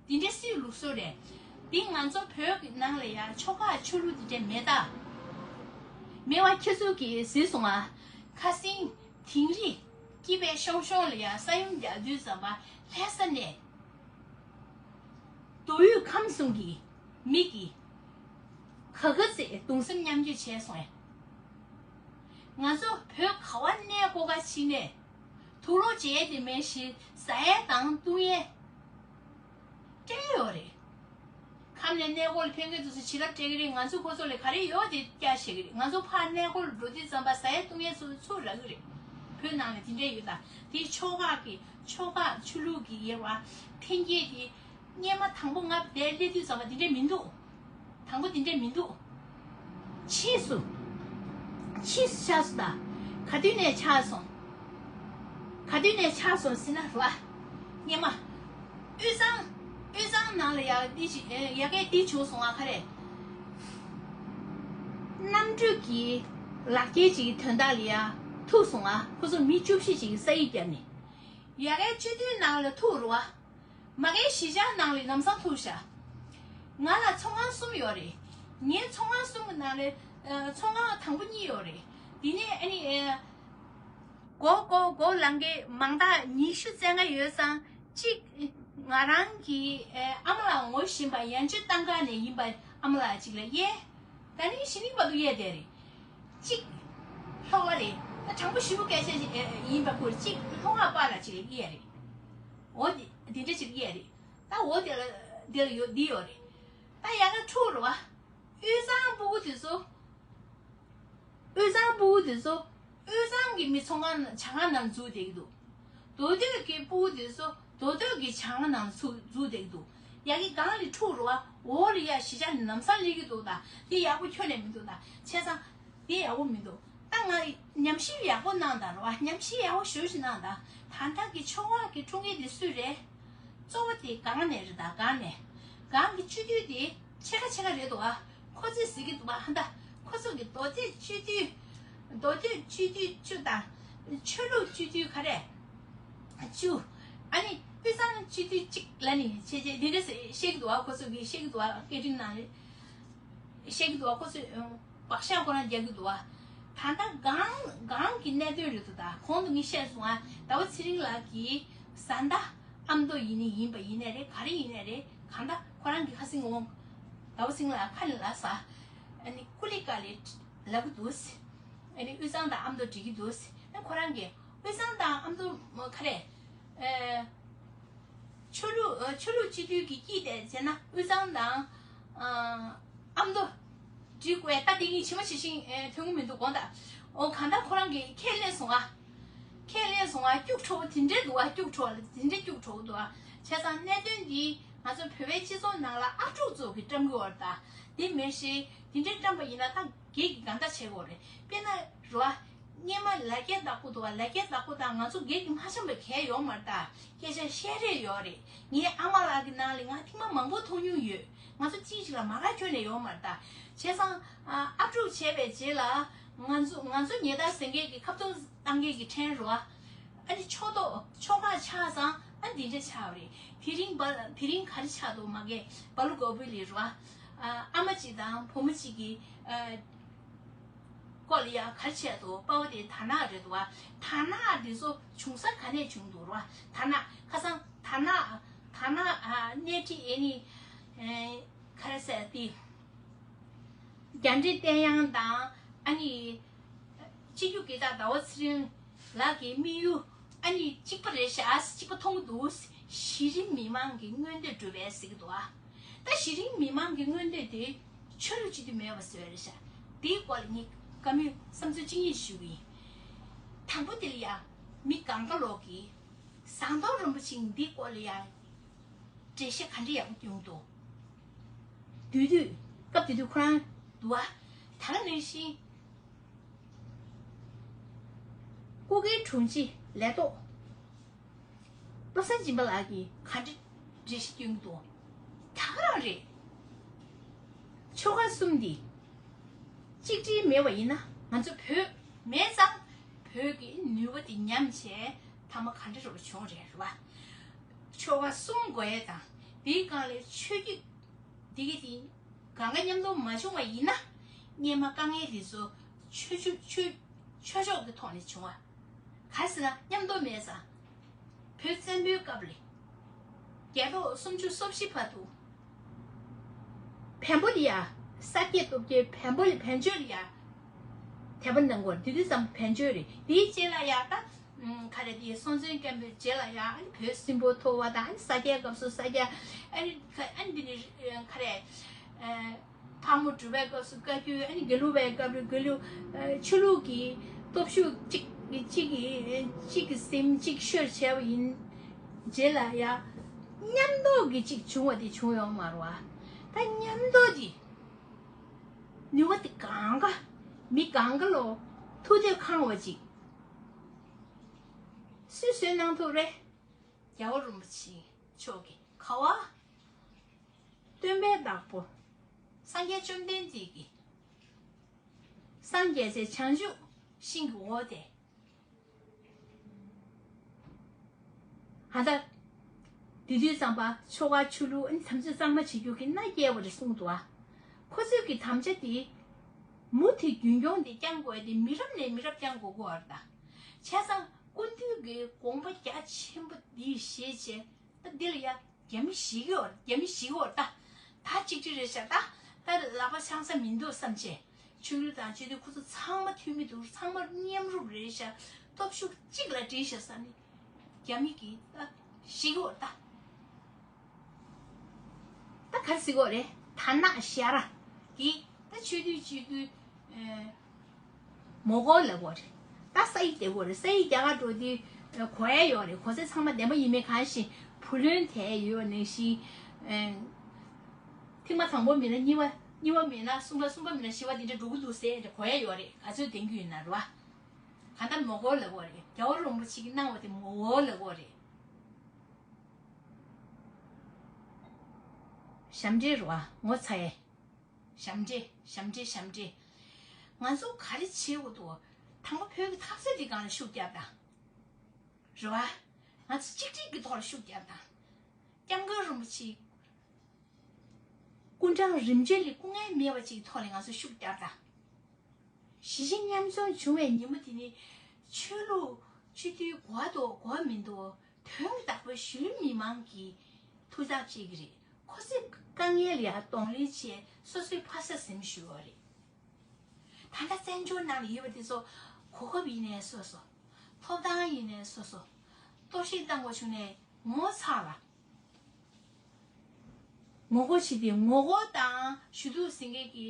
འདི་འདྲ་སུའི་ལུགས་སྲོལ་རེད། འདི་ང་ཚོ་བོད་ཀྱི་ནང་ལ་ཡ་ཆོལ་ཁ་ཆོས་ལུགས་འདི་འདྲ་མེད་ད། མེད་བ་ཁྱེད་ཚོ་གིས་གཟིགས་སོང་ང་། ཁ་སང་དིང་རི་སྐྱིད་པའི་ཤོང་ཤོང་ལ་ཡ་ས་ཡོམ་རྒྱག་དུས་ཙམ་པ་ལྷ་ས་ནས། མདོ་དབུས་ཁམས་གསུམ་གྱི་མི་གིས་ག་ག་ཚད་གདུང་སེམས་མཉམ་སྐྱེད་བྱས་སོང་ངས། ང་ཚོ་བོད་ག་བ་གནས་སྒོ་ག་ཕྱི་ནས་དུག་ལོག་བྱས་ཏེ་མེད་ཞིག་ཟ་ཡས་དང་བཏུང་ཡས་སྤྲད་ཡོད་རེད། ཁམས་ནས་གནས་སྐོར་ལ་ཕེབས་མཁན་དེ་ཚོ་བྱིན་རླབས་སྤྲད་ཀྱི་རེད། ང་ཚོ་ཁོ་ཚོ་ལ་ག་རེ་ཡོད་དེ་བསྐྱར་བཤད་ཀྱི་རེད། ང་ཚོ་ཕར་གནས་སྐོར་ལ་འགྲོ་དུས་ཙམ་པ་ཟ་ཡས་བཏུང་ཡས་ཚོ་ཚུར་རག་གི་རེད། བོད་ནང་ལ་དེ་འདྲས་ཡོད་ད། དེ་ཆོལ་ཁ་གི་ཆོལ་ཁ་ཆོས་ལུགས་ཀྱི་དབྱེ་བ་འཐེན་འཁྱེར་དེ་སྔས་མ་དང་པོ་ང་དེར་སླེབས་དུས་ཙམ་པ་དེ་འདྲས་མི་འདུག་དང་པོ་དེ་འདྲས་མི་འདུག་ཕྱིས་སུ། ཕྱིས་སུ་ཆགས་སོང་ད། ག་དུས་ནས་ཆགས་སོང་། ག་དུས་ནས་ཆགས་སོང་ཟེར་ན་ར། སྔས་མ། དབུས་གཙང་། དབུས་གཙང་ནང་ལ་ཡ་འདི་ཞིག་ཡ་གའི་འདི་བྱུང་སོང་ང་ག་རེ། གནམ་གྲུ་གི་ལག་འཁྱེར་ཅིག་གི་དོན་དག་ལ་ཡ་ཐུག་སོང་ང་། ཁོ་ཚོ་མི་བཅུ་བཞི་ཅིག་ས་ཡིག་བརྒྱབ་ནས། ཡ་གའི་སྤྱི་འཐུས་ནང་ལ་ཐུག་རུ་བ། མ་གའི་གཞིས་ཆགས་ནང་ལ་ལམ་སང་ཐུག་ཤག་ང་ལ་ཚོང་ཁང་གསུམ་ཡོད་རེད། ངའི་ཚོང་ཁང་གསུམ་གི་ནང་ལ་ཨ་ཚོང་ཁང་དང་པོ་གཉིས་ཡོད་རེད། དེ་ནས་ཨ་ནི་ཨ་མགོ་མགོ་མགོ་ལང་གི་མང་དག་ཉི་ཤུ་རྩ་ལྔ་ཡོད་ཙང་གཅིག་ང་རང་གི་ཨ་ཨ་མ་ལགས་ངོ་ཤེས་པ་ཡང་ཆུ་ཏང་ཀ་ནས་ཡིན་པ་ཨ་མ་ལགས་གཅིག་ལ་གཡས། ད་ནི་ཞི་ལིང་བར་དུ་གཡས་བསྡད་རེད། གཅིག་ལྷོ་ཁ་རེད། ད་དྲང་པོ་ཞིབ་པོ་སྐད་ཆ་ཞིག་ཨེ་ཡིན་པ་ཁུར་གཅིག་ལྷོ་ཁ་པ་ལ་གཅིག་ལ་གཡས་རེད། འོ་འདི་འདི་འདྲ་ཅིག་གཡས་རེད། ད་འོ་འདི་ལ་འདི་ལ་ཡོད་འདི་ཡོད་རེད། ད་ཡ་ག་ཕྲུག་རེད་བ། དབུས་གཙང་སྤུ་གུ་དེ་ཚོ། དབུས་གཙང་སྤུ་གུ་དེ་ཚོ། དབུས་གཙང་གི་མི་ཚོང་ཁང་ཇ་ཁང་ནང་འཛུལ་བསྡད་ཀྱི་འདུག་མདོ་སྟོད་ཀྱི་སྤུ་གུ་དེ་ཚོ་མདོ་སྟོད་ཀྱི་ཇ་ཁང་ནང་ཚུར་འཛུལ་བསྡད་ཀྱི་འདུག་ཡ་གི་སྒང་ལ་འཁྲུག་རུ་བ་འོག་ལ་ཡ་གཞིས་ཆགས་ནི་ལམ་སང་སླེབས་ཀྱི་འདུག་ད་དེ་ཡག་པོ་ཁྱོན་ནས་མི་འདུག་ད་བྱས་ཙང་དེ་ཡག་པོ་མི་འདུག་ད་ང་ཉམས་ཞིབ་ཡག་པོ་གནང་དང་རུ་བ་ཉམས་ཞིབ་ཡག་པོ་ཞེ་པོ་ཞིག་གནང་དང་། ད་ལྟ་གི་ཆོལ་ཁ་གི་འཁྲུག་མཁན་དེ་སུ་རེད། གཙོ་བོ་དེ་སྒང་ནས་རེད། ད་སྒང་ནས། སྒང་གི་སྤྱི་འཐུས་དེ་ཕྱེད་ཀ་ཕྱེད་ཀ་རེད་འདུག་ཨ། ཁོ་ཚོས་ཟེར་གྱི་འདུག་ཨ། ཧ་ད། ཁོ་ཚོ་གི་མདོ་སྟོད་སྤྱི་འཐུས། མདོ་སྟོད་སྤྱི་འཐུས་བཅུ་དང་། ཆོས་ལུགས་སྤྱི་འཐུས་ག་རེ། བཅུ། ཨ་ནི་དབུས་གཙང་སྤྱི་འཐུས་གཅིག་ལ་ནི་བྱས་རྗེས་འདི་འདྲ་ཟེར་བཤད་ཀྱི་འདུག་ཨ། ཁོ་ཚོ་གིས་བཤད་ཀྱི་འདུག་ཨ། སྐད་འཕྲིན་ནང་བཤད་ཀྱི་འདུག་ཨ། ཁོ་ཚོས་བག་ཆགས་ཁོ་རང་རྒྱག་གི་འདུག་ཨ། ད་ལྟ་སྒང་སྒང་གི་གནད་དོན་རེད་འདུག་ད་གོང་དུ་ངས་བཤད་སོང་ཨ། ཟླ་བ་ཚེ་རིང་ལགས་ཀྱིས་བཟའ་ཟླ་ཨ་མདོ་ཡིན་ནི་ཡིན་པ་ཡིན་ནའི་རེད། ག་རེ་ཡིན་ནའི་རེད། གང་ལྟར་ཁོ་རང་གི་ཁ་སང་འོང་། ཟླ་བ་ཚེ་རིང་ལགས་ཁ་ནས་ལབ་ས། ཨ་ནི་ཀུ་ལི་ཀ་ལི་ལབ་གི་འདུག་ཨ་ནི་དབུས་གཙང་དང་ཨ་མདོ་འགྲིག་གི་འདུག་ཨ་ཁོ་རང་གིས་དབུས་གཙང་དང་ཨ་མདོ་ག་རེ། ཨེ། ཆོས་ལུགས་ཨ། ཆོས་ལུགས་སྤྱི་འཐུས་ཀྱི་དཀྱིལ་དེ་བྱས་ན་དབུས་གཙང་དང་། ཨ། ཨ་མདོ་འགྲིག་དགོས། ད་དེ་གཉིས་ཇི་མ་ཇི་བཞིན་ཨེ། ཐོན་གི་མི་འདུག་དགོངས་དག་ཨོ་གང་ལྟར་ཁོ་རང་གིས་ཁས་ལེན་སོང་ཨ། ཁས་ལེན་སོང་ཨ། སྐྱུག་བྲོ་བོ་དེ་འདྲས་འདུག་ཨ། སྐྱུག་བྲོ་བ་ལ་དེ་འདྲས་སྐྱུག་བྲོ་བོ་འདུག་ཨ། བྱས་ཙང་གནད་དོན་འདི་ང་ཚོ་བོད་པའི་སྤྱི་ཚོགས་ནང་ལ་ཨ་ཕྲུག་ཚོ་གིས་བཀྲམ་གི་ཡོད་རེད་ད། དེ་མེད་ཤེས་དེ་འདྲས་བཀྲམ་པ་ཡིན་ན་ད་སྒེར་གྱི་གང་ལྟར་བྱེད་དགོས་རེད། དཔེར་ན་རོ་ཨ། སྔས་མ་ལ་རྒྱ་བདག་པོ་འདུག་བ། ལ་རྒྱ་བདག་པོ་དང་ང་ཚོ་སྒེར་གྱི་མ་འཆམ་པ་གང་ཡང་ཡོད་མ་རེད་ད། སྐད་ཆ་བཤད་རེས་ཡོད་རེད། ངའི་ཨ་མ་ལགས་ཀྱི་ནང་ལ་ང་ཐེངས་མ་མང་པོ་མཐོང་མྱོང་ཡོད། ང་ཚོ་གཅིག་གཅིག་ལ་མ་ར་ཁྱོན་ནས་ཡོད་མ་རེད་ད། བྱས་ཙང་ཨ་ཨ་ཕྲུག་བྱས་པའི་རྗེས་ལ་ང་ཚོ་ང་ཚོ་ཉེས་རྡུང་ཟེར་མཁན་གྱི་ཁ་བཏུང་བཏང་མཁན་གྱི་ཕྲན་རོ་ཨ། ཨ་ནི་ཕྱོགས་གཏོགས་ཕྱོགས་ཁག་ཆགས་ཙང་ཨ་འདི་འདྲ་ཆགས་པ་རེད། དེ་རིང་བ་དེ་རིང་ག་རེ་ཆགས་འདུག་མ་གས་བ་ལུ་གོ་བུ་ལི་རོ་ཨ། ཨ་མ་གཅིག་དང་བུ་མོ་གཅིག་གིས་ཨ། སྐོར་ལ་ཡ་ག་རེ་བྱས་འདུག་དཔའ་བོ་དེ་དར་ནག་རེད་འདུག་བ། དར་ནག་འདི་ཚོ་བྱུང་ས་ག་ནས་བྱུང་འདུག་རོ། དར་ནག་ཁ་སང་དར་ནག་དར་ནག་ཨ་སྣེ་ཁྲིད་ཨེ་ནི་ཨེ་ག་རེ་ཟེར་ཏེ། རྒྱ་འདྲེ་བསྟན་དབྱངས་དང་ཨ་ནི་སྤྱི་རྒྱུ་དགེ་རྩ་ཟླ་བ་ཚེ་རིང་ལགས་ཀྱི་དམིགས་ཡུལ་ཨ་ནི་གཅིག་པ་རེད་ཤག་གཅིག་པ་མཐོང་གི་འདུག་གཞི་རིམ་མི་མང་གི་མངོན་འདོད་སྒྲུབ་པའི་ཟེར་གྱི་འདུག་ཨ། ད་གཞི་རིམ་མི་མང་གི་མངོན་འདོད་དེ་ཆོས་ལུགས་སྤྱི་འཐུས་མེད་པ་བཟོས་རེད་ཤག་དེའི་སྐོར་ལ་ངས་བཀའ་མོལ་བསམ་ཚུལ་གཅིག་གཉིས་ཞུ་གི་ཡིན། དང་པོ་དེ་ལ་ཡ་མི་གང་ག་ལོག་གིས་ཟམ་གདོང་རིན་པོ་ཆེ་འདིའི་སྐོར་ལ་ཡ་འགྲེལ་བཤད་ག་འདྲ་ཡག་པོ་བསྐྱོན་འདུག་དུས་དུས་སྐབས་དེ་དུས་ཁོ་རང་འདུག་བ། ད་ག་ནང་བཞིན་སྐུ་སྒེར་དྲུང་ཆེ་ལས་ཐོག་བློ་བཟང་སྦྱིན་པ་ལགས་ཀྱིས་ག་འདྲ་འགྲེལ་བཤད་སྐྱོན་གྱི་འདུག་ད་ག་རང་རེད། ཆོལ་ཁ་གསུམ་འདི་གཅིག་སྒྲིལ་མེད་པ་ཡིན་ན་ང་ཚོ་བོད་མེད་ཙང་བོད་ཀྱི་ནུས་པ་དེ་ཉམས་བྱས་ཐ་མ་ག་འདྲ་རེ་བྱུང་རེད་རེད་བ། ཆོལ་ཁ་གསུམ་དགོས་ཡས་དང་དེའི་སྒང་ལ་ཆོས་བརྒྱུད་འདི་གི་དེ་གང་ག་མཉམ་དུ་མ་བྱུང་བ་ཡིན་ན་སྔས་མ་དཀའ་ངལ་འདི་ཚོ་ཆོས་ཆོས་ཆོས་ཆོས་ཕྱོགས་ཀྱི་ཐོག་ནས་བྱུང་བ། ག་རེ་ཟེར་ན་མཉམ་དུ་མེད་ཙང་། བོད་བཙན་པོའི་སྐབས་ལ། རྒྱལ་ཐོག་སུམ་ཅུ་སོ་བཞི་བར་དུ། བོན་པོ་ལ་ཡ། ས་སྐྱ་སྟོབས་རྒྱལ་བོན་པོ་ལ་བོན་ཆོས་ལ་ཡ། དད་པ་གནང་དགོས་དེ་དུས་ཙམ་བོན་ཆོས་རེད། དེའི་རྗེས་ལ་ཡ་ད། ག་རེ་དེ་སྲོང་བཙན་སྒམ་པོའི་རྗེས་ལ་ཡ་ཨ་ནི་བོད་སྲིན་པོ་ཐོར་བ་དང་ཨ་ནི་ས་སྐྱའི་སྐབས་སུ་ས་སྐྱ་ཨ་ནི་ཨ་ནི་འདི་ནི་ག་རེ། ཕག་མོ་གྲུ་པའི་སྐབས་སུ་བཀའ་བརྒྱུད། ཨ་ནི་དགེ་ལུགས་པའི་སྐབས་ལ་དགེ་ལུགས། ཨ། ཆོས་ལུགས་ཀྱི་སྟོབས་ཤུགས་གཅིག་གཅིག་གིས་གཅིག་གིས་ཟིན་གཅིག་གཤོལ་བྱས་པ་ཡིན། རྗེས་ལ་ཡང་མཉམ་དུ་གི་གཅིག་བྱུང་བ་དེ་བྱུང་ཡོད་མ་རེད་བ། ད་མཉམ་དུ་དེ་ནུས་པ་དེ་གང་ག་མི་གང་ག་ལོ་ཐུགས་འདོད་ཁེངས་པ་ཅིག་སུས་གསོས་གནང་ཐུབ་རེད། རྒྱལ་བ་རིན་པོ་ཆེ་མཆོག་གི་ག་བ། སྟོན་པའི་བདག་པོ། སངས་རྒྱས་བཅོམ་ལྡན་འདས་ཀྱིས། སངས་རྒྱས་སའི་བྱང་ཆུབ་ཤིང་གི་འོག་དེ། ཨ་ད། དེ་དུས་ཙམ་པ་ཆོ་ག་ཆོས་ལུགས་ཨ་ནི་དམ་ཚིག་གཙང་མ་བྱེད་རྒྱུ་གི་མནའ་སྐྱེལ་བ་རེད་གསུངས་འདུག་ཨ། ཁོ་ཚོས་ཀྱི་དམ་བཅའ་དེ། མུ་མཐུད་རྒྱུན་སྐྱོང་དེ་བསྐྱང་དགོས་ཏེ་མི་རབས་ནས་མི་རབས་བསྐྱང་དགོས་ཀྱི་ཡོད་རེད་ད། བྱས་ཙང་སྐུ་མདུན་གྱི་དགོངས་པ་རྒྱ་ཆེན་པོ་འདི་བཞེས་བྱས། ད་འདི་ལ་ཡ་རྒྱ་མི་ཞིག་ཡོད་རེད། རྒྱ་མི་ཞིག་ཡོད་རེད་ད། ད་གཅིག་སྒྲིལ་རེད་ཤག་ད་ད་ལག་པ་འཆང་ས་མི་འདུག་བསམ་བྱས། ཆོས་ལུགས་དང་སྤྱི་འཐུས་ཁོ་ཚོ་ཚང་མ་མཐུན་མི་འདུག་ཚང་མ་མཉམ་རུབ་རེད་ཤག་སྟོབས་ཤུགས་གཅིག་ལ་སྒྲིལ་ཤག་བསམ་ནས་རྒྱ་མི་གིས་ད་ཞིག་ཡོད་རེད་ད། ད་ག་རེ་ཟེར་དགོས་རེད། ད་ནག་ཤ་ར་གི་ད་ཆོས་འཐུས་སྤྱི་འཐུས། མོ་གོ་ལ་གོ་རེད། ད་ས་ཡིག་དེ་གོ་རེད། ས་ཡིག་རྒྱ་གར་འགྲོ་དུས་གོ་ཡ་ཡོད་རེད། གོ་ས་ཚང་མ་བདེན་པ་ཡིན་མིན་གང་ཤེས། བུ་ལོན་དེ་ཡོད་ནང་བཞིན། ཐེངས་མ་དང་པོ་མིན་ན་གཉིས་པ། གཉིས་པ་མིན་ན་གསུམ་པ། གསུམ་པ་མིན་ན་བཞི་པ་དེ་འདྲ་འགྲོ་གི་འདུག་ཟེར་དེ་གོ་ཡ་ཡོད་རེད། ག་ཚོད་བདེན་རྒྱུ་ཡིན་ན་རེད་བ། གང་ལྟར་མོ་གོ་ལ་གོ་རེད། རྒྱལ་བ་རིན་པོ་ཆེ་གིས་གནང་བ་དེ་མོ་གོ་ལ་གོ་རེད། ཞབས་འདྲེན་རེད་བ། ངོ་ཚ་ཡས། ཞབས་འདྲེན། ཞབས་འདྲེན། ཞབས་འདྲེན། ང་ཚོ་ག་རེ་བྱེད་དགོས་འདུག་དང་པོ་བོད་ཀྱི་འཐབ་རྩོད་འདི་སྒང་ལ་ཤུགས་རྒྱབ་དང་། རེད་བ། ང་ཚོ་གཅིག་སྒྲིལ་གྱི་ཐོག་ལ་ཤུགས་རྒྱབ་དང་། སྐྱབས་མགོན་རིན་པོ་ཆེ་སྐུ་འཕྲེང་རིམ་བྱོན་ལས་སྐུ་ངལ་མེད་པ་ཅིག་གི་ཐོག་ལ་ང་ཚོ་ཤུགས་རྒྱབ་དང་། གཞིས་བྱེས་མཉམ་འཛོམས་བྱུང་བའི་ཉིན་མོ་དེ་ནི་ཆོས་ལུགས་སྤྱི་འཐུས་གོ་བ་འདུག་གོ་བ་མི་འདུག་དོན་དག་པོ་གཞིས་ལུས་མི་མང་གི་ཐུགས་འཚབ་བྱེད་ཀྱི་རེད། ཁོ་ཚོས་དཀའ་ངལ་ལ་ཡང་གདོང་ལེན་བྱས། སོ་སོའི་ཕ་ས་ཟིན་ཞུ་བ་རེད། ད་ལྟ་བཙན་བྱོལ་ནང་ལ་ཡོད་པ་དེ་ཚོ་གོ་སྐབས་ཡིན་ནའི་སོ་སོ། ཐོབ་ཐང་ཡིན་ནའི་སོ་སོ། གཏོར་བཤིག་བཏང་དགོས་བྱུང་ནའི་ངོ་ཚ་ལ། ངོ་རྒོལ་བྱེད་དེ། ངོ་རྒོལ་དང་ཞུ་གཏུག་ཟེར་མཁན་གྱི་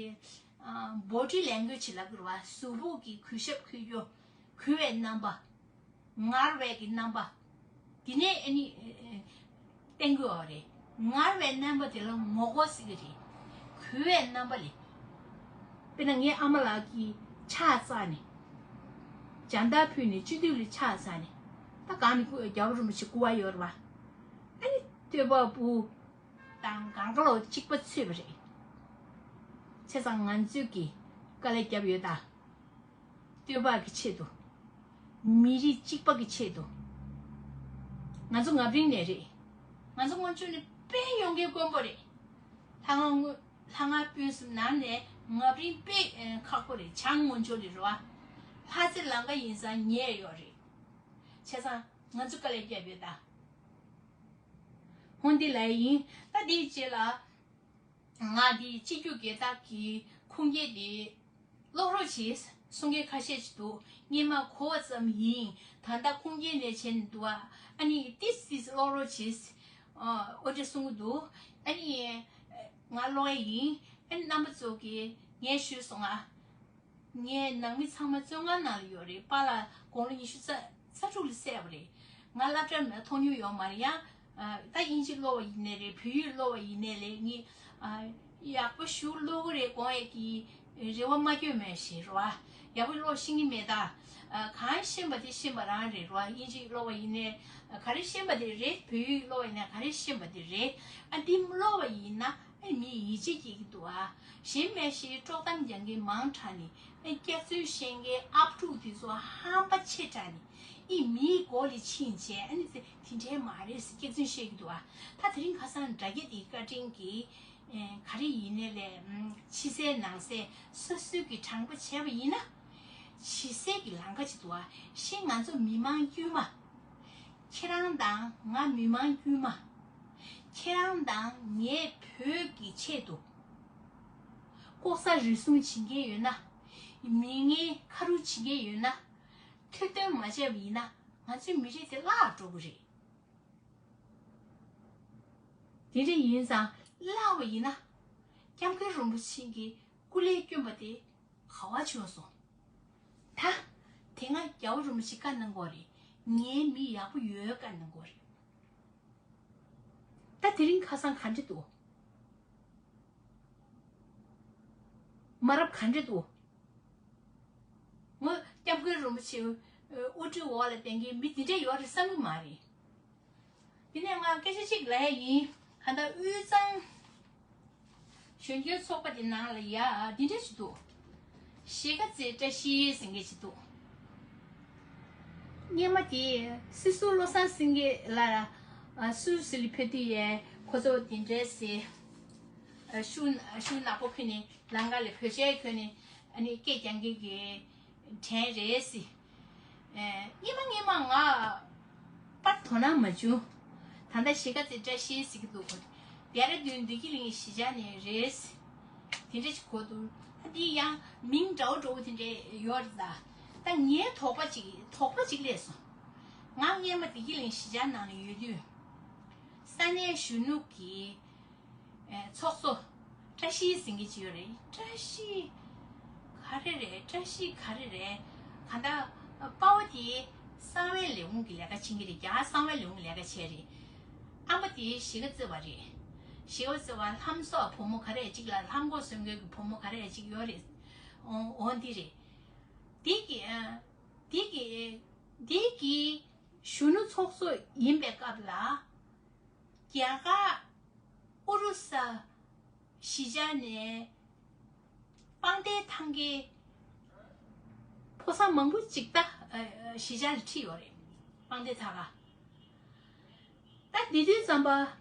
ཨ་body language ལབ་ཀྱི་རེད་བ། གཟུགས་པོ་གི་གུས་ཞབས་ཁུལ་རྒྱུ། གུས་པའི་རྣམ་པ། ངར་བའི་གི་རྣམ་པ། དེ་ནས་ཨ་ནི་ཨ་ཨ་བསྟན་དགོས་པ་རེད། ངར་བའི་རྣམ་པ་དེ་ལ་ངོ་རྒོལ་ཟེར་གྱི་རེད། གུས་པའི་རྣམ་པ་ལས། དཔེར་ན་ངའི་ཨ་མ་ལགས་ཀྱིས་ཕྱག་བཙལ་ནས། སྦྱིན་བདག་ཕུལ་ནས་སྤྱི་འཐུས་ལ་ཕྱག་བཙལ་ནས། ད་གང་ནས་སྐུ་རྒྱལ་བ་རིན་པོ་ཆེ་སྐུ་པར་ཡོད་རེད་བ། ཨ་ནི་སྟོད་པ་སྤུ་དང་གང་ག་ལོ་གཅིག་པ་ཚུད་པ་རེད། བྱས་ཙང་ང་ཚོས་ཀྱི་དཀའ་ལས་བརྒྱབ་ཡོད་ད། སྟོད་པ་གི་ཆེད་དུ། མི་རིགས་གཅིག་པ་གི་ཆེད་དུ། ང་ཚོ་ངར་རིང་ནས་རེད། ང་ཚོ་སྔོན་ཆད་ནས་དཔེ་ཡོང་གི་དཀོན་པོ་རེད། ལྷ་ང་སྔོན། ལྷ་ང་སྤུན་གསུམ་ནང་ནས་ངར་རིང་དཔེ་ཨེ་ཁག་པོ་རེད། བྱང་སྔོན་ཆད་ནས་རེད་བ། ལྷ་རྩེ་ལམ་ཁ་ཡིན་ཙང་ཉེ་ཡོད་རེད། བྱས་ཙང་ང་ཚོ་དཀའ་ལས་བརྒྱབ་ཡོད་ད། འོ་འདི་ལ་ཡིན། ད་འདིའི་རྗེས་ལ། ང་འདི་སྤྱི་རྒྱུ་སྒེར་བདག་གི་ཁུངས་སྐྱེལ་འདི་ཀློག་རོགས་བྱེད་གསུང་མཁན་ཁ་ཤས་ཅིག་འདུག་སྔོན་མ་གོ་བ་ཙམ་ཡིན། ད་ལྟ་ཁུངས་སྐྱེལ་ནས་བྱས་ནས་འདུག་ཨ་ནི་ཏིས་ཏིས་ཀློག་རོགས་བྱེད། ཨ། འོ་འདྲ་གསུང་གི་འདུག་ཨ་ནི་ང་ཀློག་ཡ་ཡིན། ཨ་ནི་རྣམ་པ་ཚོ་གིས་ངས་ཞུས་སོང་ང་། ངའི་ནང་མི་ཚང་མ་བཙོན་ཁང་ནང་ལ་ཡོད་རེད། པཱ་ལགས་དགུང་ལོ་ཉི་ཤུ་རྩ་རྩ་དྲུག་ལ་བསད་པ་རེད། ང་སློབ་གྲྭ་མཐོང་མྱོང་ཡོད་མ་རེད། ཡང་ད་དབྱིན་ཇི་ཀློག་པ་ཡིན་ནའི་རེད། བོད་ཡིག་ཀློག་པ་ཡིན་ནའི་རེད། ངས་ཡག་པོ་ཞེ་པོ་ཀློག་གི་རེད་དགོངས་ཡས་ཀྱི་རེ་བ་མ་བསྐྱོན་མེད་ཞེས་རེད་བ། ཡག་པོ་ཀློག་ཤེས་ཀྱི་མེད་ད། གང་ཤེས་པ་དེ་ཤེས་པ་རང་རེད་རེད་བ། དབྱིན་ཇི་ཀློག་པ་ཡིན་ནའི་ག་རེ་ཤེས་པ་དེ་རེད། བོད་ཡིག་ཀློག་པ་ཡིན་ནའི་ག་རེ་ཤེས་པ་དེ་རེད། ཨ་འདི་ཀློག་པ་ཡིན་ན། ཨེ་མིས་ཡིད་ཆེས་སྐྱེ་གི་འདུག་ཨ། གཞན་མ་གཞི་དཀྲོག་གཏམ་རྒྱག་མཁན་མང་དྲགས་ནས། ཨེ་སྐྱག་རྫུན་བཤད་མཁན་ཨབ་ཕྲུག་དེ་ཚོ་ཧམ་པ་ཆེ་དྲགས་ནས། ཨེ་མིའི་མགོ་ལ་ཕྱིན་བྱས། ཨ་ནི་ཚེ་དེ་འདྲའི་མ་རེད་ཟེར་སྐྱག་རྫུན་བཤད་ཀྱི་འདུག་ཨ། ད་དེ་རིང་ཁ་སང་དྲ་རྒྱ་དེའི་བཀའ་དྲིན་གྱིས། ཨེ་ག་རེ་ཡིན་ནའི་ལས། ཕྱི་གསལ་ནང་གསལ་སོ་སོའི་གི་དྲང་པོ་བྱས་པ་ཡིན་ན། ཕྱི་གསལ་གྱི་ལམ་ཁ་ཅིག་འདུག་ཨ། གཞན་ང་ཚོ་མི་མང་དཀྱུས་མ། ཁྱེད་རང་དང་ང་མི་མང་དཀྱུས་མ། ཁྱེད་རང་དང་ངས་བོད་ཀྱི་ཆེད་དུ་ལྐོག་ཟ་རུལ་སུངས་བྱེད་མཁན་ཡོད་ན། མི་ངན་ཁ་རུ་བྱེད་མཁན་ཡོད་ན། ཐེར་འདོན་མ་བྱས་པ་ཡིན་ན། ང་ཚོའི་མི་རིགས་དེ་བརླག་འགྲོ་གི་རེད། དེ་འདྲ་ཡིན་ཙང་བརླག་པ་ཡིན་ན། སྐྱབས་མགོན་རིན་པོ་ཆེ་གི་སྐུ་ལས་བསྐྱོན་པ་དེ་ག་པར་བྱུང་སོང་། ད་དེ་སྔ་རྒྱལ་བ་རིན་པོ་ཆེ་བཀའ་གནང་གི་རེད། ངའི་མི་ཡག་པོ་ཡོད་བཀའ་གནང་གི་རེད། ད་དེ་རིང་ཁ་སང་ག་འདྲ་འདུག་མ་རབས་ག་འདྲ་འདུག་ངོ་སྐྱབས་མགོན་རིན་པོ་ཆེ་དབུ་ཁྲིད་འོག་ལ་བསྡད་མཁན་མི་འདི་འདྲ་ཡོད་རེད་བསམ་གི་མ་རེད། དེ་ནས་ང་སྐད་ཆ་གཅིག་ལབ་ཡ་ཡིན། ད་ལྟ་དབུས་གཙང་གཞོན་སྐྱེས་ཚོགས་པ་དེ་ནང་ལ་ཡ་འདི་འདྲ་ཞིག་འདུག་གཞིས་ཀ་རྩེ་བཀྲ་ཤིས་ཟེར་མཁན་ཞིག་འདུག་སྔོན་མ་དེ་སྲིད་ཟུར་བློ་བཟང་སེང་གེ་ལ་སུད་སི་ལ་ཕེབས་དུས་ཡས་ཁོ་ཚོ་དེ་འདྲས་ཟེར། ཤུགས་ཤུགས་ནག་པོ་ཁུར་ནས་ལམ་ཁ་ལ་བོད་ཆས་གྱོན་ནས་ཨ་ནི་སྐད་རྒྱག་མཁན་གྱི་བྲན་རེད་ཟེར། སྔོན་མ་སྔོན་མ་ང་པར་དོ་སྣང་མ་བྱུང་། ད་ལྟ་གཞིས་ཀ་རྩེ་བཀྲ་ཤིས་ཟེར་གྱི་འདུག་ཌེ་ར་ཌུན་བདེ་སྐྱིད་གླིང་གཞིས་ཆགས་ནས་རེད། དེ་འདྲ་ཞིག་གོ་འདུག་ཨ་འདི་ཡང་མིང་འདྲ་བོ་འདྲ་བོ་དེ་འདྲ་ཡོད་རེད་ད། ད་ངའི་དོགས་པ་ཅིག་དོགས་པ་ཅིག་སླེབས་སོང་། ང་སྔོན་མ་བདེ་སྐྱིད་གླིང་གཞིས་ཆགས་ནང་ལ་ཡོད་དུས། ས་གནས་གཞོན་ནུ་གི་ཚོགས་གཙོ་བཀྲ་ཤིས་ཟེར་མཁན་ཅིག་ཡོད་རེད། བཀྲ་ཤིས་ག་རེ་རེད། བཀྲ་ཤིས་ག་རེ་རེད། གང་ལྟར་པ་ཕ་དེ་གསང་བའི་ལས་ཁུངས་ཀྱི་ལས་ཀ་བྱེད་མཁན་རེད། རྒྱ་གར་གསང་བའི་ལས་ཁུངས་ལས་ཀ་བྱས་རེད། ཨ་མ་དེ་གཞིས་ཀ་རྩེ་བ་རེད། གཞིས་ཀ་རྩེ་བ་ལྷམ་གསོག་བུ་མོ་ག་རེ་ཅིག་ལ་ལྷམ་གོག་གསོ་མཁན་གྱི་བུ་མོ་ག་རེ་ཅིག་ཡོད་རེད། འོ་འོ་འདི་རེད། དེ་གི་ཨ་དེ་གི་དེ་གི་གཞོན་ནུ་ཚོགས་གཙོ་ཡིན་པའི་སྐབས་ལ། རྒྱ་གར། ཨུ་རུ་ས། གཞིས་ཆགས་ནས་དཔལ་ལྡན་ཐང་གའི་ཕོ་གསར་མང་པོ་ཅིག་ད་གཞིས་ཆགས་ལ་ཁྲིད་ཡོད་རེད། དཔལ་ལྡན་ཐང་ལ། ད་དེ་དུས་ཙམ་པ་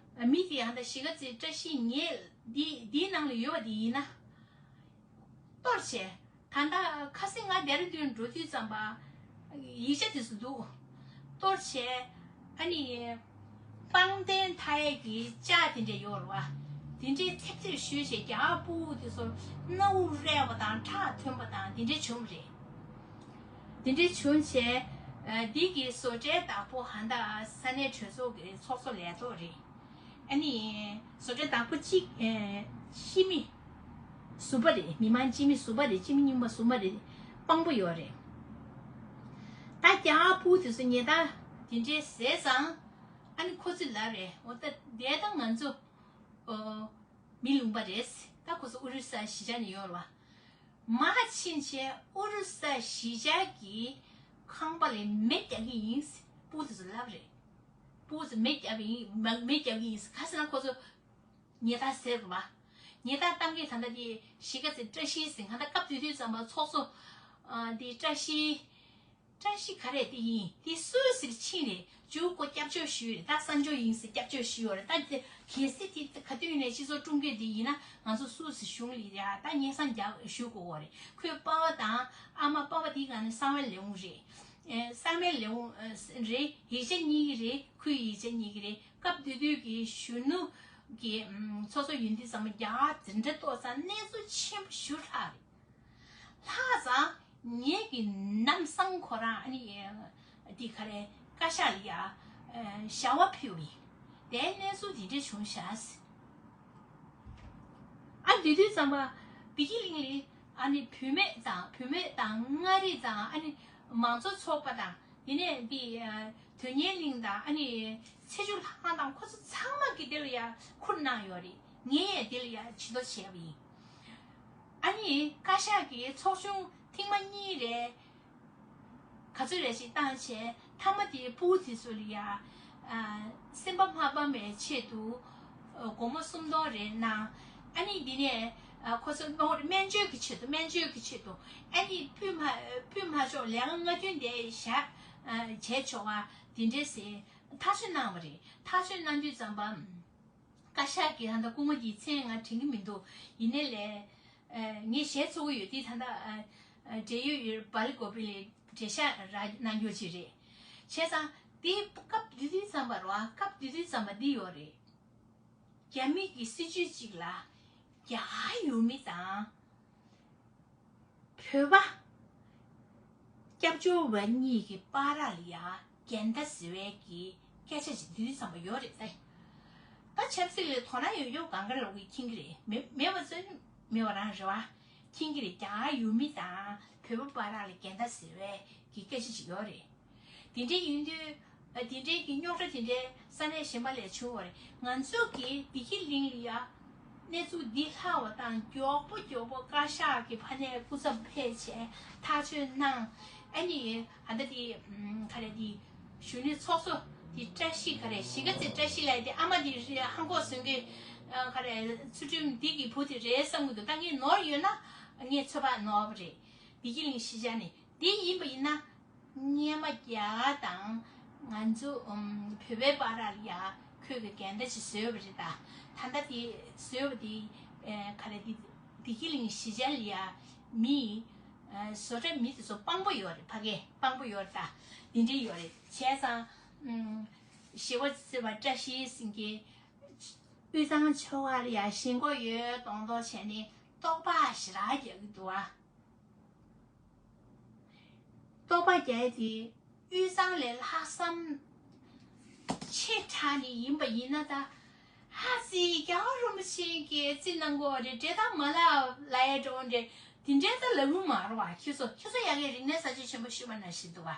མི་དེ་ཡང་ད་གཞིས་ཀ་རྩེ་བཀྲ་ཤིས་ངས་འདི་འདིའི་ནང་ལ་ཡོད་པ་དེ་ཡིན་ན། གཏོར་བྱས། ད་ལྟ་ཁ་སང་ང་ལྡེ་ར་ལྡུན་འགྲོ་དུས་ཙམ་པ་ཡིག་ཆ་དེ་ཚོ་འདུག་གཏོར་བྱས། ཨ་ནི། དཔལ་ལྡན་ཐང་ཡས་ཀྱི་ལྕགས་དེ་འདྲ་ཡོད་རེད་བ། དེ་འདྲའི་ཐེབས་ཐེབས་གཞུས་བྱས། རྒྱ་གར་ཕྲུ་གུ་དེ་ཚོ་སྣ་བུག་རལ་བ་དང་ཁྲག་ཐོན་པ་དང་དེ་འདྲ་བྱུང་བ་རེད། དེ་འདྲ་བྱུང་བྱས། འདི་གི་བཟོ་གྲྭའི་བདག་པོ་ཧ་ད་ས་གནས་གྲོས་ཚོགས་ཀྱི་ཚོགས་གཙོ་ལས་ཐོག་རེད། ཨ་ནི། བཟོ་གྲྭའི་བདག་པོ་གཅིག་ཨེ། སྤྱི་མི་ཟུར་པ་རེད། མི་མང་སྤྱི་མི་ཟུར་པ་རེད། སྤྱི་མི་རྙིང་པ་ཟུར་པ་རེད། དཔང་པོ་ཡོད་རེད། ད་རྒྱ་གར་ཕྲུ་གུ་དེ་ཚོ་ཉེས་རྡུང་དེ་འདྲའི་བཟས་ཙང་། ཨ་ནི་ཁོ་ཚོས་ལབ་རེད། འོ་ད་དེ་ད་ང་ཚོ་ཨོ། མི་ལུང་པ་རེད། ད་ཁོ་ཚོ་ཨོ་རི་ས་གཞིས་ཆགས་ནས་ཡོད་རེད་བ། མར་ཕྱིན་བྱས་ཨོ་རི་ས་གཞིས་ཆགས་ཀྱི་ཁང་པ་ལ་མེ་རྒྱག་གི་ཡིན། ཕྲུ་གུ་དེ་ཚོ་ལབ་རེད། ཕྲུ་གུ་ཚོ་མེ་བརྒྱབ་པ་ཡིན། མ་མེ་བརྒྱབ་ཀྱི་ཡིན། ག་ཟེར་ན་ཁོ་ཚོ་ཉེས་རྡུང་ཟེར་བ། ཉེས་རྡུང་བཏང་གི་ད་ལྟ་དེ་གཞིས་ཀ་རྩེ་བཀྲ་ཤིས་ཟེར། གང་ལྟར་སྐབས་དེ་དུས་ཙམ་པ་ཚོགས་གཙོ་ཨ་དེ་བཀྲ་ཤིས། བཀྲ་ཤིས་ག་རེ་དེ་ཡིན། དེ་སུད་སིར་ཕྱིན་རེད། མཇུག་ཁོ་སྐྱབས་བཅོལ་ཞུས་རེད། ད་གསར་འབྱོར་ཡིན་ཟེར་སྐྱབས་བཅོལ་ཞུས་ཡོད་རེད། ད་དེ་གལ་སྲིད་དེ་ག་དུས་ནས་སྤྱི་ཚོགས་དཀྲུག་མཁན་དེ་ཡིན་ན་ང་ཚོ་སུད་སི་གཞུང་ལ་ཡ་ད་སྙན་སེང་རྒྱག་ཞུ་དགོས་པ་རེད། ཁོའི་པ་ཕ་དང་ཨ་མ། པ་ཕ་དེའི་སྒང་ནས་གསང་བའི་ལས་ཁུངས་རེད། ཨེ། གསང་བའི་ལས་ཁུངས་ཨེ་རེད། ཡིག་ཆ་རྙེད་ཀྱི་རེད། ཁོའི་ཡིག་ཆ་རྙེད་ཀྱི་རེད། སྐབས་དེ་དུས་ཀྱི་གཞོན་ནུ་གི་ཨམ་ཚོགས་གཙོ་ཡིན་དུས་ཙམ་པ་རྒྱ་གར་འདི་འདྲ་གཏོར་ཙང་གནས་ཚུལ་ཆེན་པོ་ཞེ་དྲག་རེད། ལྷག་ཙང་ངེད་ཀྱི་ནམ་སང་ཁོ་རང་ཨ་ནི་འདི་ག་རེ་བཀའ་ཤག་ལ་ཡ་ཨ་ཞལ་པར་ཕུལ་བ་ཡིན། དེའི་གནས་ཚུལ་འདི་འདྲ་བྱུང་ཤག་ཨ་དེ་དུས་ཙམ་པ་བདེ་སྐྱིད་གླིང་ལ་ཨ་ནི་བུད་མེད་དང་། བུད་མེད་དང་མངའ་རིས་དང་། ཨ་ནི་མང་གཙོ་ཚོགས་པ་དང་། དེ་ནས་འདི་ཨ་དོན་གཉེར་གླིང་དང་། ཨ་ནི་ཚེ་མཇུག་ལྷ་ཁང་དང་། ཁོ་ཚོ་ཚང་མ་གིས་དེ་ལ་ཡ་ཁུར་གནང་ཡོད་རེད། ངས་ཡང་དེ་ལ་ཡ་ཇུས་གཏོགས་བྱས་པ་ཡིན། ཨ་ནི་བཀའ་ཤག་གི་ཚོགས་ཆུང་ཐེངས་མ་གཉིས་རེད། ག་ཚོད་རེ་ཞིག་བཏང་བྱས། མཐའ་མ་དེ་ཕྲུ་གུ་དེ་ཚོ་ལ་ཡ་ཨ་སེམས་པ་མ་ཕམ་པའི་ཆེད་དུ་ཨ་སྒོར་མོ་སུམ་སྟོང་རེ་གནང་། ཨ་ནི་འདི་ནས་ཨ་ཁོ་ཚོ་སྨན་བཅོས་ཀྱི་ཆེད་དུ། སྨན་བཅོས་ཀྱི་ཆེད་དུ། ཨ་ནི་ཕུད་མ་ཕུད་མ་ཆོག་ལས་ཀ་སྔ་རྒྱུན་དེ་བཞག་ཨ་བྱས་ཆོག་པ་དེ་འདྲས་ཟེར་ཐག་གཅོད་གནང་བ་རེད། ཐག་གཅོད་གནང་དུས་ཙམ་པ། བཀའ་ཤག་གི་ད་ལྟ་སྐུ་ངོ་དེའི་མཚན་ང་དྲན་གྱི་མི་འདུག་ཡིན་ནའི་ལས། ཨ་ངས་ཞལ་འཚོ་གི་ཡོད། དེ་ད་ལྟ་ཨ་ཨ་འབྲེལ་ཡོད་ཡོད། སྦེལ་ཀོབ་ལ་འབྲེལ་བཞག་རག་གནང་རྒྱུ་ཅིག་རེད། བྱས་ཙང་དེ་སྐབས་དེ་དུས་ཙམ་པ་རེད་བ། སྐབས་དེ་དུས་ཙམ་པ་འདི་ཡོད་རེད། རྒྱ་མི་གི་སྲིད་ཇུས་གཅིག་ལ་རྒྱ་གར་ཡུལ་མི་དང་། བོད་པ་སྐྱབས་བཅོལ་བ་གཉིས་ཀྱི་བར་ལ་ཡ་འགལ་ཟླ་ཟེར་བའི་གི་སྐད་ཆ་ཅིག་དེ་དུས་ཙམ་པ་ཡོད་རེད་ད། ད་ཆབ་སྲིད་ལ་དོ་སྣང་ཡོད་ཡོད་གང་ག་ལོག་གིས་མཁྱེན་གྱི་རེད། མེད་མེད་པ་ཚོས་མེད་པ་རང་རེད་བ། མཁྱེན་གྱི་རེད། རྒྱ་གར་ཡུལ་མི་དང་བོད་པ་བར་ལ་འགལ་ཟླ་ཟེར་བའི་གི་སྐད་ཆ་ཅིག་ཡོད་རེད། དེ་འདྲའི་ཡིན་དུས། ཨ་དེ་འདྲའི་གི་རྙོག་དྲ་དེ་འདྲའི་ས་གནས་གཞན་པ་ལས་བྱུང་བ་རེད། ང་ཚོ་གི་བདེ་སྐྱིད་གླིང་ལ་ཡ་གནས་ཚུལ་འདི་ལྷག་པ་དང་མགྱོགས་པོ་མགྱོགས་པོ་བཀའ་ཤག་གི་ཕ་ནས་སྐུ་ཚབ་ཕེབས་བྱས་ཐག་གཅོད་གནང་། ཨ་ནི་ཨ་ད་དེ་ཨམ་ག་རེ་དེ་གཞོན་ནུ་ཚོགས་གཙོ་དེ་བཀྲ་ཤིས། ག་རེ་གཞིས་ཀ་རྩེ་བཀྲ་ཤིས་ལགས་དེ། ཨ་མ་དེ་རེད། ཧང་གོ་ཟོན་གི་ཨ་ག་རེ་ཚུལ་ཁྲིམས་འདི་གི་བུ་དེ་རེད་བསམ་གི་འདུག་ད་ངས་ནོར་ཡོད་ན་ངས་ཚོད་དཔག་ནོར་བ་རེད། བདེ་སྐྱིད་གླིང་གཞིས་ཆགས་ནས་དེ་ཡིན་པ་ཡིན་ན། སྔོན་མ་རྒྱ་གར་དང་ང་ཚོ་ཨམ་བོད་པའི་བར་ལ་ཡ་ཁོས་ཀྱི་འགལ་ཟླ་ཞིག་བཟོས་པ་རེད་ད། ད་ལྟ་དེ་བཟོས་པ་དེ་ཨེ་ག་རེ་དེ་བདེ་སྐྱིད་གླིང་གཞིས་ཆགས་ལ་ཡ་མི་ཨེ་བཟོ་གྲྭ་མི་དེ་ཚོ་དཔང་པོ་ཡོད་རེད། ཕ་གི་དཔང་པོ་ཡོད་རེད་ད། དེ་འདྲ་ཡོད་རེད། བྱས་ཙང་ཨམ་ཞི་བ་འཚོ་བ་བཀྲ་ཤིས་ཟེར་མཁན་དབུས་གཙང་ཆོལ་ཁ་ལ་ཡ་ཞེན་ཁོག་ཡོད་མདོག་མདོག་བྱས་ནས་ལྟོགས་པ་ཞེ་དྲག་རྒྱག་གི་འདུག་ཨ། ལྟོགས་པ་རྒྱག་ཡས་དེ་དབུས་གཙང་ལས་ལྷག་བསམ་ཆེ་དྲགས་ནས་ཡིན་པ་ཡིན་ན་ད། ཧ་ཙི་རྒྱལ་བ་རིན་པོ་ཆེ་གིས་རྩིས་གནང་གི་ཡོད་རེད། འདྲེ་དང་མ་ལབ་ལབ་ཡས་འགྲོ་འདྲེ་དེ་འདྲའི་ད་ལབ་གི་མ་རེད་བ། ཁྱོད་ཚོ་ཁྱོད་ཚོ་ཡ་གིའི་རིག་གནས་གསར་བརྗེ་ཆེན་པོ་ཞུས་པ་ནང་བཞིན་འདུག་བ།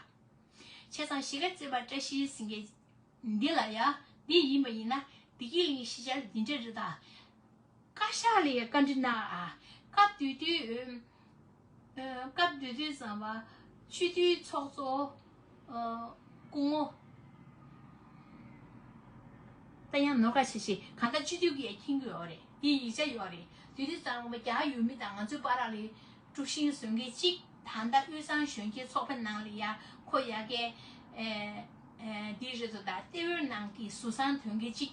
བྱས་ཙང་གཞིས་ཀ་རྩེ་པ་བཀྲ་ཤིས་ཟེར་མཁན་འདི་ལ་ཡ་འདི་ཡིན་པ་ཡིན་ན་བདེ་སྐྱིད་གླིང་གཞིས་ཆགས་ལ་འདི་འདྲ་རེད་ད། བཀའ་ཤག་ལ་ཡ་བཀའ་འདྲི་གནང་ཨ། སྐབས་དེ་དུས་ཨ་སྐབས་དེ་དུས་ཙམ་པ་སྤྱི་འཐུས་ཚོགས་གཙོ་ཨ་སྐུ་ངོ། ད་ཡང་ནོར་ཁ་ཤས་ཤིག་གང་ལྟར་སྤྱི་འཐུས་ཀྱིས་ཡ་མཁྱེན་གྱི་ཡོད་རེད། འདི་ཡིག་ཆ་ཡོད་རེད། དེ་དུས་ཙམ་པ་རྒྱ་ཡུལ་མི་དང་ང་ཚོའི་བར་ལ་དཀྲུག་ཤིང་བཟོ་མཁན་གཅིག་ད་ལྟ་དབུས་གཙང་གཞོན་སྐྱེས་ཚོགས་པ་ནང་ལ་ཡ་ཁོ་ཡ་གའི་ཨེ་ཨེ་འདི་རེད་འདུག་ད་ལྟེ་བའི་ནང་གི་ཟུར་བཟང་དོན་གྱི་གཅིག་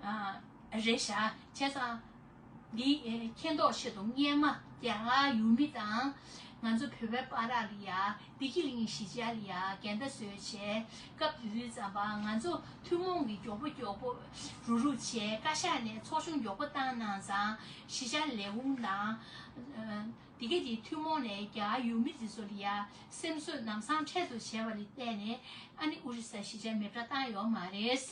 ཨ་རེད་ཤག་བྱས་ཙང་འདི་ཨེ་མཁྱེན་རྟོགས་ཆེད་དུ་སྔས་མ་རྒྱ་གར་ཡུལ་མི་དང་ང་ཚོ་བོད་པའི་བར་ལ་ཡ་བདེ་སྐྱིད་གླིང་གཞིས་ཆགས་ལ་ཡ་འགལ་ཟླ་བཟོས་བྱས་སྐབས་དེ་དུས་ཙམ་པ་ང་ཚོ་ཐུན་མོང་གི་མགྱོགས་པོ་མགྱོགས་པོ་རུག་རུག་བྱས་བཀའ་ཤག་ནས་ཚོགས་ཆུང་མགྱོགས་པོ་བཏང་གནང་ཙང་གཞིས་ཆགས་ལས་ཁུངས་དང་། དེ་ག་དེ་ཐུན་མོང་ནས་རྒྱ་གར་ཡུལ་མི་དེ་ཚོ་ལ་ཡ་སེམས་གསོ་ལམ་སང་འཕྲལ་དུ་བྱས་པ་ལ་བརྟེན་ནས་ཨ་ནི་ཨོ་རི་ས་གཞིས་ཆགས་མེ་འབྲག་བཏང་ཡོད་མ་རེད།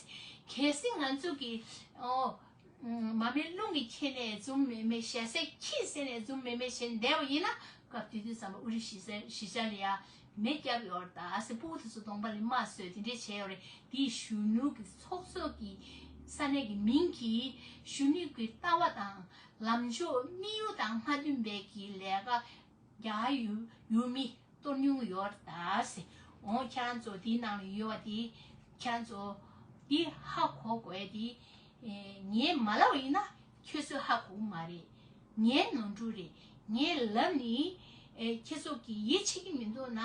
གལ་སྲིད་ང་ཚོ་གི་ཨོ་མ་མའི་རླུང་གི་ཁྱེར་ནས་འཛུམ་མེ་མེ་ཞལ་ཟས་ཁྱི་ཟས་ནས་འཛུམ་མེ་མེ་བྱས་བསྡད་པ་ཡིན་ན་སྐབས་དེ་དུས་ཙམ་པ་ཨོ་རི་གཞིས་ཆགས་གཞིས་ཆགས་ལ་ཡ་མེ་བརྒྱབ་ཡོད་རེད་ད་ཟེར་སྤུ་གུ་དེ་ཚོ་གདོང་པ་ལ་རྨ་བཟོས་དེ་འདྲས་བྱས་ཡོད་རེད། དེའི་གཞོན་ནུ་གི་ཚོགས་གཙོ་གི་ས་གནས་ཀྱི་མིང་གིས་གཞོན་ནུ་གི་ལྟ་བ་དང་། ལམ་ཕྱོགས་དམིགས་ཡུལ་དང་མ་མཐུན་པའི་གི་ལས་ཀ་རྒྱ་ཡུལ་ཡུལ་མི་གཏོར་མྱོང་ཡོད་རེད་ད་ཟེར། འོང་ཁྱེད་རང་ཚོ་དེའི་ནང་ལ་ཡོད་པ་དེ་ཁྱེད་རང་ཚོ་དེ་ཧ་གོ་དགོས་དེ་ངས་མ་ལབ་པ་ཡིན་ན་ཁྱོད་ཚོས་ཧ་གོ་གི་མ་རེད། ངའི་ནོར་འཁྲུལ་རེད། ངས་ལབ་ནི་ཁྱེད་ཚོ་གི་ཡིད་ཆེས་ཀྱི་མི་འདུག་ན་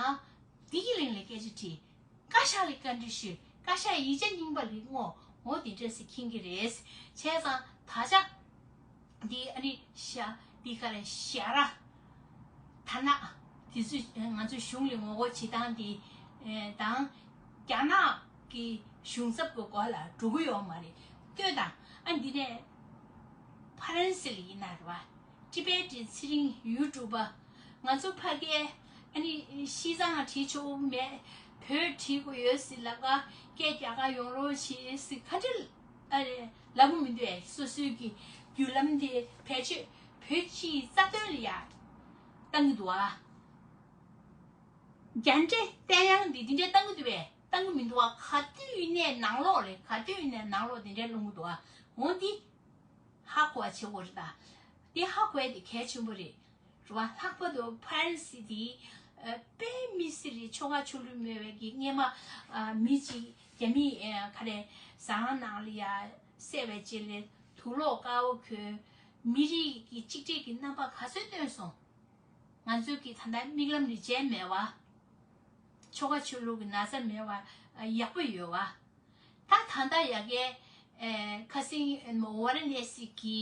བདེ་སྐྱིད་གླིང་ལ་སྐད་ཆ་དྲིས། བཀའ་ཤག་ལ་བཀའ་འདྲི་ཞུས། བཀའ་ཤག་ཡིག་ཆ་རྙིང་པ་ལ་བསྔོ། འོ་དེ་འདྲ་ཟེར་མཁྱེན་གྱི་རེད། བྱས་ཙང་ད་ཆ་འདི་ཨ་ནི་ཤ་འདི་ག་རེ་ཞ་ར་ཐ་ན་དེ་ཚོས་ང་ཚོའི་གཞུང་ལ་ངོ་རྒོལ་བྱེད་སྟངས་འདི་དང་རྒྱ་ནག་གི་གཞུང་ཚབ་ཀྱི་སྒོ་ལ་འགྲོ་གི་ཡོད་མ་རེད། ལྟོས་དང་ཨ་འདི་ནས་ཕ་རན་སི་ལ་ཡིན་ན་རེད་བ། ཊི་བེ་ཊི་ཚེ་རིང་ཡུ་ཊུབ་པ། ང་ཚོ་ཕ་གིའི་ཨ་ནི་ཤིས་ཙང་བྲིས་ཆོག་མེད། བོད་བྲིས་དགོས་ཡོད་ཟེར་ལབ་ག་སྐད་རྒྱག་ག་ཡོང་རོགས་བྱེད་ཟེར་ག་འདྲ་ཨ་རེ་ལབ་གི་མི་འདུག་ཨེ། སོ་སོའི་གི་བརྒྱུད་ལམ་དེ་བེད་སྤྱོད་བོད་སྤྱིའི་རྩ་དོན་ལ་ཡ་བཏང་གི་འདུག་ཨ། རྒྱ་འདྲེ་བསྟན་ཡང་འདི་འདི་འདྲ་བཏང་གི་འདུག་པས། བཏང་གི་མི་འདུག་ཨ། ག་དུས་ཡིན་ནའི་ནང་ལོགས་ལས་ག་དུས་ཡིན་ནའི་ནང་ལོགས་འདི་འདྲ་སློང་གི་འདུག་ཨ། འོ་འདི་ཧ་གོ་བ་བྱེད་དགོས་རེད་ད། འདི་ཧ་གོ་ཡ་འདི་གལ་ཆེན་པོ་རེད། རེད་བ། ལྷག་པར་དུ་ཕ་རན་སི་འདི་དཔེ་མི་སྲིད་རེད། ཆོལ་ཁ་ཆོས་ལུགས་མེད་པའི་གི་སྔས་མ་མི་གཅིག་རྒྱ་མི་ག་རེ་ཟ་ཁང་ནང་ལ་ཡ་བསད་པའི་རྗེས་ལས་དུག་ལོག་དཀར་པོ་གོན། མི་རིགས་ཀྱི་གཅིག་སྒྲིལ་གྱི་རྣམ་པ་ག་ཚོད་སྟོན་སོང་། ང་ཚོའི་གི་ད་ལྟ་མིག་ལམ་ནས་མཇལ་མེད་བ། ཆོལ་ཁ་ཆོས་ལུགས་ཀྱི་ན་ཚ་མེད་བ་ཡག་པོ་ཡོད་བ། ད་ད་ལྟ་ཡ་གའི་ཁ་སང་ཝ་ར་ཎ་སི་གི་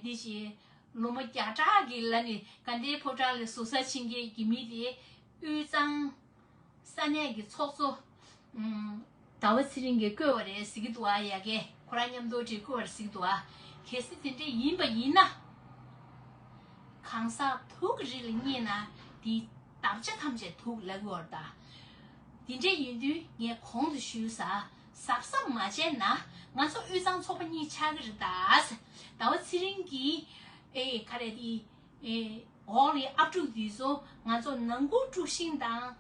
འདི་ཞིག་ལོ་མ་བརྒྱ་ཕྲག་གི་ལ་ནི་ག་འདྲའི་ཕོ་བྲང་ལ་ཟུར་ཟ་ཕྱིན་མཁན་གྱི་མི་དེ་དབུས་གཙང་ས་གནས་ཀྱི་ཚོགས་གཙོ་ཟླ་བ་ཚེ་རིང་གིས་བསྐོས་པ་རེད་ཟེར་གྱི་འདུག་ཨ། ཡ་གའི་ཁོ་རང་མཉམ་དུ་བྲིས་བསྐོས་པ་རེད་ཟེར་གྱི་འདུག་ཨ། གལ་སྲིད་དེ་འདྲ་ཡིན་པ་ཡིན་ན། གང་ཟག་དུག་གི་རིགས་ལ་བརྙས་ན་དེའི་བདག་ཅག་ཐམས་ཅད་དུག་ལབ་ཀྱི་ཡོད་རེད་ད། དེ་འདྲ་ཡིན་དུས་ངས་གོང་དུ་ཞུས་ས་གཟབ་གཟབ་མ་བྱས་ན་ང་ཚོ་དབུས་གཙང་ཚོགས་པ་གཉིས་ཆགས་ཀྱི་རེད་ད། ཟླ་བ་ཚེ་རིང་གིས་ཨེ་ག་རེ་དེ་ཨེ་འོག་ལ་ཨབ་ཕྲུག་དེ་ཚོ་ང་ཚོ་ནང་ཁུལ་དཀྲུག་ཤིང་དང་།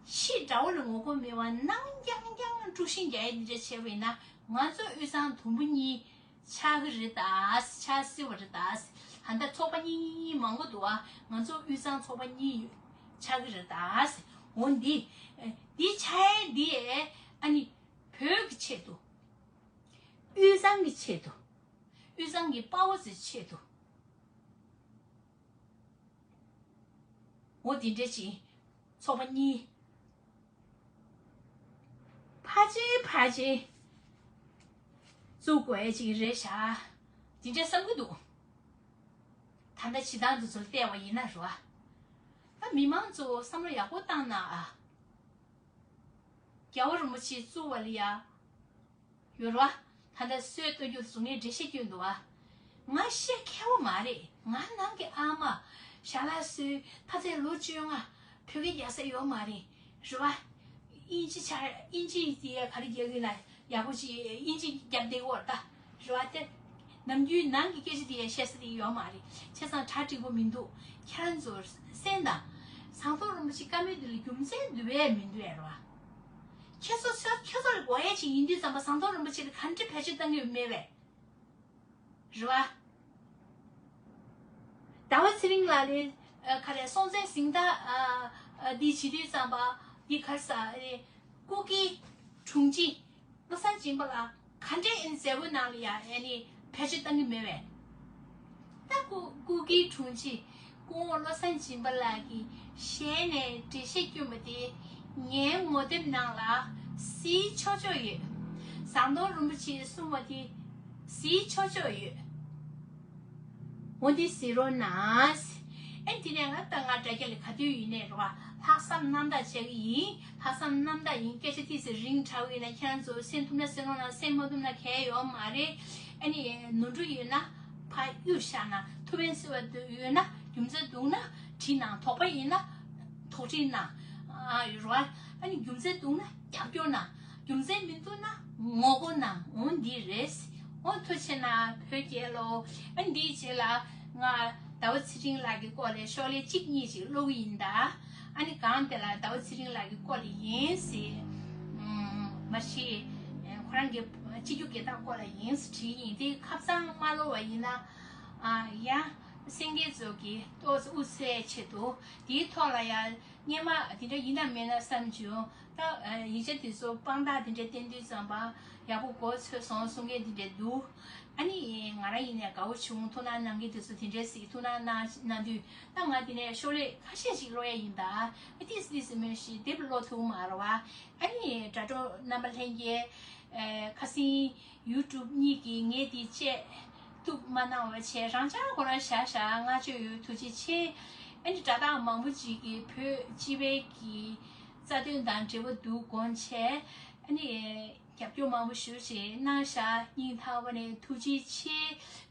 ཕྱི་དགྲ་བོ་ལ་ངོ་རྒོལ་མེད་པར་ནང་རྐྱང་རྐྱང་དཀྲུག་ཤིང་རྒྱག་ཡས་འདི་འདྲ་བྱས་པ་ཡིན་ན་ང་ཚོ་དབུས་གཙང་དུམ་བུ་གཉིས་ཆགས་ཀྱི་རེད་ད། ཆགས་སྲིད་པ་རེད་ད། ད་ལྟ་ཚོགས་པ་གཉིས་གཉིས་གཉིས་མང་པོ་འདུག་ཨ། ང་ཚོ་དབུས་གཙང་ཚོགས་པ་གཉིས་ཆགས་ཀྱི་རེད་ད། འོ་འདི་འདི་ཆགས་ཡས་འདི་ཨ་ནི་བོད་ཀྱི་ཆེད་དུ། དབུས་གཙང་གི་ཆེད་དུ། དབུས་གཙང་གི་དཔའ་བོ་ཚོའི་ཆེད་དུ། འོ་དེ་འདྲ་ཅིག་ཚོགས་པ་གཉིས་ཕལ་ཆེར་ཕལ་ཆེར་བཙུགས་དགོས་ཡ་ཅིག་རེད་ཤག་དེ་འདྲ་བསམ་གྱི་འདུག་ད་ལྟ་བྱེད་སྟངས་དེ་ཚོ་ལ་བལྟས་པ་ཡིན་ན་རེད་བ། ད་མི་མང་ཚོ་བསམ་བློ་ཡག་པོ་བཏང་ན་ཨ། རྒྱལ་བ་རིན་པོ་ཆེ་བཙུགས་པ་ལ་ཡ། ཡོད་རེད་བ། ད་ལྟ་སྲོལ་གཏོད་རྒྱུ་བཟོ་ངས་འགྲེལ་བཤད་སྐྱོན་འདུག་བ། ང་བཤད་མཁས་པོ་མ་རེད། ང་ནང་གི་ཨ་མ་ཞྭ་ལགས་སྲོལ་ཕ་ཚད་ལོ་བཅོ་ལྔ་བོད་སྐད་རྒྱག་ས་ཡོད་མ་རེད། རེད་བ། དབྱིན་ཇི་ཆ་དབྱིན་ཇི་དེ་ག་རེ་རྒྱག་གི་ན་ཡག་པོ་ཅིག་དབྱིན་ཇི་རྒྱབ་བསྡད་ཡོད་རེད་ད། རེད་བ་དེ། ནམ་རྒྱུན་ནང་གི་སྐད་ཆ་དེ་ཡང་བཤད་ས་དེ་ཡོད་མ་རེད། བྱས་ཙང་གྲ་འགྲིག་པོ་མི་འདུག་ཁྱེད་རང་ཚོ་གསན་དང་། ཟམ་གདོང་རིན་པོ་ཆེ་བཀའ་མོལ་འདི་ལ་རྒྱུ་མཚན་འདུག་པས་མི་འདུག་ཡ་རེད་བ། ཁྱེད་ཚོ་ཚོ་ཁྱེད་ཚོ་ལ་དགོས་ཡ་ཅིག་ཡིན་དུས་ཙམ་པ་ཟམ་གདོང་རིན་པོ་ཆེ་ལ་ག་འདྲ་བེད་སྤྱོད་བཏང་གི་ཡོད་མེད་པས། རེད་བ། ཟླ་བ་ཚེ་རིང་ལགས་ལས་ཨ་ག་རེ་སྲོང་བཙན་གཟེངས་རྟགས་ཨ་ཨ་འདི་བྱེད་དུས་ཙམ་པ་འདི་ག་རེ་ཟ་ཨ་ནི་སྐུ་སྒེར་དྲུང་ཆེ། བློ་བཟང་སྦྱིན་པ་ལགས་ག་འདྲས་ཨེ་ནི་མཛད་སྒོའི་ནང་ལ་ཡ་ཨེ་ནི་བེད་སྤྱོད་བཏང་གི་མེད་པས། ད་སྐུ་སྐུ་སྒེར་དྲུང་ཆེ་སྐུ་ངོ་བློ་བཟང་སྦྱིན་པ་ལགས་ཀྱི་ཞལ་ནས་འགྲེལ་བཤད་བསྐྱོན་པ་དེ་ངའི་ངོ་དེབ་ནང་ལ་གཟིགས་ཆོག་ཆོག་ཡོད། ཟམ་གདོང་རིན་པོ་ཆེས་གསུངས་པ་དེ་གཟིགས་ཆོག་ཆོག་ཡོད། འོ་འདི་གཟིགས་རོགས་གནང་། ཨེ་འདི་ནས་ང་ད་ང་དྲ་རྒྱ་ལ་ག་དུས་ཡིན་ནས་རོ། ལྷག་བསམ་རྣམ་དག་བྱེད་ཀྱི་ཡིན། ལྷག་བསམ་རྣམ་དག་ཡིན། སྐད་ཆ་ཏིས་རིང་དྲགས་ཡིན་ན་ཁྱེད་རང་ཚོ་གསན་ཐུབ་ན་གསན་རོགས་གནང་། གསན་མ་ཐུབ་ན་གལ་ཡོད་མ་རེད། ཨ་ནི་ནོར་འཁྲུལ་ཡོད་ན་ཕར་གཡུག་བཞག་གནང་། ཐུགས་ཕན་གསོས་པ་ཡོད་ན། རྒྱུ་མཚན་འདུག་ན་བྲིས་གནང་། དོགས་པ་ཡིན་ན་དོགས་འདྲི་གནང་། ཨ་ཡོད་རོ། ཨ་ནི་རྒྱུ་མཚན་འདུག་ན་རྒྱབ་སྐྱོར་གནང་། རྒྱུ་མཚན་མི་འདུག་ན་ངོ་རྒོལ་གནང་། འོ་འདི་རེད། འོ་ཐུགས་རྗེ་ཆེ་གནང་བོད་རྒྱལ་ལོ། ཨ་ནི་འདིའི་རྗེས་ལ་ང་ཟླ་བ་ཚེ་རིང་ལགས་ཀྱི་སྐོར་ལ་ཤོག་ལྷེ་གཅིག་གཉིས་ཅིག་ཀློག་གི་ཡིན་ད། ཨ་ནི་གང་དེ་ལ་ཟླ་བ་ཚེ་རིང་ལགས་ཀྱི་སྐོར་ལ་ཡིན་ཟེར། ཨམ། མ་གཞི་ཁོ་རང་གི་སྤྱི་རྒྱུ་སྐད་གྲགས་སྐོར་ལ་ཡིན་ཟེར་བྲིས་ཡིན། དེ་ཁ་སང་མ་ཀློག་པ་ཡིན་ན། ཨ་ཡ། སེང་གེ་ཚོ་གི་ཏོག་ཙམ་དབུ་འཚོས་ཆེད་དུ་དེའི་ཐོག་ལ་ཡ། སྔོན་མ་དེ་འདྲ་ཡིན་ན་མེད་ན་བསམ་བྱུང་། ད་ཡིག་ཆ་དེ་ཚོ་དཔང་རྟགས་དེ་འདྲ་བསྟན་དུས་ཙམ་པ་ཡག་པོ་གོ་ཚོད་སོང་གསུང་མཁན་དེ་འདྲ་འདུག་ཨ་ནི་ང་རང་ཡིན་ནས་དགའ་བོ་བྱུང་། ཐུགས་སྣང་གནང་མཁན་དེ་ཚོ་དེ་འདྲ་ཞིག་ཐུགས་སྣང་གནང་གནང་དུས། ད་ང་དེ་ནས་ཤོག་ལྷེ་ཁ་ཤས་ཤིག་ཀློག་ཡ་ཡིན་ད། ཨ་ཏིས་ཏིས་མོ་ཞིག་དེབ་ཀློག་ཐུབ་མ་རེད་བ། ཨ་ནི་དྲ་གྲོགས་རྣམ་པ་ལྷན་རྒྱས། ཨེ། ཁ་སང་ཡུ་ཊུབ་གཉིས་ཀྱིས་ངས་དེ་བཅད་གཏུབ་མ་གནང་བ་བྱས། རང་ཅག་ཁོ་རང་བཞག་བཞག་བསྔགས་བརྗོད་ཡོད། ཐུགས་རྗེ་ཆེ། ཨ་ནི་དྲ་གྲགས་མང་པོ་ཅིག་གིས་བོད་སྤྱི་པའི་གི་རྩ་དོན་དང་འབྲེལ་བ་འདུག་དགོངས་བྱས། ཨ་ནི་རྒྱབ་སྐྱོར་མང་པོ་ཞེ་པོ་ཅིག་གནང་བཞག་སྙིང་ཐག་པ་ནས་ཐུགས་རྗེ་ཆེ།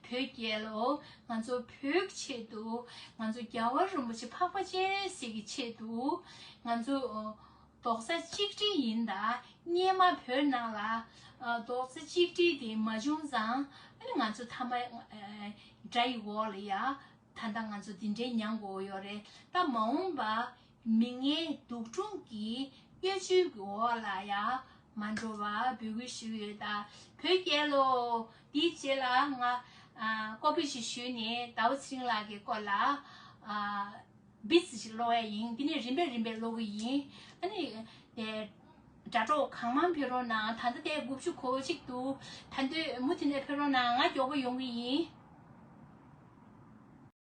བོད་རྒྱལ་ལོ། ང་ཚོ་བོད་ཀྱི་ཆེད་དུ། ང་ཚོ་རྒྱལ་བ་རིན་པོ་ཆེ་འཕགས་པ་སྤྱན་རས་གཟིགས་ཀྱི་ཆེད་དུ། ང་ཚོ་རྡོག་རྩ་གཅིག་སྒྲིལ་ཡིན་ད། སྔོན་མ་བོད་ནང་ལ་རྡོག་རྩ་གཅིག་སྒྲིལ་དེ་མ་བྱུང་ཙང་། ཨ་ནི་ང་ཚོ་མཐའ་མ་དགྲ་ཡི་འོག་ལ་ཡ། ད་ལྟ་ང་ཚོ་འདི་འདྲའི་མྱངས་དགོས་ཡོད་རེད། ད་མ་འོངས་པ་མི་ངན་སྡུག་གྲུང་གི་གཡོ་ཇུས་ཀྱི་འོག་ལ་ཡ་མ་འགྲོ་བ་འབོད་སྐུལ་ཞུ་ཡོད་ད། བོད་རྒྱལ་ལོ། དེའི་རྗེས་ལ་ང་ཀོ་པི་ཞིག་ཞུས་ནས་ཟླ་བ་ཚེ་རིང་ལགས་ཀྱི་སྐོར་ལ་བིས་ཞིག་ཀློག་ཡ་ཡིན། དེ་ནས་རིམ་པས་རིམ་པས་ཀློག་གི་ཡིན། ཨ་ནི་དེ་དྲ་གྲོགས་གང་མང་ཕེབས་རོགས་གནང་། ད་ལྟ་དེ་དགུ་བཅུ་གོ་གཅིག་འདུག་ད་དུང་མུ་མཐུད་ནས་ཕེབས་རོགས་གནང་། ང་མགྱོགས་པོ་ཡོང་གི་ཡིན།